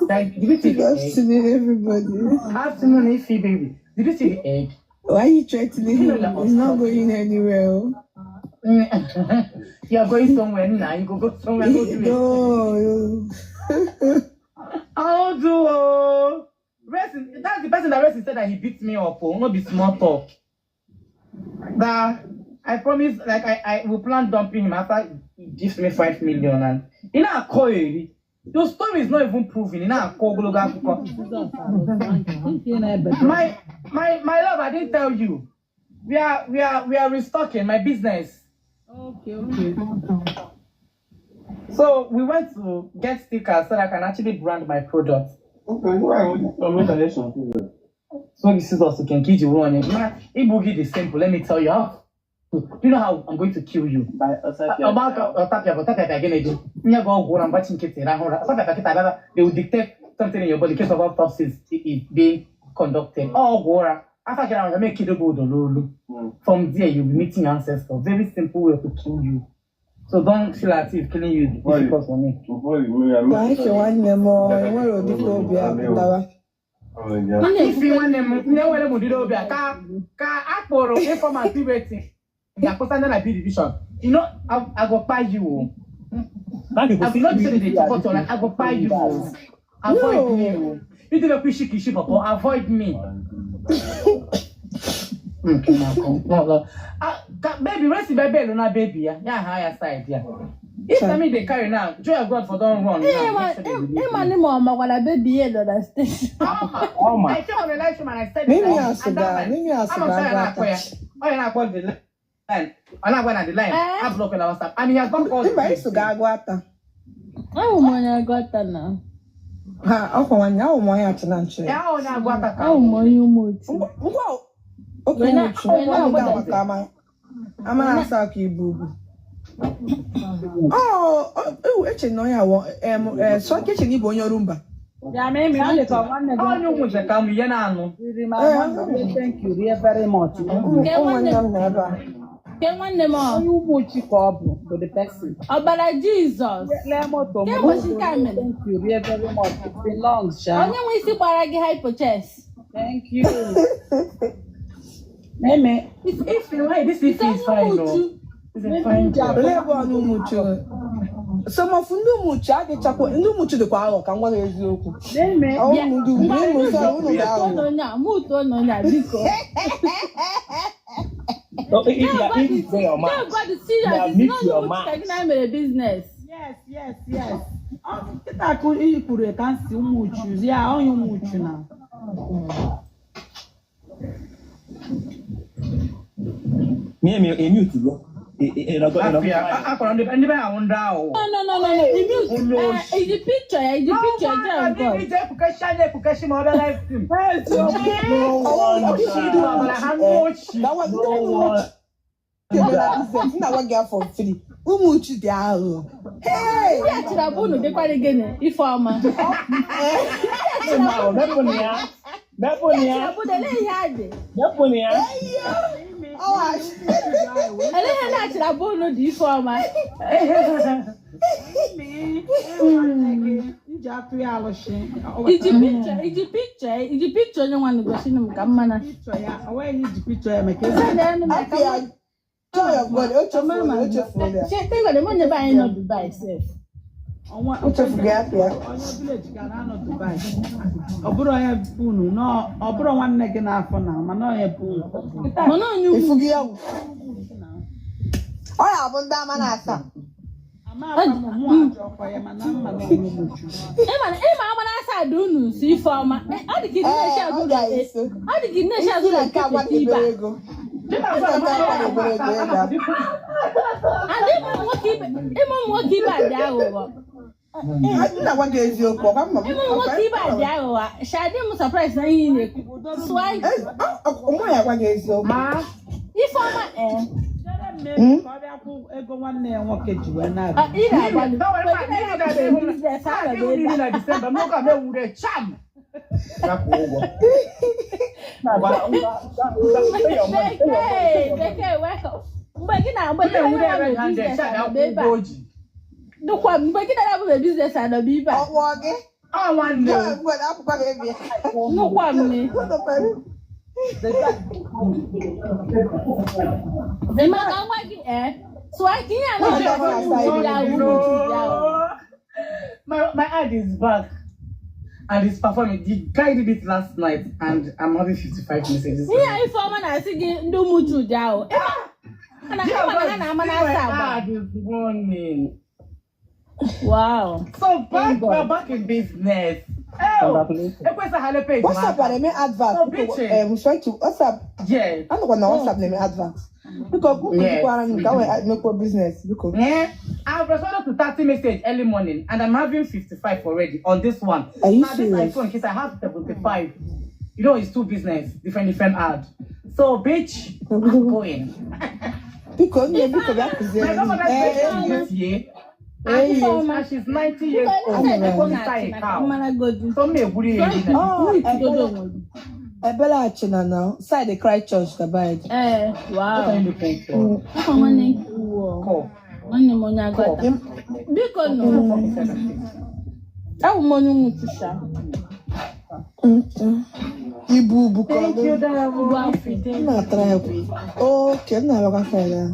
Like, did you see Good the egg? afternoon, everybody. Afternoon, Ify baby. Did you see the egg? Why are you threatening You know him? that He's not going anywhere. Oh. You are going somewhere now. You go somewhere. Go do it. No. I'll do. Oh. Rest in, that's the person that rest said that he beat me up. Oh, not be small talk. That I promise, like I will plan dumping him after he gives me 5 million and you know I call you. Your story is not even proven. You know I call ogologo akụkọ. Jizọs arụsị nke na-ebede. My love, I didn't tell you. We are restocking my business. Okay. So we went to get stickers so that I can actually brand my product. So this is also can kill you on it. It will be simple. Let me tell you how. Do you know how I'm going to kill you? About ọtapịa gịnị dị nye gị ọgwụ ụra mgbachi nkịtị rahụ ụra ọtapịa kịta abịa, they will detect something in your body case of autopsy is being conducted. Ọgwụ ụra after kịta ahụ make kido ụdọ n'olu. From there you will be meeting your ancestors. Very simple way to kill you. So don't feel as if killing you is difficult for me. Ka nwanne m ọ enwere ụdịka obi a pụtara. Ifi nwanne m nne nwere m ụdịrị obi a ka a kpọrọ informal rating ga-akpọsa ndị na B division. You know, I go kpai you o. I will not say they support you, I go kpai you o. Avoid me o. You dey make kishi kishi pọpọ, avoid me. No, ah, baby, rest baby na baby ya ya ha ya side ya. If na me dey carry now, joy of God for don run now. Make sure they release Ịma me. ndị ma ọ makwara baby ya nọ na station. Ọma. I came on the live stream and I said it. Mimi And asụga, that man, Mimi ama m asụga sọ ya agụ na-akpọ ya. ata. Ọ ya na-akpọ the line. Ọ na-agwa na the line. Eh? I block na WhatsApp. And he has not called Mba, me. ịsụga agụ ata. Ahụ m onye agụta na. Ha, ọkwa nwanne, ahụ m onye achị na nche. Ya ọ na-agwa ata ka. Ahụ m onye ụmụ otu. Ngwa oke Wee na- nwuchu, wee ọ bụ na-agbada. maka ama ama na-asa aka ibu ugwu. Ọ, ewu eche na onye awọ, sọ ka eche na ịbụ onye ọrụ mba. Ya ma emi ọ dị ka nwanne gị. Onye ụmụ nze ka mụ ihe na-anụ. Riri ma nwanne gị, thank you rie very much. Ụmụ Nke nwanne nwanne m nọ ebe a. Nke nwanne m ọ. Onye ụmụchi ka ọ bụ the person. Ọbara Jizọs. Lee moto m. Ke ụbọchị nke a mere? Thank you rie very much. It belongs, sha. Onye nwe isi gbara gị hypochest. Thank you. Meme. If you why this if is fine no. It's a fine girl. Olee ebe ọnụ ụmụchu? Some of ndị ụmụchu adịchakwa, ndị ụmụchu dịkwa aghọ ka m gwa gị eziokwu. Meme. Ọ ụmụ ndị ugwu, ịmụ nsọ unu Mutuo ga-aghọ. n'onye a, mutuo n'onye a, biko. Oh, if you your Tell match. God is serious. Yeah, It's meet not your you match. ka gị na mere business. Yes. Ọ kịta ka ị kwuru ka m si ụmụchu ya onye ụmụchu na. Me, mute go. Afia, akpọrọ ndị be ahụ ndị ahụ. No. You mute. Onye oshi. Is the picture, is the picture, Joy of God. Ije epukeshi anya epukeshi ma ọ bịa live stream. No one Oshi dị ọbara ha ndị oshi. That was No one. nna gwa gị afọ free. Ụmụchu dị aghụghọ. Hey! Ndị achịrị abụ unu dịkwara gịnị? Ifeọma. Mepụnụ ya. Mepụnụ Ndị ya. achịrị abụ unu, elee ihe ha dị? Mepụnụ ya. Elee ihe ndị achịrị abụ unu dị Ifeọma? Imi nji atụ ya alụsị. Iji picture, iji picture, iji picture onye nwanne gosi m ka mma na. Picture ya, o nweghị iji picture ya maka ezi. Send ya nụ m ya ka Afia, mma. Joy of God, o chefuru o chefuru ya. Thank God, onye be anyị nọ Dubai sef. O chefuru ya afia. Onye village ga na-anọ Dubai. Ọ bụrụ onye bụ unu, ọ bụrụ nwanne gị n'afọ na mana onye bụ unu. Kịta Mana onye ugwu. Ifugi ya. Ọ ya bụ ndị ama na-asa. Ama akwa m mụ ajọ ọkwa ya mana mma na onye ụmụchu. Ịma agba na-asa ada unu nso Ifeọma. Ọ dị ka ị na-eche Ee, azụ ọ ụlọ. ga-eso. Ọ dị ka ị na-eche azụ Isi ụlọ na nke agwa nkịtị ibe a. debere ego. Isi na nke agwa debere ego ego a. And ịmụ ụmụ nwoke ibe a dị aghụghọ. Nna gwa gị eziokwu, ọkwa mma m. Ịmụ ụmụ nwoke ibe a dị aghụghọ. Shadị m surprise na ihe ị na-ekwu. Sụọ Ụmụ ya gwa gị eziokwu. Ma Ifeọma ee. Chere m ego ka ọ bịa kwụ ego nwanne ya nwoke ji wee na-abịa. Ị na-agbalị. Don't worry, ma, mmiri ga-adị Business na anọghị ebe mmiri a. na Disemba, m oge a mewure cham. Ya kwụọ ụgwọ. Bekee, Bekee, welcome. Mgbe gị na mgbe gị na Mgbe ya red bụ handed, business sha anọbe ga-akwụ ebe ụgwọ a. o ji. Dụkwa mgbe gị na ya bụ business anọbe ebe a. Ọkpọ gị. Ọ nwanne o. Mgbe akwụkwọ gị bịa. Nụkwa m ne. Ị ma ka nwa gị ee Swanky ihe a na-achọ Who ụmụ ya ụmụ ya. My ad is back and it's performing. The guy did it last night and I'm having 55 messages. Ihe a Ifeọma na-asị gị ndị ụmụ Chude ahụ. Ịma na Yeah, ịma na ha but na-ama see na-asa my agba. ad is running. Wow. So back, Thank we're God. back in business. Oh, Congratulations. Ekwesa Hale page. WhatsApp a na-eme advert. So Biko, bitches. Swanky, WhatsApp. Yes. Anọkwa na WhatsApp na-eme advert. Biko, Yes. kwukwara m ka wee mekwa business. Biko. Yeah. I've responded to 30 messages early morning and I'm having 55 already on this one. Are you Now this serious? iPhone case I have 75. You know, it's two business, different ad. So bitch, I'm going. Biko, nne, biko, bịa My kụziere m. grandmother Ee, said enyi. this year, and Enyi. she's 90 years Biko, old. eleta Anụrụ m. ebe Inside a na-achị na ka cow. mara godu. So me egwuri Swanky, eri na. Oh, mute godo Ebele onwe gị. Ebele Achịna na side Christ Church ka bide. Ee, What are wow. you looking for? Afọ nwanne nke uwe. Call. Nwanne m onye agwata. Call. Biko nụ. Abụ m onye nwụchụcha. Ibu ubu ka ọ Thank dị. you, Ugbu Diamond. afọ. If you M did. na-atara ya. Oke, m na-alọkwa fọrọ ya.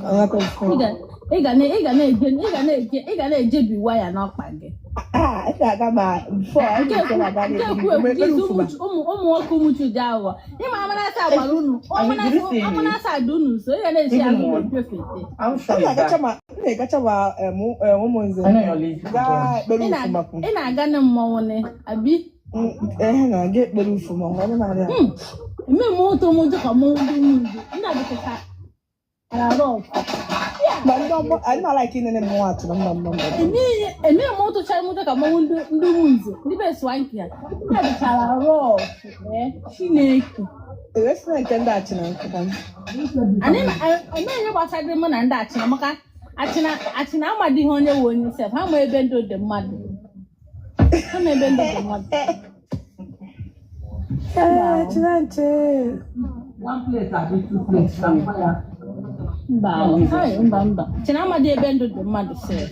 Alọkwa Ị fọrọ. ga ị ga na ị ga na-eje ị ga na-eje ị ga na-ejebi waya n'ọkpa gị. Ah, ị ga-aga ma before anyị Nke ga-eke ekwu na-aga nke na-ebi ekwu mgbe ekwu ekpere isi ufuma. ụmụ ụmụ nwoke ụmụ Chude aghụghọ. Ịma amanasa gbara unu I mean, did you see me? amanasa dị unu nso ị ga na-esi Even ahụ one. na-efe fete. I'm M sure you're na-agacha back. ma m na-agacha ma ụmụnze I know you're lazy. gaa Don't. ekpere Ị na ufuma kwụ. ị na-aga na mmọnwụ ne abi. Ehe na aga ekpere ufuma ọ dị na-arịa. Eme m ụtọ m ụjọ ka mụ ndị ụmụ ndu ndị adịkacha ara rọf. Ma ndị ọgbọ anyị na-alaiki inene mmọnwụ atụ na mma mma mma. Eme m ụtụcha m ụjọ ka mmanwụ ndị ụmụ nze ndị be Swanky ya ndị adịchara rọf ee Chineke. Ewesịna nke ndị Achịna nkụkwa m. Anyị eme ihe gbasara mụ na ndị achịna maka achịna achịna amadịghị onye wụ onye sef ha ma ebe ndụ dị mmadụ ha ma ebe ndụ dị mmadụ. Ee, Achịna nche. One place abi two place. Mba hai, mba mba achịna amadị ebe ndụ dị mmadụ sef.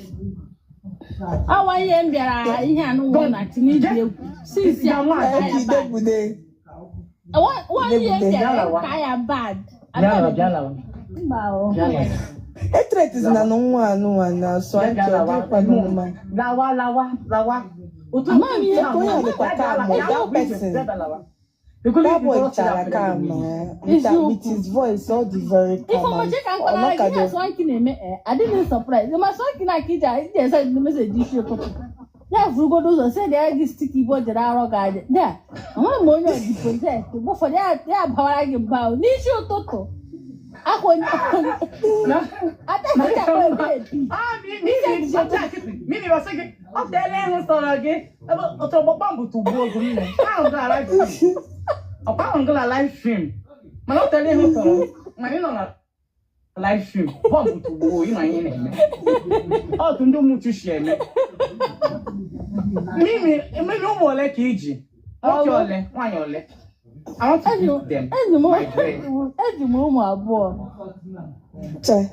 Awa ihe m bịara ihe anụnwụ na achịna iji egwu since ya Nwa ka ya bad. Idebude. One ihe m bịara ka ya bad. Bịa bịa lawa. Mba o. Bịa lawa. Etretizina na nwa anụnwa na Bịa Swanky bịa ọ lawa. dịghịkwa n'ọma. Lawa lawa lawa. Otu Ama m ihe Onye a dịkwa calm, that person. That boy chara calm, eh. With his voice, all the very calm. Ifeọma And che ka nkọrọ gị ihe ọnọkado. Swanky na-eme ee adịghị m surprise ma Swanky na-aka ije ije ese ndị meseji isi ụtụtụ ya furugodo ụzọ sị dị ya gị stik igbo jere arọ gị aja ya amaghị m onye ọdị protest mgbe ụfọdụ ya ya bawara gị mba o n'isi ụtụtụ akwa onye ataghị akpa ebe ebi Ah, mimi basị gị ọ teela ịhụ sọrọ gị ebe otu ọgbọgba mbụ tugbuo ogu nne ahụ gị na live stream ọkwa ahụ gị na live stream mana ọ teela ịhụ sọrọ gị mana ị nọ na live stream bọmbụ tugbuo ịma ihe ị na-eme otu ndị ụmụ chushi eme mimi mimi ụmụ ole ka iji nwoke ole nwaanyị ole I want to give them eji m my dress. eji m ụmụ abụọ Che.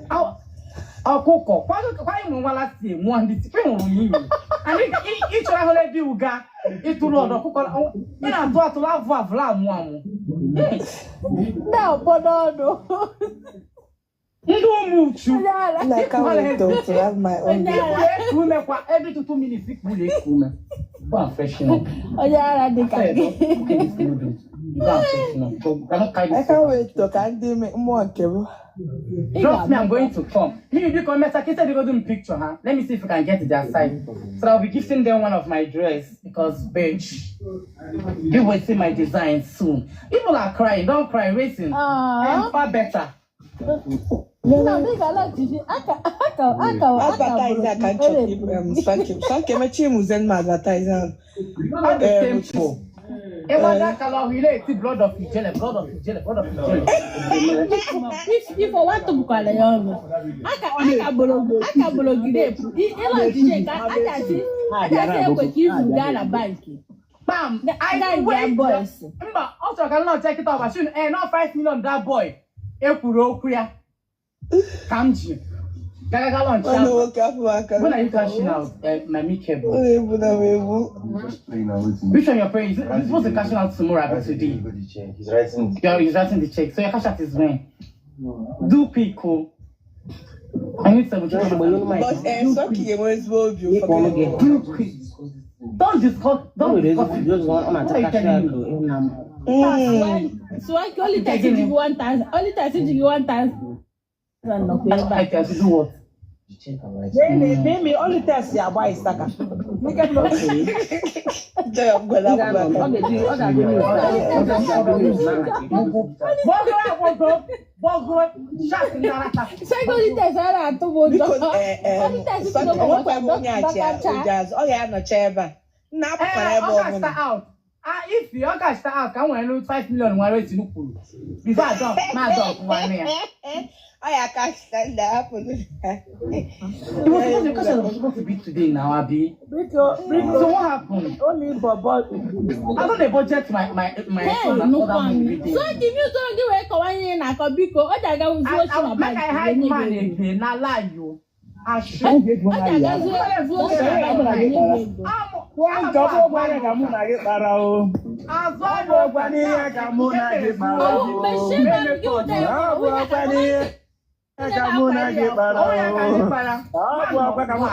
Ọkụkọ kwa ịmụ nwa last year mụọ ndị tikpe hụrụ m imi and ịchọrọ ahụla ebe ụga ịtụrụ ọdụ ọkụkọ ị na-atụ atụrụ avụ avụla amụ amụ ndị ọgbọ n'ọnụ ndị ụmụ uchu onye ara I can't wait though to have my own onye baby. ara eku ume kwa every 2 minutes ikpuru eku ume go and freshen up onye ara dị ka After gị you don cook this noodles, you go and freshen up. Go, I don't carry I this can't water. wait to ka ndị mmụọ nke m. ị Trust me, ga-amụ I'm going to come. Me, you come, Mr. Kisa, they go do picture, huh? Let me see if we can get to their side. So I'll be gifting them one of my dress because, bitch, you will see my design soon. People are crying. Don't cry, racing. I'm Ah, far better. nna m ị ga-alọghachi aka aka aka aka Advertise bụrụ a ka m chọrọ erepụrụ Swanky. Swanky emechi m zen m advertise ahụ. All the Um, simple. Ewada kalahule, blood of Ijele, blood of Ijele, blood of Ijele. Ifo watụpụkwara ya ọnụ aka aka bụrụ gị repu ịlọghachi ka a ga-asị ekwe ka ivu gaa na bankị Bam! I gaa wait. boys Mba, ọ chọrọ ka nna ọcha kịta ọgba shun eh, not 5 million that boy ekwuru okwu ya. Ka m ji. Gaga launch Nwanne out. nwoke afọ aka. When are you cashing out, my cable? Ọ na-ebu na m ebu. Just playing and waiting. Which one you're praying? You're supposed to cash out tomorrow, abi today. The check. He's writing. Yeah, he's writing the check. So your cash out is when? Do quick, oh. I need some. But Sọki ga-enwe ezigbo obi ụfọdụ. Do quick. Don't discuss. Don't discuss it. What are you telling me? Swanky only 30 gị 1000, only 30 gị 1000 nọkwa ebe a. I can do what? Mimi, only test ya agba isaka. Joy of God afọ aka. Swanky only test a na-atụ m ụjọ. Biko Only test Sọki enwekwa m onye achị ụjọ azụ. Ọ ga-anọcha ebe a. Nna apụkwara ebe ọ ọbụla. out. Ah, if you cash out, ka m nwere 5 million nwere wetin kwuru. Before I drop, ma drop nwanne ya. Ọ ya kachita ndị hapụrụ ya. It was supposed to, because it was supposed to be today now, Abi. Biko, biko. So what happened? Only Bobo. I don't dey budget my Hey, son and nnukwu other money anyị. every day. Swanky mi usoro gị wee kọwaa ihe ị na-akọ biko, ọ ji aga zuo ochi na Make bank I wee hide nye man gị ego. again, na lie you. Ashu. Ọ ji aga zuo ochi na bank wee nye gị ego. Nke ọ bụ ụgwọ ihe ka mụ na gị kpara o. Azụ Ọ bụ ụgwọ n'ihe ka mụ na gị kpara Ọwụ o. mechie ọnụ gị wụ Ọ bụ Diamond, ọkwa n'ihe ka mụ na gị kpara Ọ ya ka anyị o. kpara. Ọ bụ ọkwa ka mụ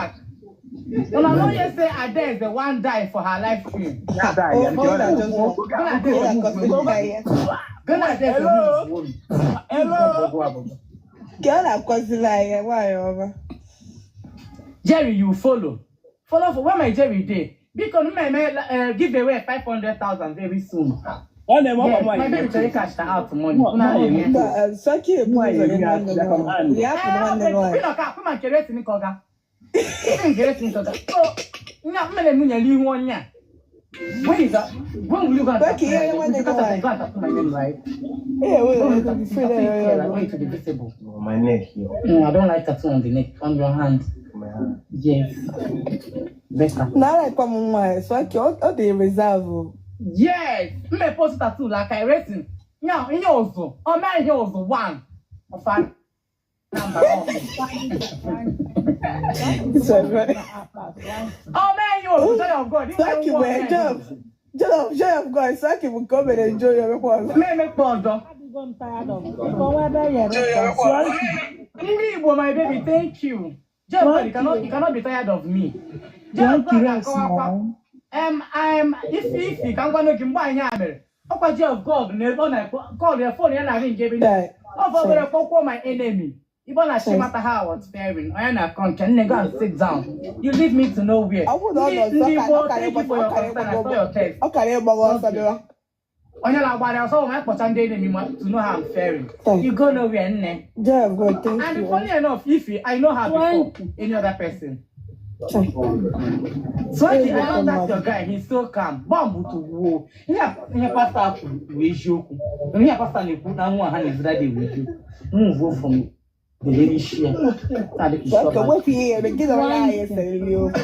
Una no hear say Adaeze wan die for her life stream. Ya die, ya nke ọ na- Gonna Adaeze Hello? move. Hello? Nke ọ na-akọziri anyị nwaanyị ọma. Jerry, you follow. Follow for where my Jerry dey. Biko mmemme give away 500,000 very soon. Ọ na-eme ọkwa Yes, nwaanyị my baby chọrọ cash out money. Nwa- Una nwaanyị hear? Mba, Sọki ebu ụzọ nye nwanne gị nwaanyị. Ya hapụ nwanne gị nwaanyị. Pino ka pima nkere esi nkọga. Pima nkere esi nkọga. So, nya mmele nwunye n'ihu onye a. When is that? When will you go and Becky, tattoo my yeah, name? when You they go go and tattoo my name, right? Yeah, wait, When will wait, you tattoo before it here, like, that, wait to be visible. On my neck here. No, I don't like tattoo on the neck, on your hand. On my hand. Yes. Better. na alaikwa m nwaanyị Sọki ọ dị reserve o. Yes. Mme post tattoo like I written. Now, ihe ọzọ. Ọ mee ihe ọzọ one. Ọfa. Number one. This one, right? Ọ mee ihe ọzọ, joy of God. Sọki bụ joy of God. Sọki bụ nke o mere njọ ya emekwa ọzọ. Mee emekpa ọzọ. Adịgo m tired of it. Biko, nwa ebe e nyere ụka. Ndị Igbo, my baby, thank you. Joy of God, you cannot be tired of me. Joy of God na-akọwakwa. If ka m gwa gị mgbe anyị a mere, ọkwa Joy of God na ebe ọ na-ekpo call ya phone ya na-arị nke ebe niile. Ọ bụ obere kpọkwuo my enemy. Igbo na chi mata how I was faring. Onye na-akọ nke nne, go and sit down. You leave me to nowhere. Ọ bụrụ na ọ nọ Ndị nso, ndị ọ Igbo, kara thank you for your concern. I saw your text. ọ kara ịgbawa ọsọ bịawa. Onye na-agbara ọsọ ma kpọcha ndị enemy ma to know how I'm faring. You go nowhere, nne. Joy of God, thank And you. funny enough, Ify, I know her before any other person. So I know that's your guy. He's so calm. Bomb to wo. Ihe pastor kwuru bụ eziokwu. Ihe pastor na-ekwu na nwa ha na-ezira dị bụ eziokwu. Move from the lady share. Sọki wepụ ihe ebe gị na onye ahụ eseriri okwu.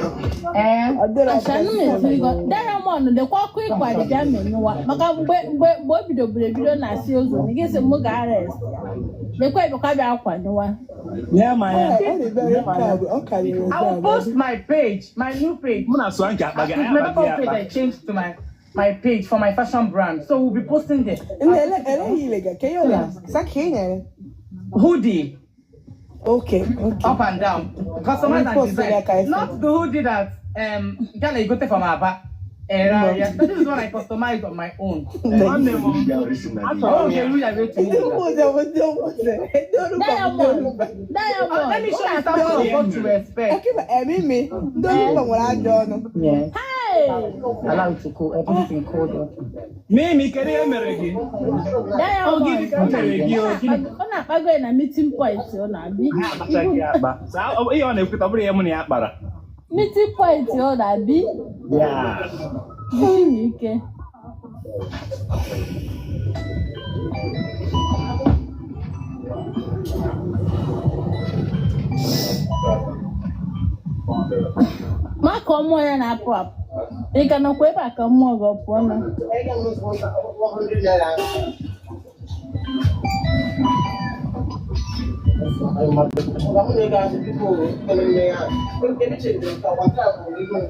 Ọ dịrọ Ashanụ na-esiri gị Diamond lekwa ọkụ ịkwa dịbịa menyụwa maka mgbe o bidoburu ebido na-asị ụzọ na gị sị mụ ga arrest ya lekwa ebekwa bịa kwanyụwa. Nye m anya. Ọ dị very calm. Ọ karịrị I will reserve. post my page, my new page. Mụ na Swanky akpaghị anyị My akpaghị makeup page akpa. I changed to my page for my fashion brand. So we'll be posting there. Nne, ele ihe ilega, ka ihe ụlọ. Sọki ị nyere. Hoodie. Okay. Up and down. Customize and Post design. that kind of Not the hoodie that Ghana you go take from Aba. Yeah. This is one I customized on my own. Nwanne m, Oh, okay, we are waiting. Ndị ụmụnne bụ ndị ụmụnne. Ndị Yoruba bụ ndị Diamond Yoruba. Diamond Let me show you something of what to expect. Ọkịba emimi, ndị Yoruba nwere ajọ ọnụ. Yes. Hey! Allow it to cool. Everything cold. Mimi, kedu ihe mere gị? Diamond Gịnị ka mere gị o? Gịnị? ọ na-akpago ya na meeting point ọ na-abịa. Ha akpachaghị akpa. So, ihe ọ na-ekweta ọ bụrụ ihe mụ na ya kpara. Meeting point ọ na-abịa. Yeah. Jisi n'ike. Maka mmụọ ya na-apụ apụ. Ị ka nọkwa ebe a ka mmụọ gị ọ pụọ na? Mụ na ego ahụ biko ememme ya. Nke m chere nke ọgwa nke a bụ ego m.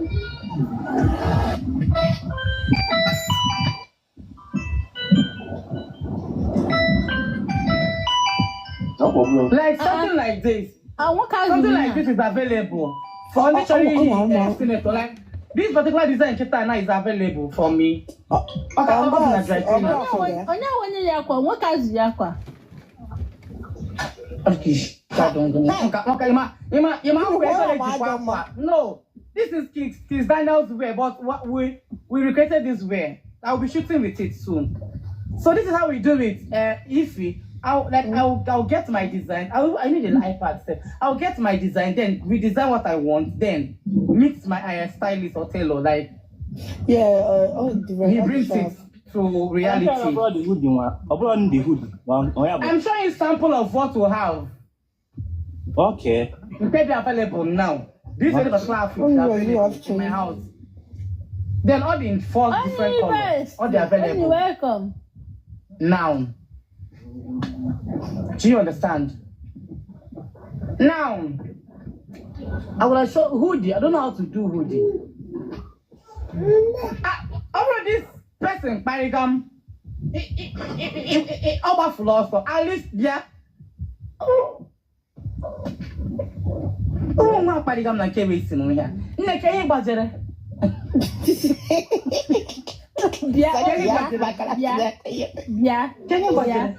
No problem. Like something like this. Nwoke ahụ Something zuru like ya. this is available for literally senator. Like this particular design kita now is available for me. Okay, I'm not dry cleaner. Onye onye ya akwa, nwoke ahụ zuru ya akwa. Okay, okay, ima, no, this is Kiss Daniel's wear, but what we recreated this wear. I'll be shooting with it soon. So this is how we do it. If I'll like I'll get my design. I need an iPad set. I'll get my design, then redesign what I want, then meet my stylist or tailor. Like he brings it to reality. I'm showing you sample of what we have. Okay. Maybe available now. This is the class available in my house. Then all the in 4 different colors. All the available. Welcome. Now. Do you understand? Now, I will show hoodie. I don't know how to do hoodie. Over this person, Parigam, it at least, yeah. Oh, my Parigam na KBC no here. Nne ke gbajere. Bịa, bịa, bịa.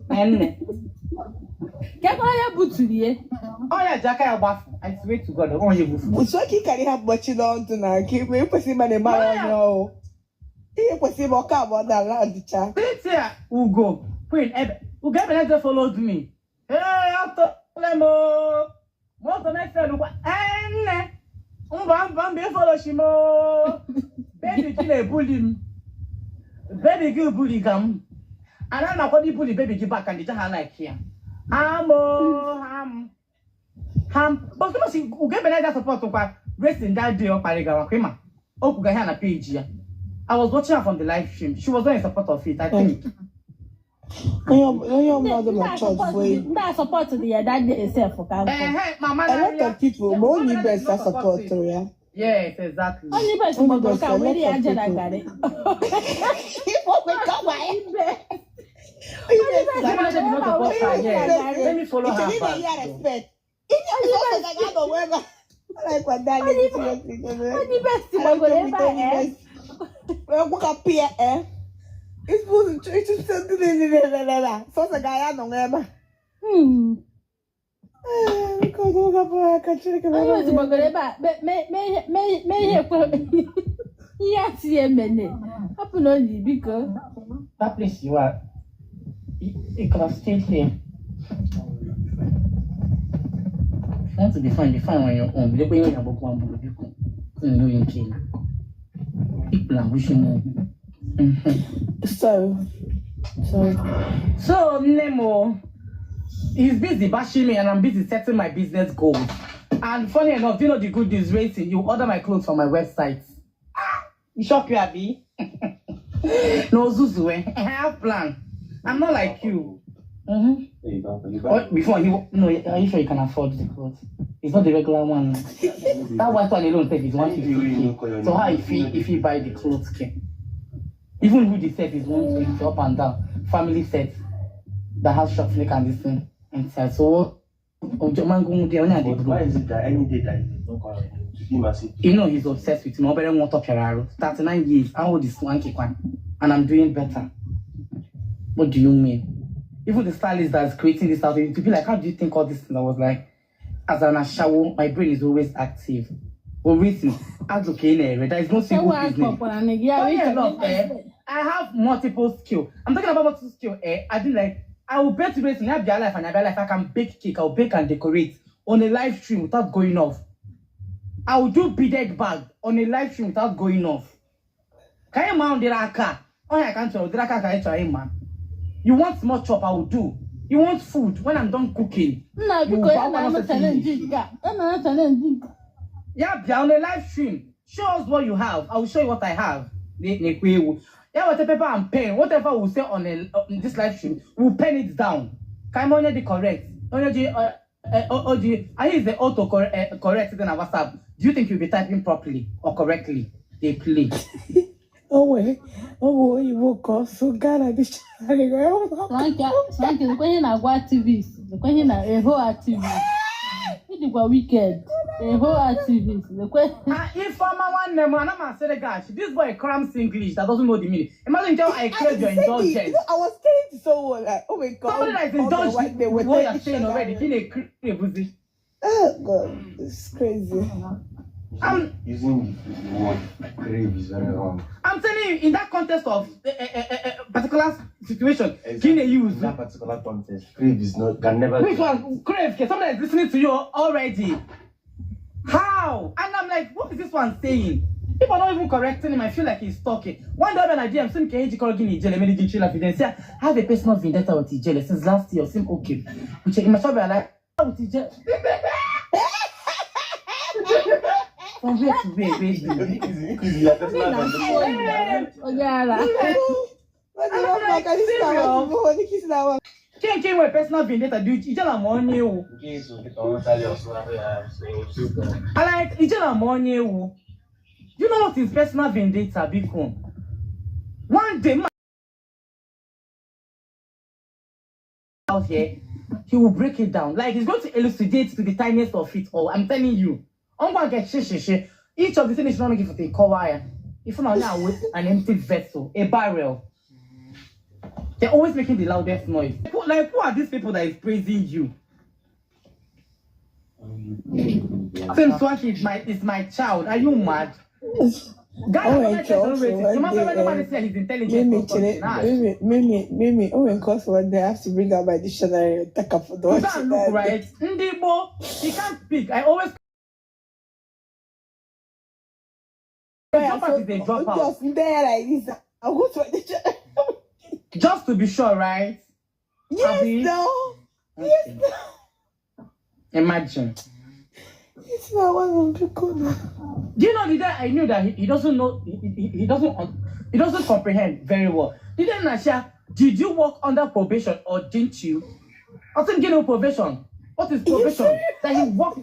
Nne. Kekwa ya buturu ye. Oh yeah, Jaka ya gbafu. I swear to God, oh you bufu. So ki kari ha gbachi n'ọdụ na nke ikpe kwesịrị ịma na ịmara onye ọwụ. Ihe kwesịrị ịma ọka abụọ na ala dịcha. Sit here, Ugo. Queen Ebe. Ugo Ebenezer followed me. Hey, Atolemo. Most of my friends, nne. Mba mba mba follow shimo. Baby ki na-ebuli m. Baby gị bully gam. And I'm not going to bully baby give back and the jaha like here. Ham ham ham. But you see, Ugo Ebenezer support to racing that day up Parigawa Kwema. Okuga here na page here. I was watching her from the live stream. She was not in support of it, I think. A support the that day itself. Mama, a lot of people, but only best are support, yeah. Yes, exactly. Only best support. Let me follow her back. That place you are, you could have stayed here. If you want to be fine on your own. So Nemo, he's busy bashing me and I'm busy setting my business goals. And funny enough, do you know the good news racing? You order my clothes from my website. Ah, you shock you, Abby? No, Zuzu, eh? I have plan. I'm not like you. Mm-hmm. Oh, before you, no, are you sure you can afford the clothes? It's not the regular one. That white one alone is 150K. So how if he buy the clothes, okay? Even who the set is 150 up and down. Family set that has short neck and this thing inside. So why is it that any day that is not to you know he's obsessed with me. 39 years. How old is Swanky? And I'm doing better. What do you mean? Even the stylist that's creating this outfit, to be like, how do you think all this thing? I was like, as an ashawo, my brain is always active. But reason, as okay, there is no single business. I have multiple skills. I'm talking about multiple skill. I didn't like, I will bet you in life and life. I can bake cake, I'll bake and decorate on a live stream without going off. I will do beaded bag on a live stream without going off. Can you mount the raka? Oh, I can't tell the raka. Man. You want small chop, I will do. You want food when I'm done cooking. No, because I'm challenging. Yeah, be on a live stream. Show us what you have. I will show you what I have. Yeah, what paper and pen, whatever we say on this live stream, we'll pen it down. Come on, the correct. OG, I use the auto correct in WhatsApp. Do you think you'll be typing properly or correctly? They play. O nwere o nwere oyibo ka ọ sụ gaa na dictionary. Swanky, lekwa ihe na-agwa activist, lekwa ihe na eho activist. Ịdịkwa wicked. Eho activist, lekwa. Ah, Ifeoma nwanne m, ana m asịrị gị asị. This boy crams English that doesn't know the meaning. Imagine tell I I crave your said it. You indulgence. know, I was telling to someone like, oh my God, Somebody that is all the indulged white they with were what you're saying already. dictionary. He na crave. Oh God, it's crazy. I'm Using the word crave is very wrong. I'm telling you, in that context of a particular situation, Exactly. can you use In that particular context, crave is not can never which be. one? Crave, okay, somebody is listening to you already. How? And I'm like, what is this one saying? People are not even correcting him. I feel like he's talking. One day when I DM, some can call Ijele, maybe Ijele evidence. I have a personal vendetta with Ijele since last year. Seem okay. Which in my shop, I like with Ijele. From where to where, baby? Ikuzi, your personal vendetta. Onye ara. What the I'm fuck? like, This is serious? our this is our Ken Ken were personal vendetta. Do Ijele ma onye ewu? Nke iso nkịta ọrụ tali ọsụ ahụ ya so I like Ijele ma onye ewu. You know what is personal vendetta, Biko? One day, man out here, he will break it down. Like he's going to elucidate to the tiniest of it all. I'm telling you. I'm going to get she. Each of the things is not give for the cover. If not now with an empty vessel, a barrel. They're always making the loudest noise. Like who are these people that is praising you? Same Swanky is my child. Are you mad? Guy, Oh I'm my not God, rating. one You must day, have anybody say he's intelligent Mimi, or something. Nah. Mimi, Mimi, Mimi, oh my God, one day I have to bring out my dictionary. Take up for the You can't look right. Ndibo, he can't speak. I always drop out is a dropout. Just there like this. I'll go to my dictionary. Just to be sure, right? Yes, Abi? no. Yes, Okay. no. Imagine. It's not one of people. Do you know the day I knew that he doesn't know he doesn't comprehend very well. The day Nasha, did you work under probation or didn't you? I think you know probation. What is probation? That he worked.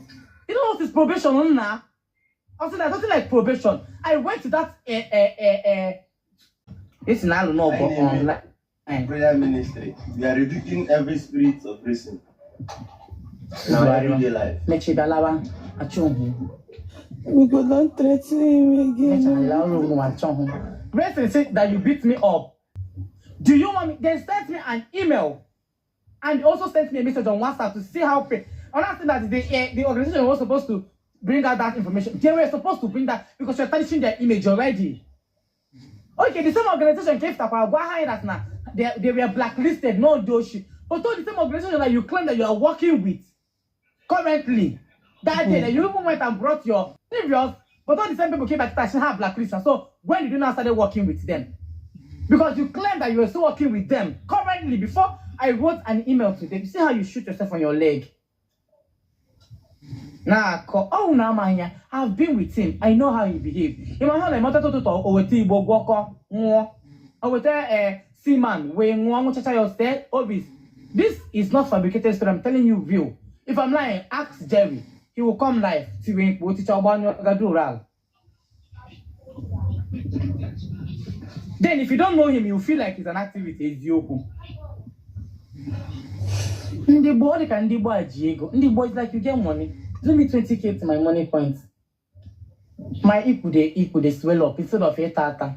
You know what is probation now? I said there's nothing like probation. I went to that it's not no but online. Prayer ministry. We are rebuking every spirit of reason. In our everyday life. Mechibalawa, achọghị. We go don't threaten him again. Rest said that you beat me up. Do you want me? They sent me an email and also sent me a message on WhatsApp to see how. Understand that the organization was supposed to bring out that information. They were supposed to bring that because you're tarnishing their image already. Okay, the same organization came to that now they were blacklisted, no doshi. But all the same organization that you claim that you are working with currently, that day that you even went and brought your previous, but all the same people came back to have blacklisted. So when did you now started working with them? Because you claim that you were still working with them currently. Before I wrote an email to them, you see how you shoot yourself on your leg. Nah, oh nah, man, I've been with him. I know how he behaved. In my hand, I'm not to seaman obvious. This is not fabricated story. I'm telling you real. If I'm lying, ask Jerry. He will come live. Then if you don't know him, you feel like he's an activist. Ndị Igbo ji ego. Ndị Igbo is like you get money. Do me 20k to my money point. My equal they swell up instead of a tata.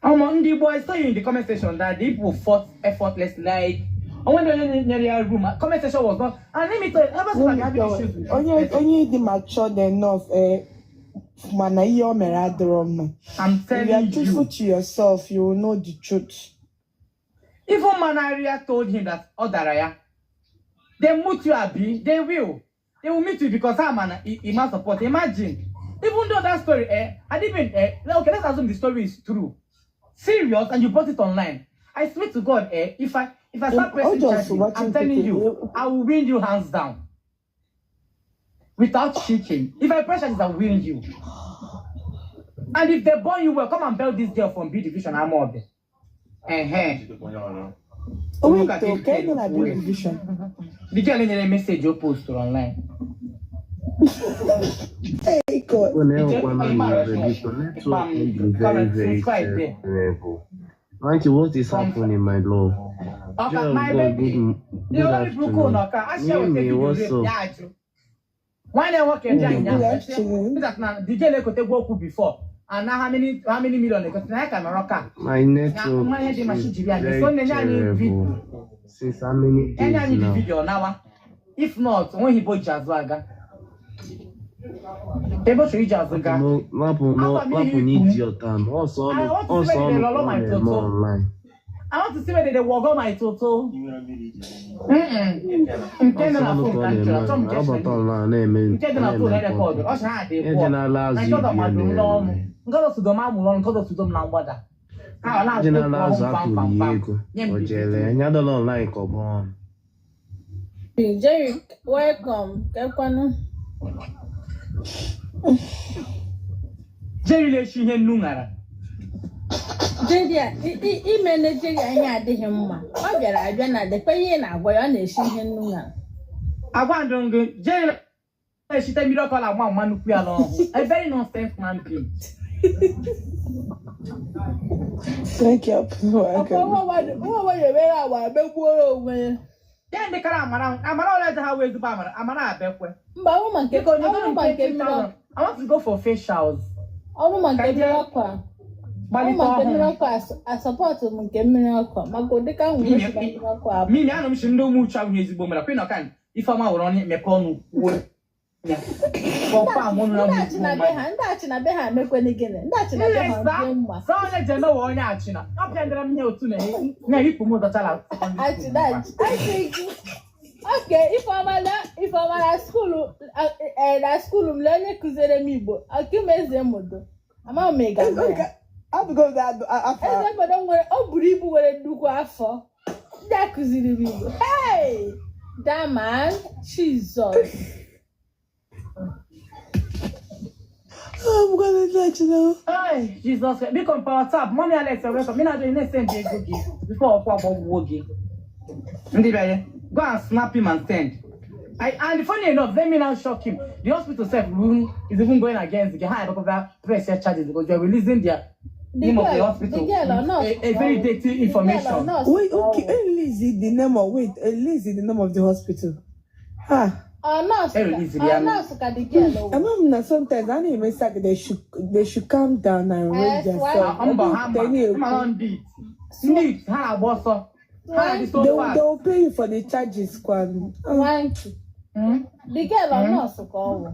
Ndị Igbo, I saw you in the comment section that the people fought effortless like. I went to the room. Comment section was not. And let me tell you, ever since I'm having issues with this Onye dị matured enough, mana ihe o mere adịrọ mma. I'm If you are telling truthful you. to yourself, you will know the truth. Even Manaria told him that Odaraya, they mute you, Abi. They will. They will meet you because I'm an Ima support. Imagine. Even though that story, I didn't even, okay, let's assume the story is true. Serious, and you brought it online. I swear to God, if I start pressing charges, I'm telling you, I will win you hands down. Without shaking. If I press charges, I will win you. And if they burn you well, come and bail this girl from B Division. I'm up there. Oh, wait, Look at it, okay, na wait. Blue Division. The girl nyere message o postụrụ online. Hey, God. Biko na-enwekwana m iwe, biko network dị very very terrible. Auntie, what is happening, my love? Ọka, Joy of my God, baby. good The good only broke afternoon. ọka, a share with Mimi, video what's rape up? ya ajụ. Nwanne nwoke dị Good anya. afternoon. That na the girl ekotegwu okwu before. And now how many million ekote na ya ka nọrọ ka. My Na network nwa ihe dị is mashi jiri anyị. very So nne anyị video. terrible. Since how many Enye days anyị the now? video nawa. If not, onweghị ibo ji azụ aga. Ebe ọ chọrọ iji azụ gaa. Lapụ Afọ m ihe lapụ ikwu. n'iji ọta m. Ọsọ I ọnụ want to see ọsọ where they ọnụ lolo ka ọ my na-eme toto. online. I want to see where they wogo my toto. Nke Ọsọ dị na ọnụ phone ka ọ ka m na-eme chọrọ, achọ m online. nke Ọ bata si online na-eme nke dị na na-eme phone mkpọtụ. rekọdụ. Ọ sị ha dị Ihe pụọ. dị n'ala Na azụ nke ọzọ ibi ya gbadoro m n'ọnụ. na-eme. Nke ọzọ sudo m amụrụ ọnụ, nke ọzọ sudo m na mgbada. Ha ọ Ndị na-atụ na-ala ọnwụ azụ pam atụrụ pam ya pam. ego. Nye m O the jele video. ya dọla online ka ọ bụ ọnụ. Jerry, welcome. Kekwanụ. Jerry na-eshi ihe nnu ṅara. Jerry a, ime na Jerry ihe adịghị mma. Ọ bịara abịa na dekwe ihe ị na-agwa ya, ọ na-eshi ihe nnu na. Agwa ndụ ngụ, Jerry na-eshite mmiri ọkụ na-agba mma nnukwu ya n'ọhụ. A very nonsense man being. Thank you. Ọkwa Welcome. nwa mmadụ ewere agba megbuo onwe ya. Ya ndị kara amara amara ole dị ha wee ezigbo amara amara abekwe. Mba, ọrụ ma nke Biko, nyegoro ọrụ m ma nke mmiri 20,000. I want to go for facials. Ọrụ ma nke Ka mmiri jee ọkụ a. Ọrụ gbalite ma nke mmiri ọhụụ. ọkụ a asọpọtụ m nke mmiri ọkụ a, maka ụdịka nwere Mimi, esi na mmiri ọkụ abụ. Mimi, anụ m si ndị ụmụ uchu abụghị ezigbo mere. Kwị nọkan, Ifeọma were ọnụ mepe ọnụ kwuo ya. Kọfam ọnụ na Ndị ụmụ achị na be mmadụ. ha, ndị achị na be ha emekwene gịnị? Ndị achị na be Nne ha sa, dị mma. sa onye ji emewe onye achịna. Ọ pịa m ihe otu na-eyipụ m ụdọchala Achị na achị. Achị gị. Okay, Ifeọma na Ifeọma na school na school m lee onye kụziere m Igbo. Ọkụmeze Mmodo. Ama m ị ga-ama ya. I'll that after. Eze Mmodo nwere o buru ibu nwere nnukwu afọ. Ndị a kụziri m Igbo. Hey! That man, Jesus. Oh, I'm gonna touch now. Ay, Jesus. Biko power tap. Mommy Alex, you're welcome. Me na do na-send ego gị before ọkwa agbagbuo gị. Ndị bịa ya, go and snap him and send. And funny enough, let me now shock him. The hospital self is even going against the high press charges because they're releasing their The name of the girl, the hospital girl or with nurse a very dirty The girl or information. nurse Wait, okay. Release the name of wait. Release the name of the hospital. Ah, Or nurse Hey, ka release or the nurse ka the girl I'm not sometimes I need to they should calm down and raise themselves. Mba ha ma ma nọ ndị iti. Ndị iti ha na-agba ọsọ. Ha na-adị so They will, fast. they will pay you for the charges, Kwan. Ah, Nwanki. The girl or nurse ka ọ wụ.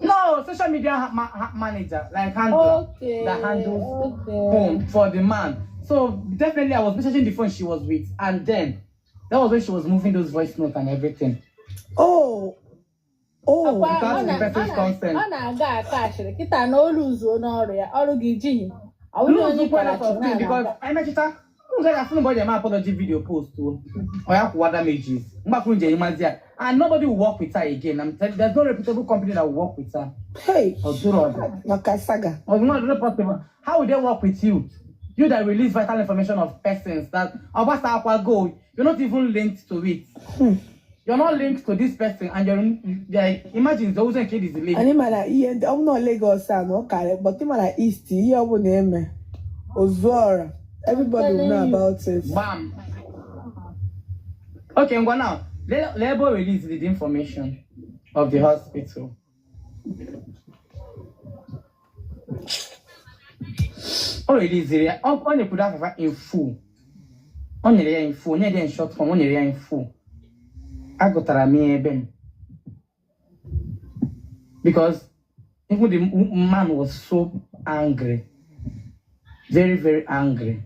No, social media manager, like handler that handles phone for the man. So definitely, I was messaging the phone she was with, and then that was when she was moving those voice notes and everything. Oh. Akwa Without ọ the na person's ọ na consent. ọ na-aga aka ashịrị kịta na olu zuo n'ọrụ ya ọrụ gị jighị ọ bụrụ Lose onye quite kara a lot of things because na-aga. I met you guys have somebody my apology video post to or ya damages. Mbakunje Imazia. And nobody will work with her again. I'm telling there's no reputable company that will work with her. Hey, Or do Maka saga. Or not possible. How would they work with you? You that release vital information of persons that Obasa Akwa go, you're not even linked to it. You're not linked to this person, and you're like, imagine those kid is linked. Anyị ma na ihe ndị ọ bụ na Lagos a na ọ karị but ị ma na East ihe ọ bụla eme Ozuora, everybody will know Telling you. about it. Bam. Okay, ngwa now. Label release the information of the hospital. O release ya. Ọ nyekwuru afafa in full. O nyere ya in full. Nye ya in short form. O nyere ya in full. Agụtara m ya ebe m. Because even the man was so angry. Very, very angry.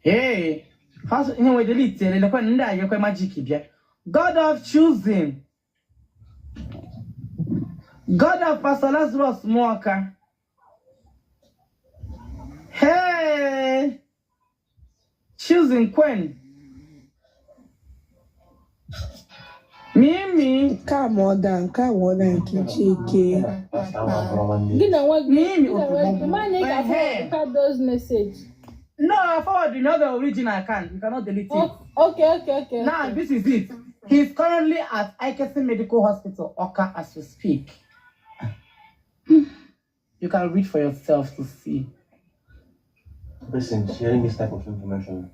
Hey, how ihe nwere delete elekwe ndị a yekwe magic bịa. God of choosing. God of Pastor Lazarus Muoka. Hey, choosing Queen. Mimi. Nke a ma ọ daa, nke a ma ọ daa nke Chike. Gị na nwa gị, Mimi gị na nwa gị, ma na ị ga-afọward those message. No, I forward the other original account. You cannot delete it. Okay. Now, this is it. He's currently at Ikeson Medical Hospital, Oka, as we speak. You can read for yourself to see. Person sharing this type of information.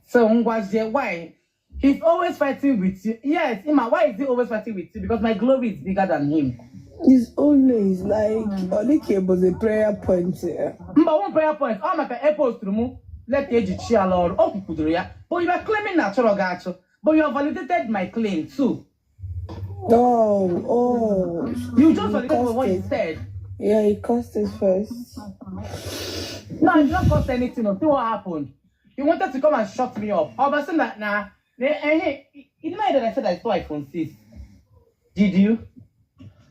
So, Ngwazie, why? He's always fighting with you. Yes, Ima, why is he always fighting with you? Because my glory is bigger than him. It's always like Olike was a prayer point here. Mba, one prayer point. Oh, maka airpost mụ leta eji chi ala ọrụ. O kwukwudoro ya. But you are claiming na achọrọ gị achọ. But you have validated my claim too. Oh. You just He validated what cursed you it. said. Yeah, he cursed it first. No, I did not cost anything. See what happened. He wanted to come and shut me up. I was saying that nah. Hey, you know that I said I saw iPhone 6. Did you?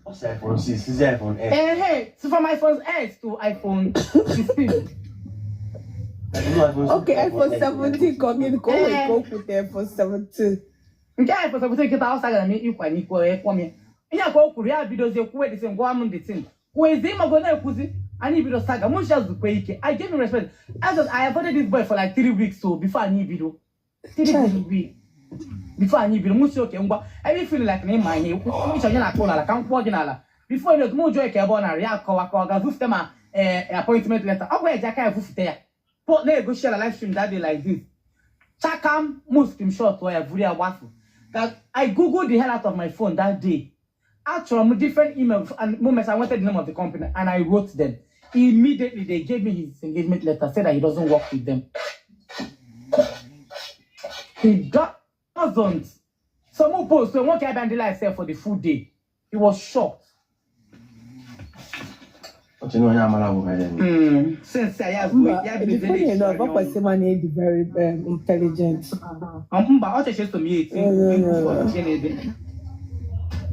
What's the iPhone 6? Is it iPhone X? Hey, so from iPhone S to iPhone 16. I don't know iPhone 6. Okay, iPhone 17 coming. Go Eh. go with the iPhone 17. Nke iPhone 17 nkịta awụsa gara m ịkwa n'ikwe ekpọ m ya. Ihe a ka o kwuru ya bidozie kwuwe the thing, gwa m the thing. Kwuezi ịmago na-ekwuzi anyị bido saga mụ ncha zukwe ike. I gave him respect. I avoided this boy for like 3 weeks so before anyị bido. 3 good weeks. Before anyị bido mụ si oke ngwa ebe feel like na ịma ihe ịchọ onye na-akpụ n'ala ka m kwụọ gị n'ala. Before you know it, mụ jụọ ka ebe ọ nara ya akọwa ka ọ ga-vufute ma appointment letter. Ọ gwa eji aka ya vufute ya. Na-egosi ya na live stream that day like this. Chakam mụ screenshot ya vuru ya gbafu. That I googled the hell out of my phone that day. Actually, m different email and moments I wanted the name of the company and I wrote them. Immediately they gave me his engagement letter, said that he doesn't work with them. He doesn't. Some post so one guy banned the life for the full day. He was shocked. What you know, I'm not Since I have Mba, yeah, the funny enough, Papa Simon is very intelligent. Mba, ọ cheche so m ya eti No, no, mkpu no, for no. Chineke.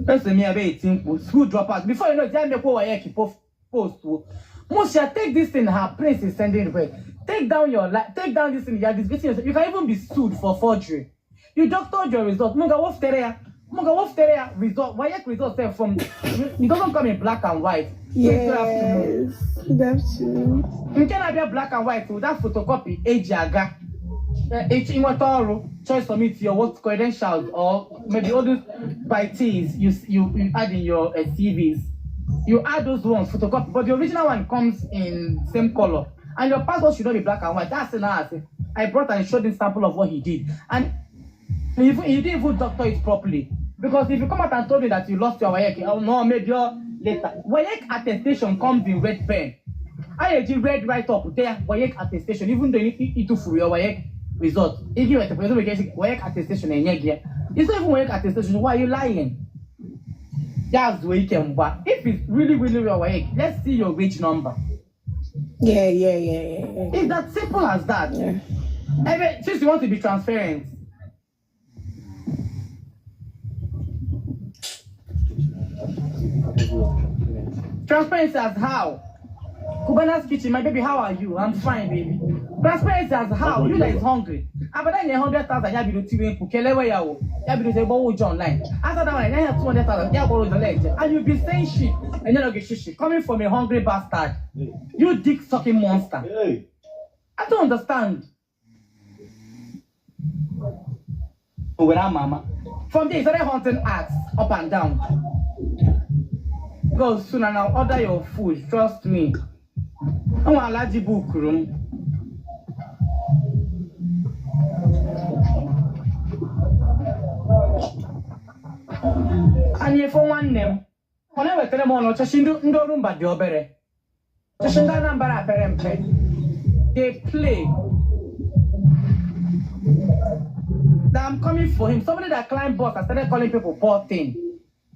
Eso m ya be eti mkpu school dropout. Before you know it, ya mekwa WAEC post o. Musha, take this thing her prince is sending request. Take down your take down this thing. You are disgracing yourself. You can even be sued for forgery. You doctored your result. Muga woftere ya. Muga woftere ya result. WAEC result sef from it doesn't come in black and white. So you still have to know. Yes, that's true. Nke na-abịa black and white wụ that photocopy eji aga inweta ọrụ choice submit your work credentials or maybe all those bytes you add in your CVs. You add those ones photocopy, but the original one comes in same color and your passport should not be black and white. That's it. I brought and showed him sample of what he did, and he didn't even doctor it properly, because if you come out and told me that you lost your WAEC, oh no, maybe your later WAEC attestation comes in red pen. I eji red write up there WAEC attestation, even though itufuru your WAEC result. If you were to WAEC attestation enye gị ya. It's not even WAEC attestation. Why are you lying? That's the way you can buy. If it's really really your WAEC, let's see your wage number. Yeah. It's that simple as that. I mean, since you want to be transparent. Transparency as how? Cubana's Kitchen, my baby, how are you? I'm fine, baby. Transparency as how? You that is hungry. Abada nye 100,000 ya bido tiwe mkpu kelewe ya o. Ya bido say gbawa ụjọ online. After that one, ya 200,000 ya gbara ụjọ leje. And you be saying shit and you're not get shit coming from a hungry bastard. You dick sucking monster. Hey. I don't understand. Without mama. From there, he started hunting ads up and down. Go soon and I'll order your food. Trust me. I want a large book room. Anyị efo nwanne m ọ na-ewetara m ọnụ ọchịchị ndị ọrụ mba dị obere ọchịchị ndị Anambra apere mpe. They play that I'm coming for him. Somebody that climbed bus and started calling people poor thing.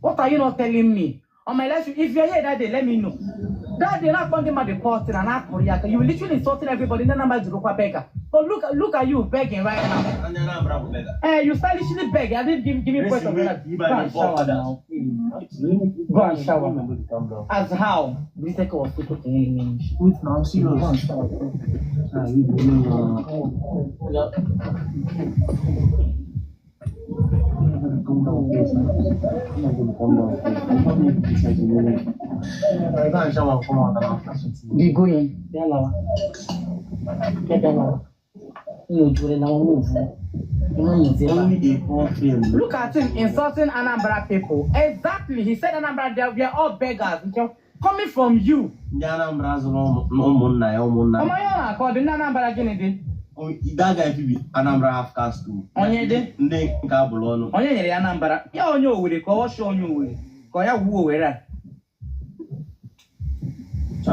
What are you not telling me? On my life, if you're here that day, let me know. That day, not calling the poor thing and not ya. You literally insulting everybody. Ndị Anambra jiri beggar. But look at you begging right now. Ndị Anambra bụ beggar. Eh, you stylishly beg. I didn't give me point of order. Go and shower now. Go and shower. As how? This second was so to Wait, now I'm serious. Go and shower. Ah, you no, no. Calm down first. I'm not gonna calm down first. I'm not going to decide to go. I go and shower and come out and I'll start something. Be going. Bịa lawa. Bịa bịa lawa. Unu ojure na nwa ovu. Unu nyizi ebe a. Only a poor film. Look at him insulting Anambra people. Exactly. He said Anambra, they we are all beggars. Coming from you. Ndị Anambra zụrụ ụmụnna ya ụmụnna Ọmọ ya na-akọ dị ndị Anambra gịnị dị? That guy fit be Anambra half caste too. Onye dị? Ndị nke abụrụ ọnụ. Onye nyere ya Anambra? Ya onye Owerri ka ọ chọọ onye Owerri ka ọ ya wuo Owerri a.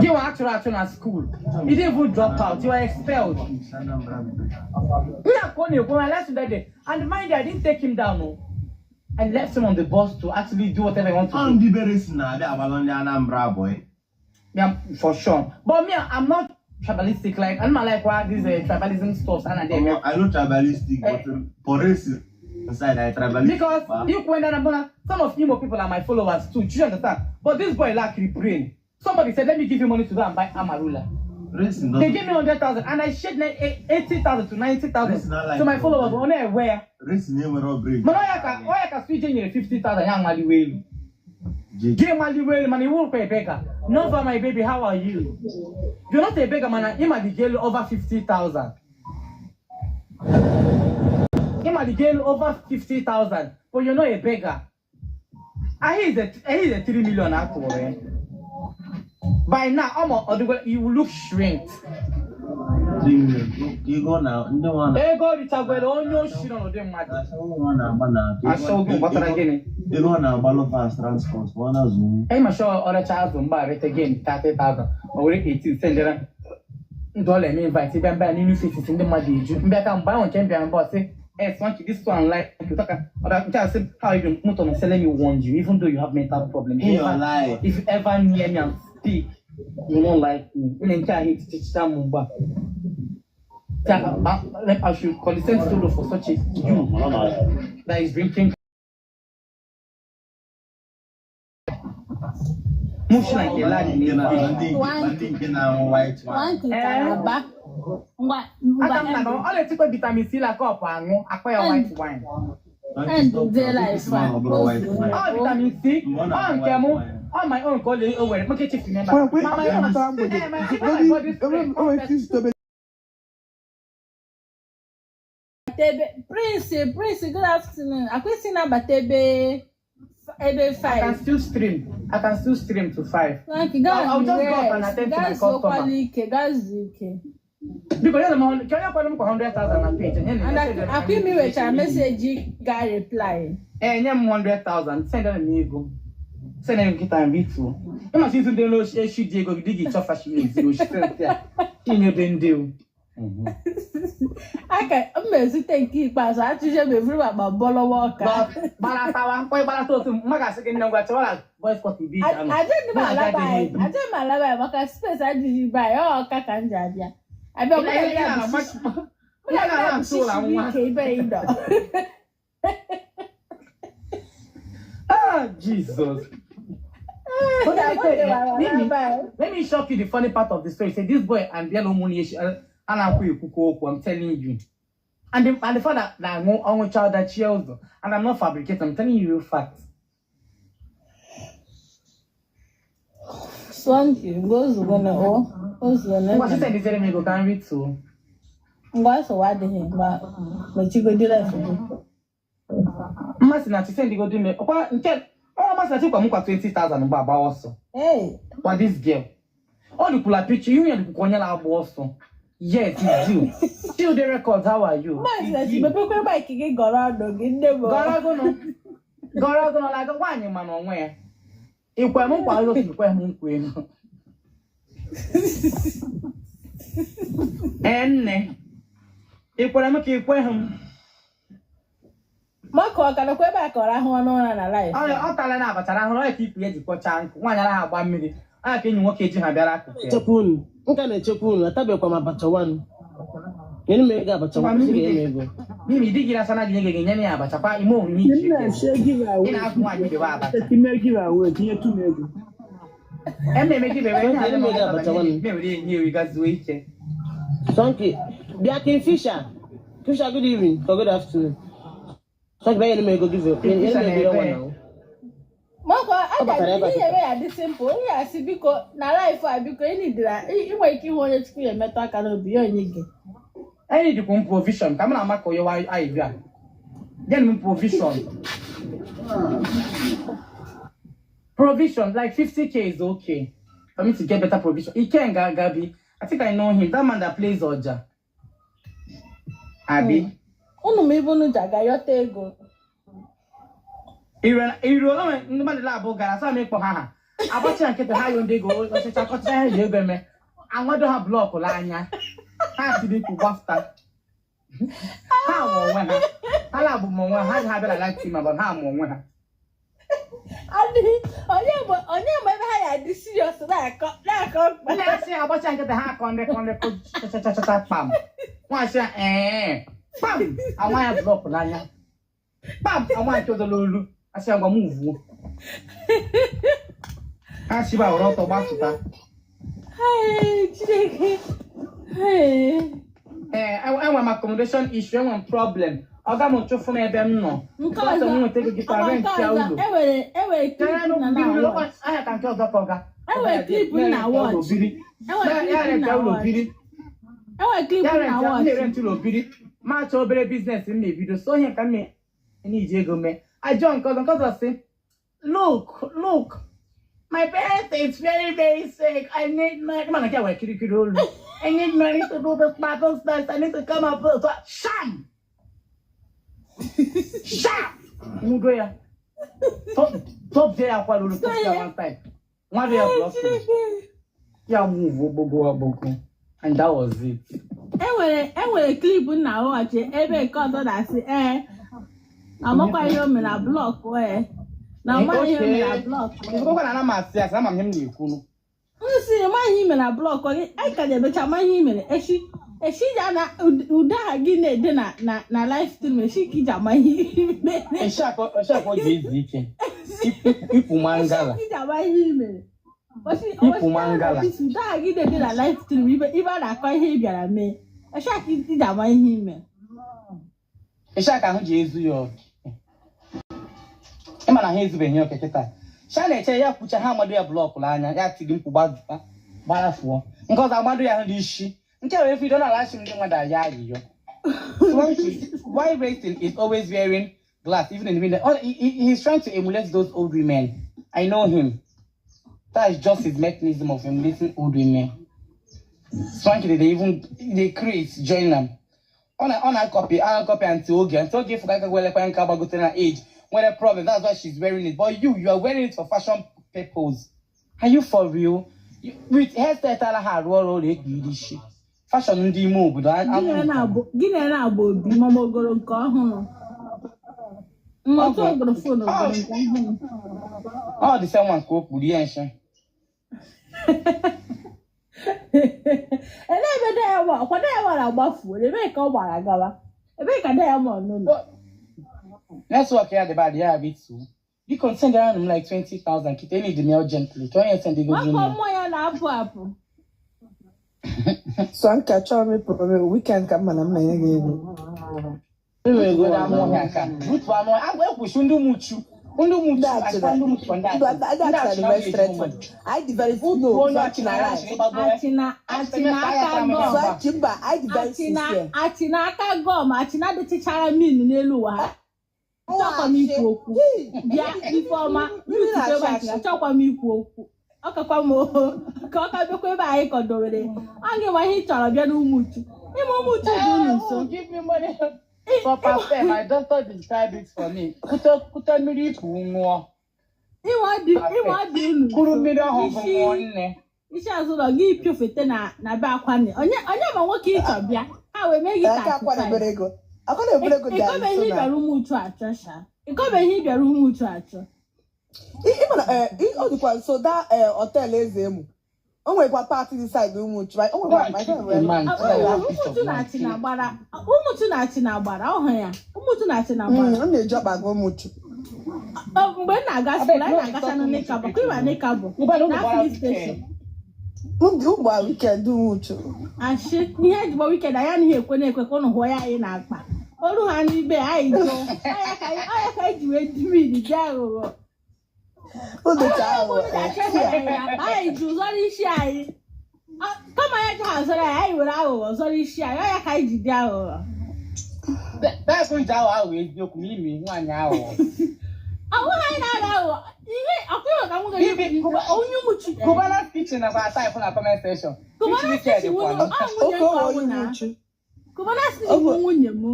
Gị nwa achụrụ achụ na school. You didn't even drop out. You were expelled. Anambra. Nna ka ọ na-ekwu, I left him that day. And mind you, I didn't take him down. No. I left him on the bus to actually do whatever he wants to Ọ do. ndị bere si na-abịa agbalụ ndị Anambra boy. Yeah, for sure. But me, I'm not tribalistic. Like, I'm not like why these tribalism stuff. And them. I no tribalistic, but for race inside I tribalistic. Because you went down and some of Imo people are my followers too. Do you understand? But this boy lack the brain. Somebody said, let me give you money to go and buy Amarula. Racing They doesn't. gave me 100,000 and I shared 80,000 to 90,000 Racing not like to my followers. On where? Racing enwere brain. Mana oya ka switch nyere 50,000 ya nwaliwe elu. Gị nwaliwe elu mana iwu kwa beggar. Nova my baby, how are you? You're not a beggar mana ịma dị elu over 50,000. Ịma dị elu over 50,000 but you're not a beggar. Ahịa is a 3 million atụrụ ya. By now, ọmọ ọdịgwa you will look shrinked. 3 million. Ego na ndị nwa na Ego richagwere onye oshi nọ n'ụdị mmadụ. ashawo nwa na-agba na Ashawo gị gbasara gịnị? Ego ọ na-agbalụ fast transport ma ọ na-azụ Ị ma sure ọrecha azụ mgba rete gain 30,000 o were 18 sendere ndụ ọla eme invite bịa mbịa n'inu faces ndị mmadụ eju mbịa ka mgbe ahụ nke mbịa mbọ sị eh Swanky, this one like you talk ọda nke a sị how you doing moto na sị let me warn you even though you have mental problem In your life. If you ever near me and speak you won't like me. Nne nke a hate chichicha m mgbe a. I should consent solo for such a you that is drinking. Much like a lad in a Ndị nke na-aṅụ white wine. Swanky ka na-aba. Ngwa ngwa Aka m na ọ na-etikwa vitamin C la kọpụ aṅụ akpa ya white wine. End the life a. Ọ bụrụ white wine. Ọ vitamin C, ọ nke mụ, ọ my own ka ọ were maka echefu n'ebe a. Kwe- Ma my kwe- own- kwe- mgbede. eh, my body spray, O nwere ike izute Ebe Prince, good afternoon. Akwụsị na-abata ebe I can 5. still stream. I can still stream to 5. Swanky, gaa I'll just go up and rest. attend to Gaa my customer. zuokwala ike, gaa zuo ike. Biko, nye m ka onye kwado m kwa 100,000 na page. Nye And m akwa imi wechara meseji ga reply. Eh, nye m 100,000. Send m ego. Send m nkịta m bituo. Ịma sị izu ndị n'oshi eshi dị ego dị gị chọfa shi eziri oshi sent ya. Inyebe ndị o. Aka m ezute nke ikpeazụ achụje m evuru akpa bọlọwa ọka. Gbaratawa, kpọ ịgbarata otu mma ga-asị gị nne ngwa chọwara boys court ibi anọ. Aje m alaba ya maka space adịghị be anyị, ọ ọka ka m ji abịa. Abịa mụ na gị mụ na gị abụsisi ike ibe ị nọ. Ah, Jesus. But let me shock you the funny part of the story. Say this boy and Bielo Muni I'm telling you. And the father that I child that chills, and I'm not fabricating, I'm telling you real facts. Swanky, goes gonna oh, What she said is that me go can read too. Ngwa so adịghị ma mechigodi life gị. Mmasị na she go do me. Ọkwa nke ọ masị na chikwa m kwa 20,000 mgbe agba ọsọ. Hey. Kwa this girl. Ọ dịkwula picture ihu ya dịkwukwa onye na-agba ọsọ. Yes, it's you. Still the records, how are you? Maazị na chi mepekwe maịkị gị gọrọ ọnụ gị nne m. Gọrọ agụnụ na nwaanyị ma na onwe ya. Ikwe m nkwa ego ikwe m nkwa ego. Ee nne. Ikwere m ka ikwe m. Maka ọ ka nọkwa ebe a kọrọ ahụ ọnụ ụra na life. Ọ tala na abachara ahụrụ onye ka ikwu ya ji kpọchaa nkụ. Nwaanyị anaghị agba mmiri. Anya ka enyi nwoke ji ha bịara akụkụ ya. Echekwa unu. Nka na-echekwa unu, atabekwa m abacha wan. Nyere m ego abacha wan, sị ga-enye m ego. Mimi di gị rasana gị nye gị nye ya abacha kwa ime omume iji Nna share giveaway. Ị na-azụ nwaanyị ibe wa abacha. Ime giveaway, tinye tu m ego. Eme giveaway, Nyere m ego abacha wan. Mewere enye ewi gazuo ike. Swanky, bịa Kingfisher. Kingfisher, good evening or good afternoon. Swanky, bịa nyere m ego gị nyere m ego ya nwa na. Maka Ọ batara ebe a ihe kịta. eme ya dị simple. Onye ya asị biko na life a, biko ị nidira ị nwere ike ịhụ onye Chukwu ya emetụ aka n'obi ya onye gị. Anyị dịkwa m provision ka m na-ama ka onye anyị bịa. Nye m provision. Provision like 50K is okay for me to get better provision. Ikenga Gabi, I think I know him. That man that plays Oja. Abi. Unu ma ibe unu ji aga yọta ego. Iru onwe ndị mmadụ labụ gara sa m ịkpọ ha ha. Agbachi na nkịtị ha yo ndị ego ọchịcha kọchịcha ha ji ego eme. Anwado ha block anya. Ha tiri mkpu gbafta. Ha ma onwe ha. Ha labụ ma onwe ha. Ha bịara live team ma ha ma onwe ha. Adịghị onye mgbe onye mgbe ebe ha ya dị serious na-akọ na-akọ mkpa. Ndị asị agbachi nkịtị ha akọ ndị kọ ndị kọ chachachacha kpam. Nwaanyị ee kpam anwa ya block n'anya. Kpam anwa nke ọzọ n'olu. Asị ya ngwa m vuo. Ha shiba were ọtọ gbapụta. Hey, Chineke. Hey. Ee, enwere m accommodation issue, enwere m problem. Ọ ga m chụfụ m ebe m nọ. Nke Ọsọ m ọzọ, nweta ego gịta ọkwa rent nke ya ọzọ, ụlọ. enwere clip na na watch. Ahịa ka nke ọzọ ka ọ ga. Enwere clip na watch. Enwere Ya clip rent na ya ụlọ watch. biri. Enwere clip Ya na rent ya, m watch. na-erent ụlọ biri. Ma chọọ obere business m na-ebido. So ihe ka m na-eji ego mee. Ajọ nke ọzọ sị, "Look, look, my parents is very, very sick. I need money." Mana nke a nwere kirikiri olu. "I need money to do the battle steps. I need to come up." So, sham! Sham! Nwudo ya. Top there akwa lulu top ya one time. Nwa ya block him. Ya move gbogbo gbogbo. And that was it. Enwere clip na watch ebe nke ọzọ na-asị ee amakwa ihe o mere na block ee na amaghị ihe o mere na block. Ịfụkwa na ana m asị asị, ama m ihe m na-ekwu. M sị amaghị ihe i mere na block gị, anyị ka na-emecha amaghị ihe i mere echi echi ya na ude aha gị na-ede na live stream echi ka iji ama ihe i mere. Eshi akọ ji ezu ike. Ịpụ mangala. Echi ka iji ama ihe i mere. Ịpụ mangala. Ude aha gị na-ede na live stream ibe a na-akọ ihe ị bịara mee echi ka iji ama ihe i mere. Eshi aka ahụ ji ezu ya oke. Ịma na ha ezubeghị oke kịta. Sha na-eche ya kwucha ha amado ya block anya ya tiri mkpu gbarafuo. Nke ọzọ amado ya ahụ n'isi. Nke a wee fido na alachi ndị mmadụ aya ayịyọ. Swanky, why Racing is always wearing glass even in the middle? Oh, he's trying to emulate those old women. I know him. That is just his mechanism of emulating old women. Swanky, they even they create join them. On a copy until Oge for like age when a problem. That's why she's wearing it. But you are wearing it for fashion purpose. Are you for real? You, with hairstyle tala ha arụ ọrụ ụlọ ekpu iri isi. Fashion ndị ime obodo. Gị na na-agba obi mama ogoro nke ọhụrụ mmatụ ogoro phone ogoro nke ọhụrụ. Ọ dị same one ka o kpuru ya nshi. Elee ebe Diamond ọkwa Diamond agbafuo, ebee ka ọ gbara gawa, ebee ka Diamond nọ? Network ya dị bad ya bit too. Biko send around m like 20,000 kịta need me urgently. Ka onye send ego Nwakọ junior. mmụọ ya na-apụ apụ. So nke achọrọ m ịpụ weekend ka mma na mma enye gị ego. Ego anụ ọhịa ka. Butu anụ ọhịa. Agwa ekwuchi ndị ụmụchu. Ndị ụmụchu. Ndị achịna Achịkwa ndị ụmụchu ndị ndị achịna. achịna dị very threatened. I dị very no Swanky na right. Achịna achịna aka gum. Swanky mba, I dị very Achịna sincere. Achịna aka gum, achịna dịchachara min n'elu ụwa ha. Achọkwa m ikwu okwu. Bịa Ifeọma, Mmiri mute ebe na-achị achịna, achị. achọkwa m ikwu okwu. Ọ kakwa m ka ọ ka bịakwa ebe anyị kọdowere. Ọ gị ma ihe ị chọrọ bịa n'Ụmụchu. Ịma Ụmụchu dị unu nso. Give me money. For perfect, my doctor described it for me. Kute kute mmiri ipu ṅụọ. Ịma ọ dị unu Kuru nso. mmiri ọhụụ ṅụọ nne. Isi azụ ụlọ gị piofete na be akwanne. Onye ma nwoke ịchọ bịa. Ha wee mee gị Aka akwa 35. na-ebere ego. Akwa na-ebere ego dị anyị Ịkọbeghị nso ihe na. bịara Ụmụchu achọ sha. Ịkọbeghị ihe bịara Ụmụchu achọ. Ị ma na ọ dịkwa nso da hotel Eze Emu. O nwekwa party dị side Ụmụchu. O nwekwa my friend were. Man, Ụmụchu na achịna gbara. Ụmụchu na achịna gbara ọhụ ya. Ụmụchu na achịna gbara. M na-eji ọkpa aga Ụmụchu. Ọ, mgbe m na-aga school, anyị na-agacha na Nekabọ. Kwa ịma Nekabọ na filling station. Ndị ụgbọ weekend Ụmụchu. Ashị ihe ejigbo weekend anyị anaghị ekwe na-ekwe ka ụnụ hụọ ya anyị na-akpa. Oru ha n'ibe anyị jụ. Ọya ka anyị ji wee dị mmiri dị aghụghọ. Anyị ji zọrọ isi anyị. Kama ya ji ha zọrọ anyị, anyị were aghụghọ zọrọ isi anyị. Ọya ka anyị ji dị aghụghọ. That's nje aghụghọ aghụghọ eziokwu ma imi nwaanyị aghụghọ. Ọwụghị anyị na-aghọ aghụghọ. Ihe ọkwa ka nwoke onye ụmụchi. Cubana's Kitchen nakwa type na comment section. Cubana's Kitchen nwunye m. Cubana's Kitchen bụ nwunye m.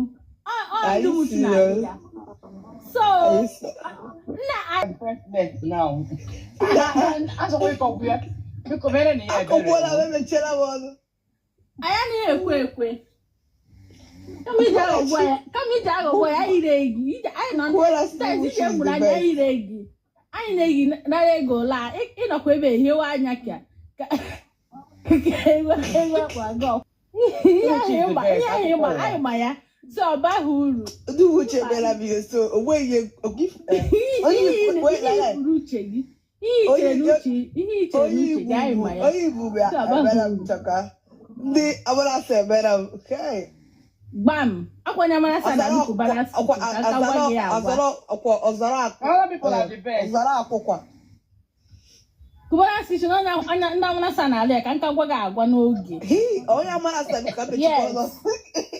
Ọ ndị ụmụchi na-abịa. So, nna president now. Achọkwa ịkọgbu ya. Biko mere na ya ebere. Akọgbuola m, emechiela m ọnụ. Anyị anaghị ekwe ekwe. Kama iji aghọgbu ya, anyị na-eyi. Anyị nọ ije mụrụ anya, anyị na-eyi. Anyị na-eyi nara ego laa. Ịnọkwa ebe ehiwe anya ka ego akpa gị. Ihe ahụ ịma, anyị ma ya. So ọ baghị uru. Ndị uche bịara m ihe so o nweghị ihe uche gị. Ihe ichere n'uche gị anyị ma ya. Onye Igbo bịara m chọka. Ndị Amarasa ebere m. Gbam! Akwanye Amarasa na Cubana's Kitchen. Ọzara akwụkwa. Cubana's Kitchen ndị Amarasa na-alụ ya ka nka gwa gị agwa n'oge. Onye Amarasa bụ ka mechikwa ọzọ.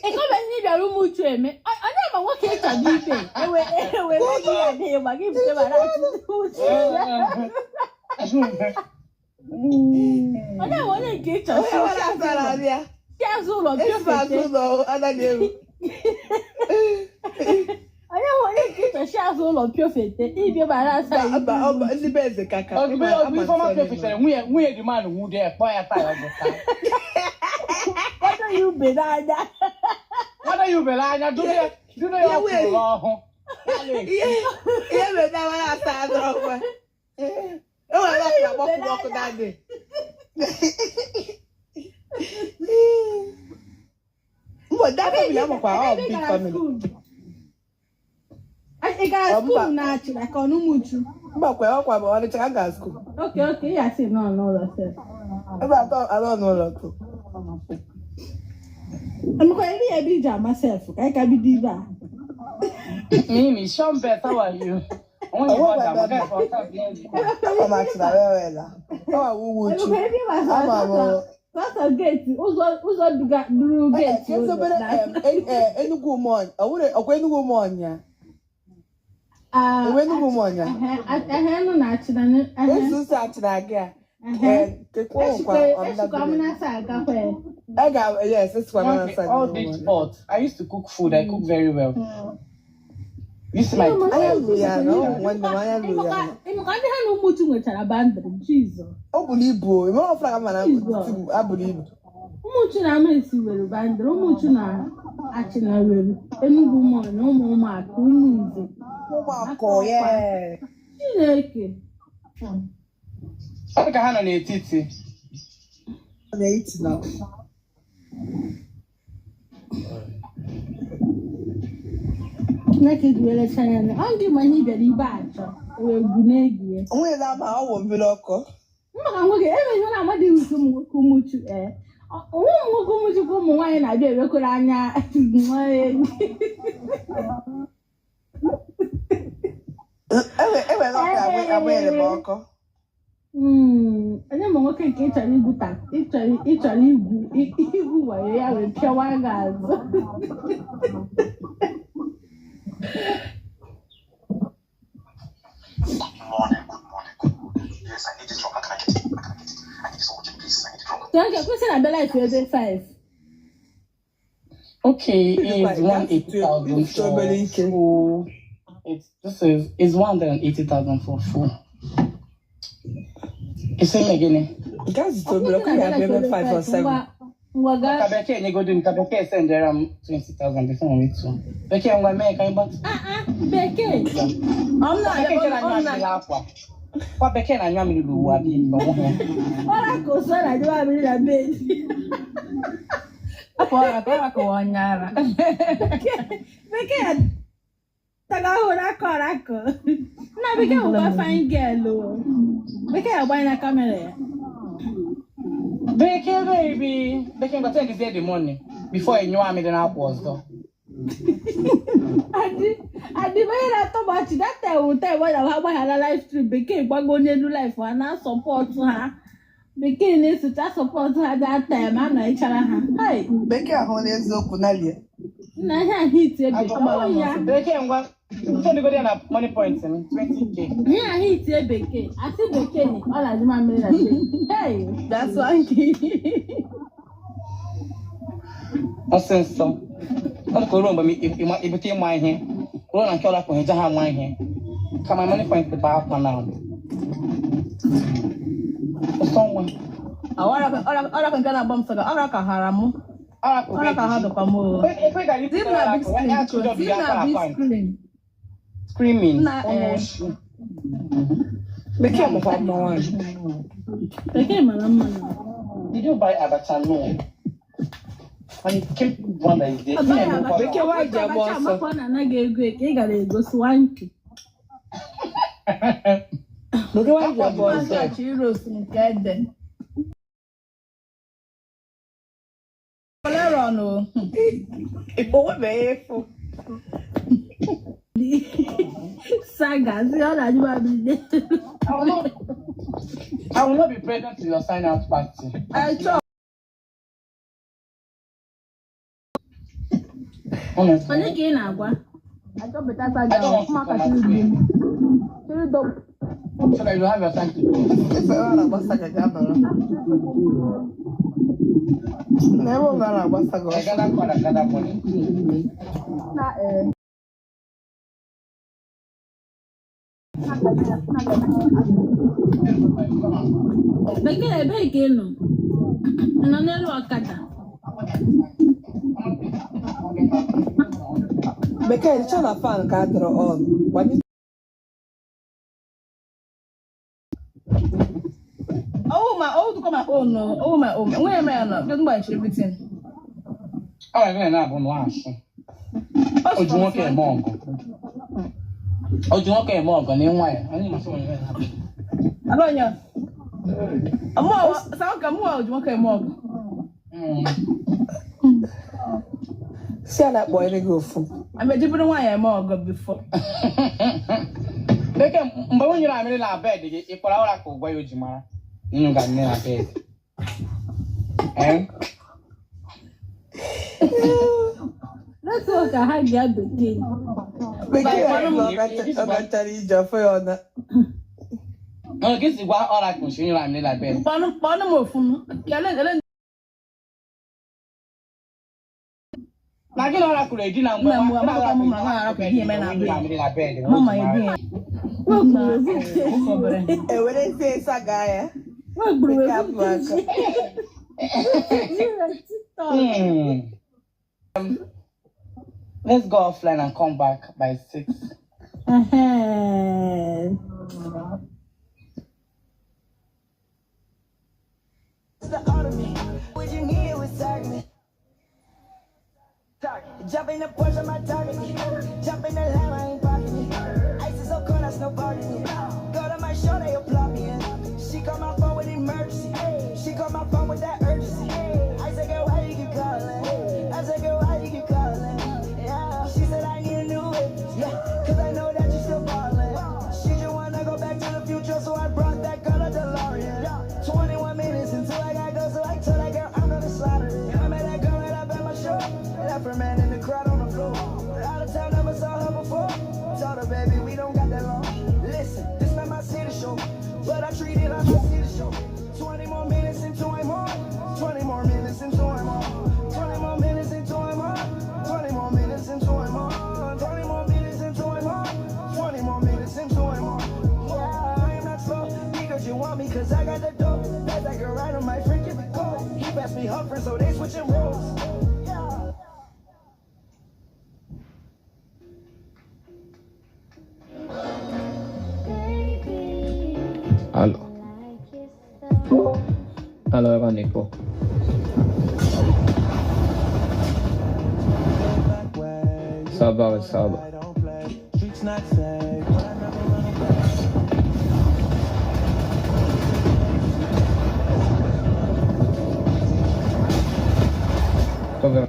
Ekọbe ndị bịara ụmụ uchu eme. Onye ma nwoke ịchọrọ ibe ewe gị ya adịghị ma gị bute mara uchu. Onye ma onye nke ịchọrọ. Onye Amarasa na-abịa. Si azụ ụlọ piofete. Onye ma onye nke ịchọrọ si azụ ụlọ piofete. Ibie mara asa. Ndị be eze kaka. Ozugbo Ifeọma piofetere nwunye dị mmanụ nwude ya kpọọ ya taa ọ bụ taa. Kwado ya ube n'anya. Kwado ya ube n'anya duru ya ọkwụrụ ọhụ. Ihe mere na Amarasa adọrọ kwa. E nwere ọkụ agbapụ ọkụ dadị. But that family, I'm a big family. I got school now, like on Umuchu. But I got school. Okay, yeah, I say no, that's it. I don't know that too. I'm going to be a myself. I can be diva. Mimi, Sean Beth, how are you? I'm That's a gate. Ụzọ duru gate. Enugu Ụmụọnya. Ọkwa Enugu Ụmụọnya. Enugu Ụmụọnya. Ehe nọ na Achịna. Esu ụzọ Achịna gị a. Esikwa Amarasa agakwa. Yes, esikwa Amarasa. All these pots. I used to cook food. I cook very well. You see my. Anya lụ ya na nwanne m anya lụ ya. Ịmụka ndị ha na ụmụchu nwechara bandịrị Jizọs. Ọ bụrụ ibu o, ime ọfụla ka mana abụrụ ibu. Ụmụchu na Amaesi were bandịrị, ụmụchu na Achịna were Enugu Ụmụọnya, ụmụ ụmụaka, ụmụ nze. Ụmụakọ ya. Chineke. Ọ dị ka ha nọ n'etiti. N'etiti na. Chineke ji were chanya anya. Ọ ndị ma ihe bịara ibe achọ wee gwu n'egi ya. Onwe na-ama ọwụ mmiri ọkụ. Maka nwoke enweghị na amadịghị ụzọ ụmụ nwoke ụmụchu ee. Ụmụ nwoke ụmụchu ka ụmụ nwaanyị na-abịa ewekọrọ anya. Enwere ọkụ agbanyere m ọkụ. Onye ma nwoke nke ịchọrọ igwu taa ịchọrọ igwu wayo ya wee pịawa gị azụ. Good morning. Yes, I need this drug. How can I get it? I need this urgent, please. I need the drug. So, okay, question about life is 5. Okay, it's 180,000 for full. It's 180,000 for full. It's same again. Guys, it's 5 or 7. Kabeke nyego Kabeke send 20,000 before we too. Beke ngwa me ka ịgba. Beke. I'm not Beke na anya akwa. Kwa Beke na anya mmiri bụ abi no ho. Ora ko so na dị mmiri na bed. Akwa akwa ko onyara. Beke taga ora ko ora ko. Na Beke bụ fine girl o. Beke agba na camera ya. Beke baby. Beke ngwa take the money before you know me then akwa ọzọ. Adị onye na-atọ m ọchị, that time wụ time ọ na-agba agbaghara live stream, Bekee gbago n'elu live ha na-support ha, Bekee na-esocha support ha. That time a nọchara ha. Hey! Bekee ahụ n'eziokwu nalie. Nna, ihe a hit ebe ọ ya. Bekee, ngwa, send ya na Moniepoint m 20K. Ihe a hit Bekee, asị Bekee ọ na-adị mamịrị na hey. That's one. Ọsịsọ ọ dị ka ruo mgbe m ibute ịma ihe ruo na nke ụlọ akụ ha ha ama ihe ka my Moniepoint bụ akwa na ọsọ nwa. Ọra nke na-agba m sọga, ọra ka hara mụ. Ọra ka ha dọkwa m o. Ekwe Di m na big screen, biko, di m na big screen. Screaming. Nna, onye eh. oshi. Bekee makwa mma nwaanyị. Bekee mara mma na. Did you buy abacha? No. And it came one that is there. Bekee nwaanyị ji agba ọsọ. Amakwa na anaghị ego eke ị gara egosi wanki. Bekee nwaanyị ji agba ọsọ. Chọọchị irosu nke ede. Koleron o. O nwebeghị efu. Saga si ọ na-ajụ mamịrị. I will not be present to your sign out party. Achọ. Honestly. Onye ka ị na-agwa? Achọ beta saga I don't want to ụmụaka come out chiri here. chiri dọ. So that you have your time to go. Ife ọ na-agbasa gaga nọrọ. Na ebe ọ na-agbasa gị I ọsọ. gather call and gather money. Na eh. Bekee, ebee ka ị nọ? Ị nọ n'elu ọkada? Bekee dịcha na fan ka a dọrọ on. Gbanye. Oh my, oh dụkwa my own o. Oh my own. Enweghị m ya nọ. Ndị mgbachiri everything. Ọ ga na-abụ nwa asụ. O ji nwoke eme ọgụ. O ji nwoke eme ọgụ na nwa ya. Anyị masị onye na-abụ. Abanya. Mụ sa ka mụ ji nwoke eme ọgụ. Si a na-akpọ gị ofu. Amejiburu nwaanyị eme ọgụ before. Bekee, mgbe m nyere amịrị na bed gị, ị kpọrọ ụra ka ụgwọ ya o ji mara. Nnu ga nne na bed. Eh? Network ha ga Bekee. Bekee ọ gachara ije ọfọ ya ọ na. Ọ ka esi gwa ọra ka o nyere amịrị na bed. Kpọnụ kpọnụ m ofu m. Ele ele. Na gị na ọra kụrụ edina mgbe Nna m, nwa- amakwa m ma nwa arapụ ihe eme na nyere amịrị na bed. Mama ebi ya. Na Ewerezie saga ya. Nwa Bekee apụ aka. Let's go offline and come back by 6. Ehe. What you need was target. Jump in the Porsche, my target. Jump in the lamb, I ain't parking it. Ice is so cold, that's no party. Go to my show, they applaud me. She call my phone with emergency. She call my phone with that urgency. I said, girl, why you keep calling? I said, girl, why you keep calling? Yeah. She said, I need a new whip. Yeah, 'cause I know that you still ballin'. She just wanna go back to the future, so I brought that girl a DeLorean. 21 minutes until I gotta go, so I told that girl I'm gonna slaughter it. I met that girl right up at my show. Left her man in the crowd on the floor. Out of town, never saw her before. Told her, baby, we don't got that long. Listen, this not my city show, but I treat it like my city show. 20 more minutes until I'm on. 20 more minutes until I'm on. 20 more minutes until I'm on. 20 more minutes until I'm on. 20 more minutes until I'm on. 20 more minutes until I'm on. Yeah, I am not slow because you want me, 'cause I got the dope. That's like a ride on my freaking go. He passed me Humphrey, so they switching roles. Yeah. Aló. Aló, Evanico. Saba, saba. Streets not safe, but I never run away. Dove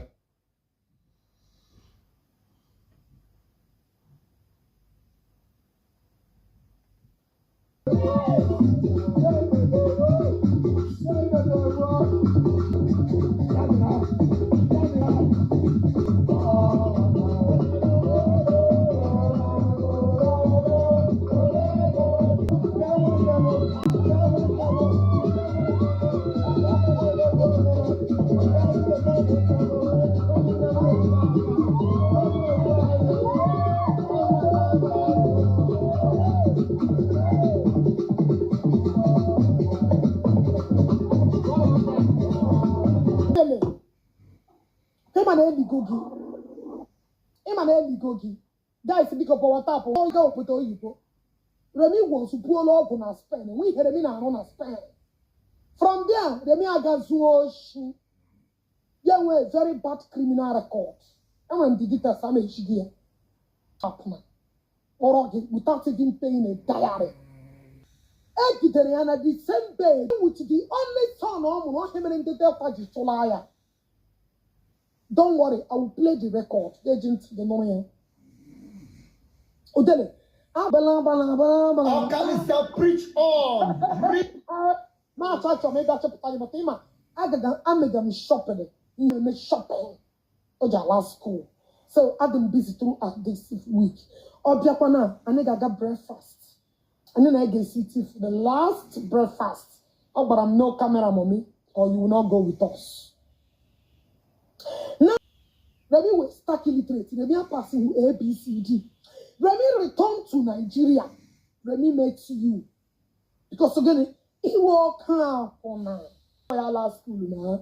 Ịma na eligo gị. Ịma na eligo gị. Guys, biko power tap oge obodo oyibo. Remi was buola ọgwụ na Spain. Enwe ihe Remi na-arụ na Spain. From there, Remi aga zuo oshi. Ya nwee very bad criminal record. Enwere m the details ama echi gị ya. Akwụna. Kpọrọ gị without even paying a diary. Egidere ya na the same day with the only son ọ mụrụ ọhịa mere ndị Delta ji chụlaa ya. Don't worry, I will play the record. Eji ntị gị nụrụ ya. Udele, agbala agbala agbala agbala. Ọkalịsịa, preach on. Preach. Ma achọ achọ m ịbịa chọpụta gị maka ịma agaga amega m shopping na-eme shopping o ji ala school, so adị m busy throughout this week. Ọ bịakwa na anyị ga-aga breakfast, anyị na-ege esi tea for the last breakfast. Ọ gwara m, "No camera, mommy, or you will not go with us." Now Remi was stark illiterate. Remi passing A B C D. Remi returned to Nigeria. Remi met you because again iwe ọka akwụna ya last school na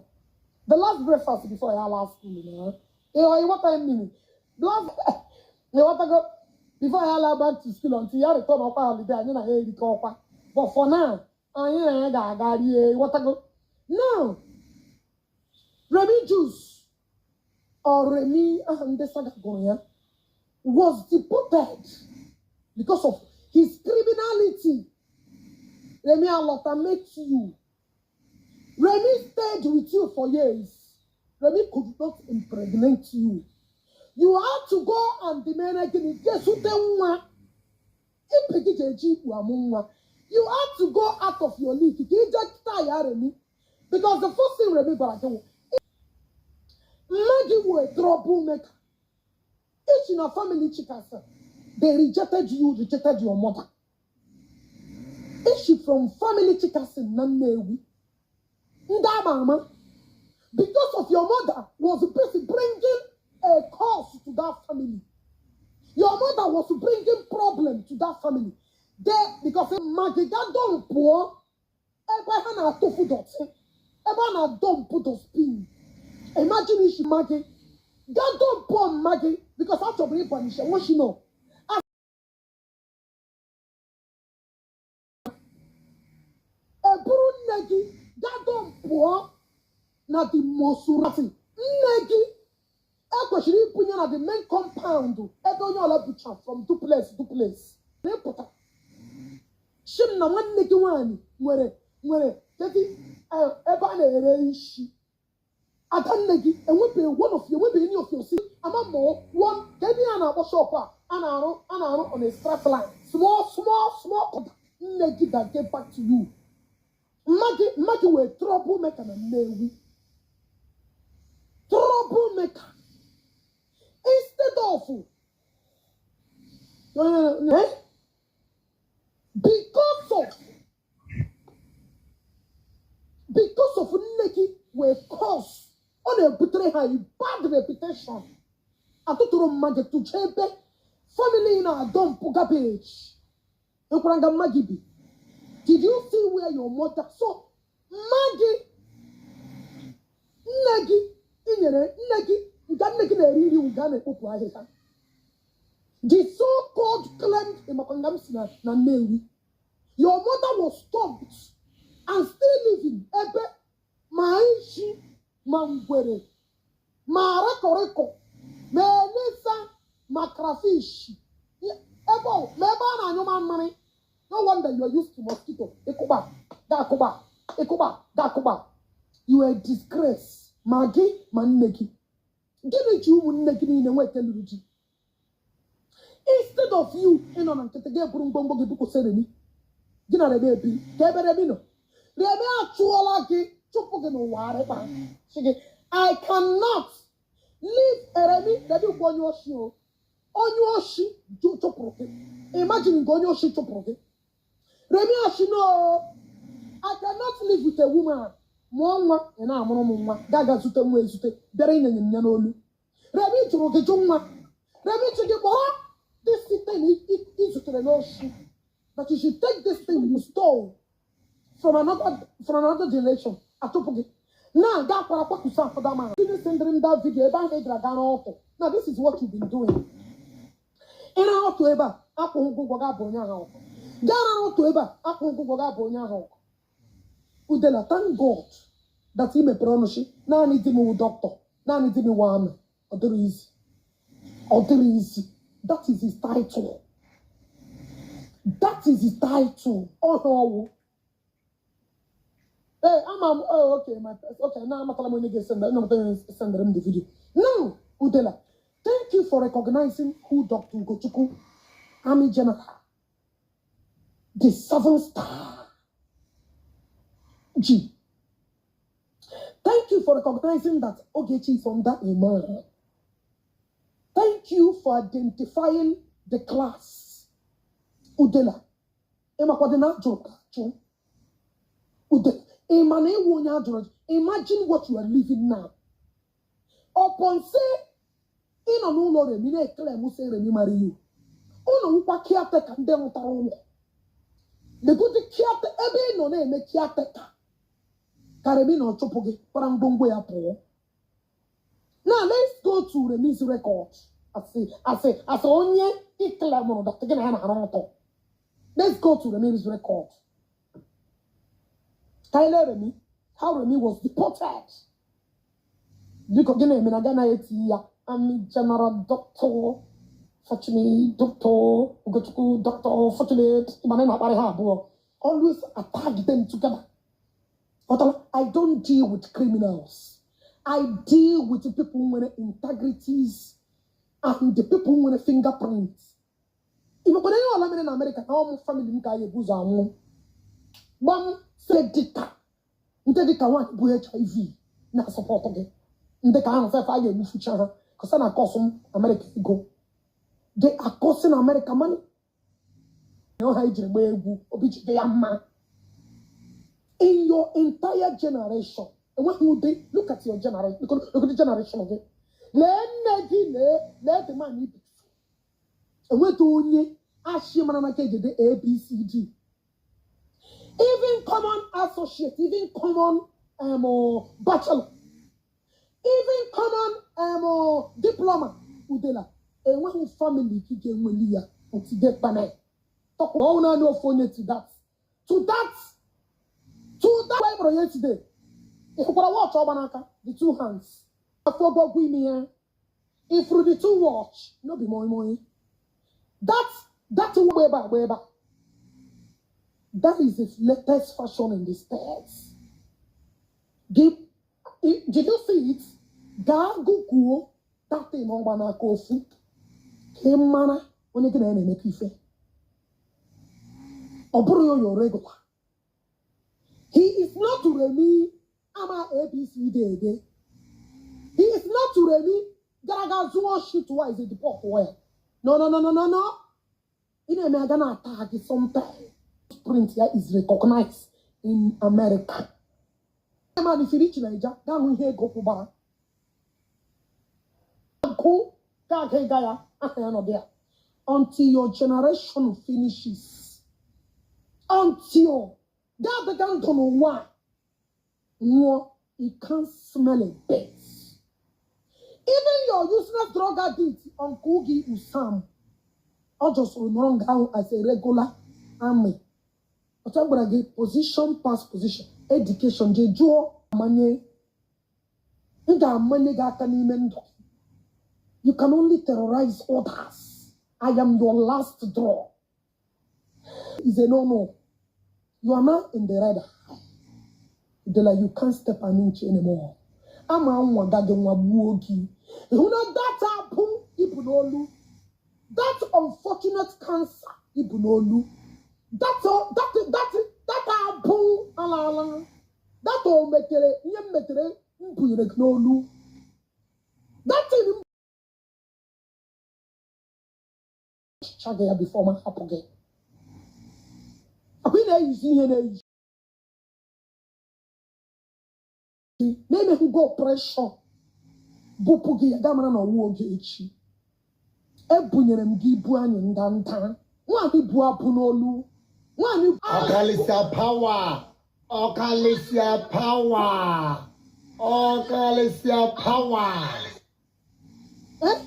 the last breakfast before ya last school na ịghọta mmiri ịghọtago before ya la back to school until ya return ọkwa holiday, anyị na ya erikọ ọkwa. But for now, anyị na ya ga-aga rie, ịghọtago. Now Remi Juice or Remi aha ndị saga gụrụ ya was deported because of his criminality. Remi alọta met you. Remi stayed with you for years. Remi could not impregnate you. You had to go and demand gịnị jesute nwa ibe gị ji eji ikpu amụ nwa. You had to go out of your league ka ije taa ya Remi, because the first thing Remi gwara gị wụ mma gị wụ a troublemaker. Each na family Chikasa, they rejected you, rejected your mother. Each from family Chikasa na Nnewi ndị ama ama, because of your mother was busy bringing a curse to that family. Your mother was bringing problem to that family. They, because magiga don pụọ ebe ha na-atụfu dirty, ebe a na-adọmpụ dustbin. Imagine isi magi ga dọmpụ mma gị because a chọburu ịbanishe nwoshino eburu nne gị ga dọmpụọ na the mosurati nne gị ekwesịrị ibunye na the main compound ebe onye ọla bucha from duplex duplex na ịpụta shim na nwanne gị nwaanyị nwere kedu ebe a na-ere isi ada nne gị enwebeghị one of you, enwebeghị any of your si ama ma one kedu ihe a na-akpọ shop a na-arụ on a strap line, small small small corner. Nne gị that get back to you, mma gị wee trouble maker na Nnewi, trouble maker instead of eh? Because of nne gị wee cause ọ na-ebutere ha a bad reputation. Atụtụrụ mma gị tụcha ebe family na-adọmpụ garbage ekwara nga mma gị bi. Did you see where your mother so mma gị nne gị inyere nne gị nga nne gị na-eri nri nga a na-ekpopụ ahịhịa, the so-called claimed ịmakwa nga m si na Nnewi. Your mother was stopped and still living ebe ma isi ma ngwere ma rịkọrịkọ ma elisa ma crayfish ebe ma ebe a na-anyụ mamịrị. No wonder you are used to mosquito. Ịkụgba ga-akụgba, ịkụgba ga-akụgba. You are a disgrace, ma gị ma nne gị. Gịnị ji ụmụnne gị niile nweta lụrụ di instead of you ịnọ na nkịtị gị eburu ngwongwo gị bukwụsị Remi gị na Remi ebi ka ebe Remi nọ. Remi achụọla gị, chụpụ gị n'ụwa arịkpa sị gị, "I cannot leave Remi." Remi bụ onye oshi o, onye oshi chụpụrụ gị. Imagine nke onye oshi chụpụrụ gị. Remi ashi, "No, I cannot live with a woman." Mụọ nwa ị na-amụrụ m nwa ga-aga zute nwa ezute bịara inyenye m ya n'olu. Remi jụrụ gị jụ nwa. Remi chụ gị kpọrọ this thing ị zutere n'oshi, that you should take this thing you stole from another generation. Atụpụ gị. Na ga akwara kwakusa another man. Didn't send him that video ebe ahụ ị gara gara ọtụ. Now this is what you've been doing. Ị na ọtụ ebe a, akwụ ụgwọ ga abụ onye ahụ ọkụ. Gaa na ọtụ ebe a, akwụ ụgwọ ga abụ onye ahụ ọkụ. Udela, thank God that ị mepere ọnụ shi naanị di m wụ dọkịta, naanị di m wụ amị. Ọ dịrị izi. Ọ dịrị izi. That is his title. That is his title. Ọhịa ọwụ. Ee, ama m, oh, okay, my, okay, na amatala m onye ga-esend, na onye sendere m the video. Now, Udela, thank you for recognizing who Dr. Ugochukwu, Army General, the seven star G. Thank you for recognizing that Ogechi is under a man. Thank you for identifying the class. Udela, ịmakwadị na ajụrụ ka ajụ. Udela, ịma na ịwụ onye ajụrụ ajụ. Imagine what you are living now. Upon say, ị nọ n'ụlọ Remi na-ekele m sị Remi mara you. Ụlọ nwụkwa caretaker ndị rụtara ụlọ. Legodi caretaker ebe ị nọ na-eme caretaker. Ka Remi na ọchụpụ gị kwara ngwongwo ya pụọ. Now let's go to Remi's record. As a onye ikele mụrụ Dr. gị na ya na-arụ ọtọ. Let's go to Remi's record. Tyler Remi, how Remi was deported. Biko gị na-eme na Ghana eti ya Army General Doctor Fortunate Doctor Ugochukwu Doctor Fortunate ịmana na-akparị ha abụọ. Always attack them together. But I don't deal with criminals. I deal with the people with integrities and the people with fingerprints. Imekwara ihe ọla mere na Amerịka na ọmụ family m ka anyị ebu ụzọ anwụ. Gbam se dịka ndị dịka nwaanyị bụ HIV na-asọpọtụ gị. Ndị ka ahụ fefe a ga-egbufucha ha kọsa na kọsụ m Amerịka ego. They are costing America money. Ha ejiri gbaa egwu obi jide ya mma. In your entire generation, enweghị ụdị, look at your generation, look at the generation gị. Lee nne gị, lee lee the man ibi. Enweghị onye ashị mara n'aka ejede ABCD. Even common associate, even common bachelor, even common diploma, Udela, enweghị family gị ga-enweli ya otide kpana. Tọkwa ọnwụ naanị ofu onye to that Bible yesterday. Ị hụkwara watch ọgba n'aka, the two hands. Afọ ọgwụgwọ imi ya. Ifuru the two watch, no be moi moi. That gba ebe a gba ebe a. That is the latest fashion in the States. Did you see it? Gaa gụkwuo that thing ọgba n'aka ofu. Ka ị mara onye gị na ya na-emekọ ife. Ọ bụrụ ya your regular. He is not Remi ama ABCD ede. He is not Remi gara aga zụọ shit wise deport well. No, no, no, no, no, no. Ị na-eme aga na-ata gị sometimes. Print ya is recognized in America. Man, if you reach Naija, gaa hụ ihe ego kwụbara. Agụ ga-aga ịga ya aha ya nọ there. Until your generation finishes. Until ga-adịga ndụ n'ụwa a, nwụọ, you can't smell a bit. Even your useless drug addict, Uncle Gị Usam, ọ jọsoro nọrọ nga ahụ as a regular army. Ọcha m gwara gị, position pass position, education je jụọ amanye. M ga-amanye gị aka n'ime ndụ. You can only terrorize others. I am your last draw. Is a no-no. You are now in the red eye. They're like, you can't step an inch anymore. Ama nwa gị nwa gbuo gị. Ịhụ na that abụ ibu n'olu. That unfortunate cancer ibu n'olu. That abụ ala ala. That o metere ihe m metere m bunyere gị n'olu. That thing m chicha gị ya before ma hapụ gị. Akwa ị na-eyizi ihe na-eyi. Na-emehụ go pressure bupụ gị ya gaa mara na ọnwụ oge echi. Ebunyere m gị ibu anyị ndanda. Nwaanyị bu abụ n'olu. Nwaanyị Ọkalịsịa power. Ọkalịsịa power. Ọkalịsịa power. Eh?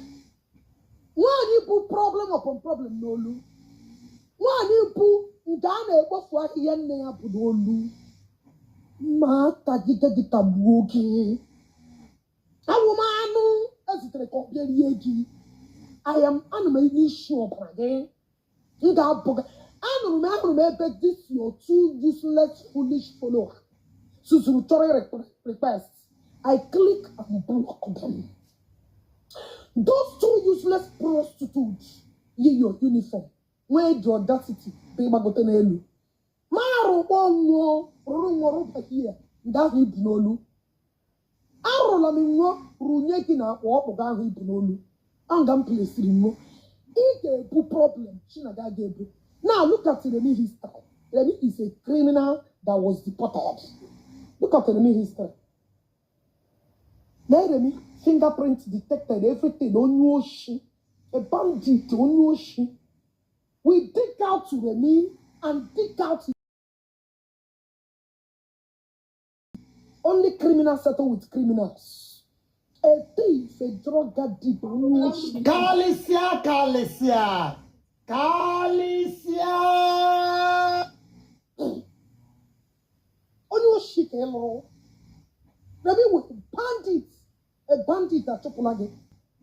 Nwaanyị bụ problem upon problem n'olu. Nwaanyị bụ nke a na-ekpofu ahịhịa nne ya bụ n'olu. Ma tagide gị tagbuo gị. Awụ m anụ ezitere ka ọ bịa rie gị. I am ana m n'isi ọbara gị. M ga-abụ gị. Anụrụ m ahụrụ m ebe this your two useless foolish follower suzuru chọrọ request. I click and block them. Those two useless prostitutes yi your uniform nwee the audacity bụ ịgbagote n'elu. Ma arụkpọ nwụọ rụrụ nwụọ rụba here nga ahụ ibu n'olu. Arụrụla m nwụọ runye gị na akpa ọkpụ gị ahụ ibu n'olu. Anga m plesiri nwụọ. Ị ga-ebu problem Chinaga ga-ebu. Now look at Remy history. Remy is a criminal that was deported. Look at Remy history. Now Remy, fingerprint detected, everything, onye oshi, a bandit, onye oshi. We dig out to Remy and dig out only criminals settle with criminals. A thief, a drug addict, onye oshi. Kalịsịa kalịsịa kalịsịa. Onye oshi ka ị lụrụ. Remy with bandit, a bandit achụpụla gị.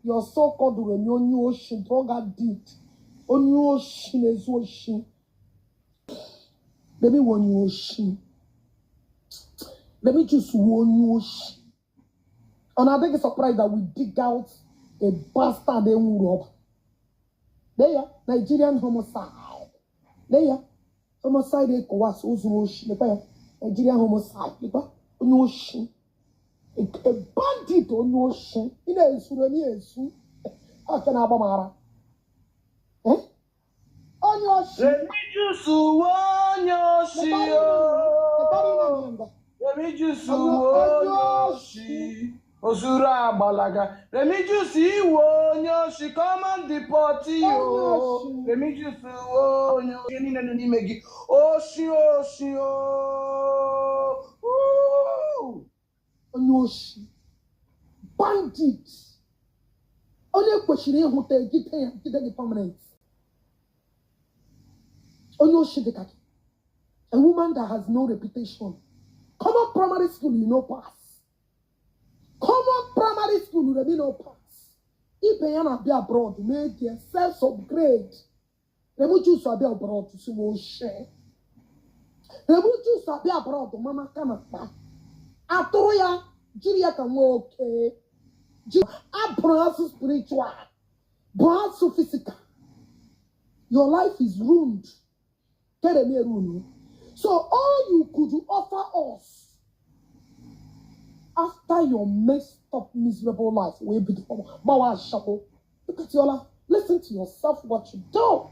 Your so-called Remy onye oshi, drug addict, onye oshi na-ezu oshi. Remy wụ onye oshi. Remy just wụ onye oshi. Ọ na-adị gị surprised that we dig out a bastard enwuru ọba. Lee ya, Nigerian homicide. Lee ya, homicide ECOWAS o zuru oshi. Lekwa ya, Nigerian homicide. Lekwa onye oshi. A bandit onye oshi. Ị na-esu Remy esu. Aka na-agba m ara. Eh? Onye oshi. Remigius uwe onye oshi o. Remigius uwe onye oshi. Ozuru agbalaga. Remigius iwe onye oshi. Come and deport you. Remigius uwe onye oshi. Ihe niile nọ n'ime gị. Oshi oshi o. Woo! Onye oshi. Bandit. Onye kwesịrị ịhụta egide ya gide gị permanent. Onye oshi dị ka gị. A woman that has no reputation. Common primary school, you no pass. Common primary school, Remy no pass. Ibe ya na-abịa abroad mee their self upgrade. Remy Juice abịa abroad si m oshi. Remy Juice abịa abroad mama kama kpa. Atụrụ ya jiri ya ka nwa oke. Ji abụrụ asụ spiritual. Bụ asụ physical. Your life is ruined. Keremi ruined. So all you could offer us after your messed up, miserable life, will be gbawa ashawo. Look at your life. Listen to yourself, what you do.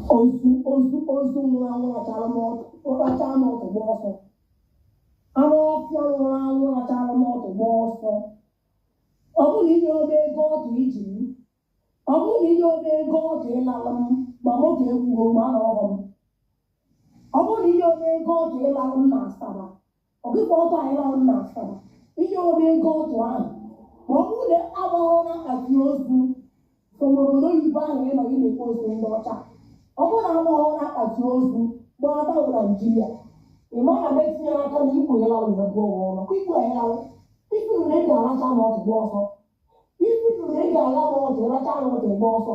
Ozu ozu ozu nwụrụ anwụ rachara m ọtụ rachara m ọtụ gba ọsọ. Anụ ọfịa nwụrụ anwụ rachara m ọtụ gba ọsọ. Ọ bụrụ na inye obe ego ọtụ iji m, ọ bụrụ na inye obe ego ọtụ ịlala m, ma moto ekwugo ma a ọghọ m. Ọ bụrụ na inye obe ego ọtụ ịlalụ m na Asaba, ọ gịkwa ọtụ anyị lalụ m na Asaba, inye obe ego ọtụ ahụ, ma ọ bụrụ na agbahọ na akpati ozu so n'obodo oyibo ahụ ị nọ gị na-ekpo ozu ndị ọcha. Ọ bụrụ na agbahọ na akpati ozu gbata wụ Naijiria, ị ma na etinyere aka na ikpu ịlalụ wee gbuo ụwa ụlọ ikpu ịlalụ ifuru na ị ga-alacha m ọtụ gba ọsọ. Ifuru na ị ga-ala m ọtụ ịlacha m ọtụ gba ọsọ.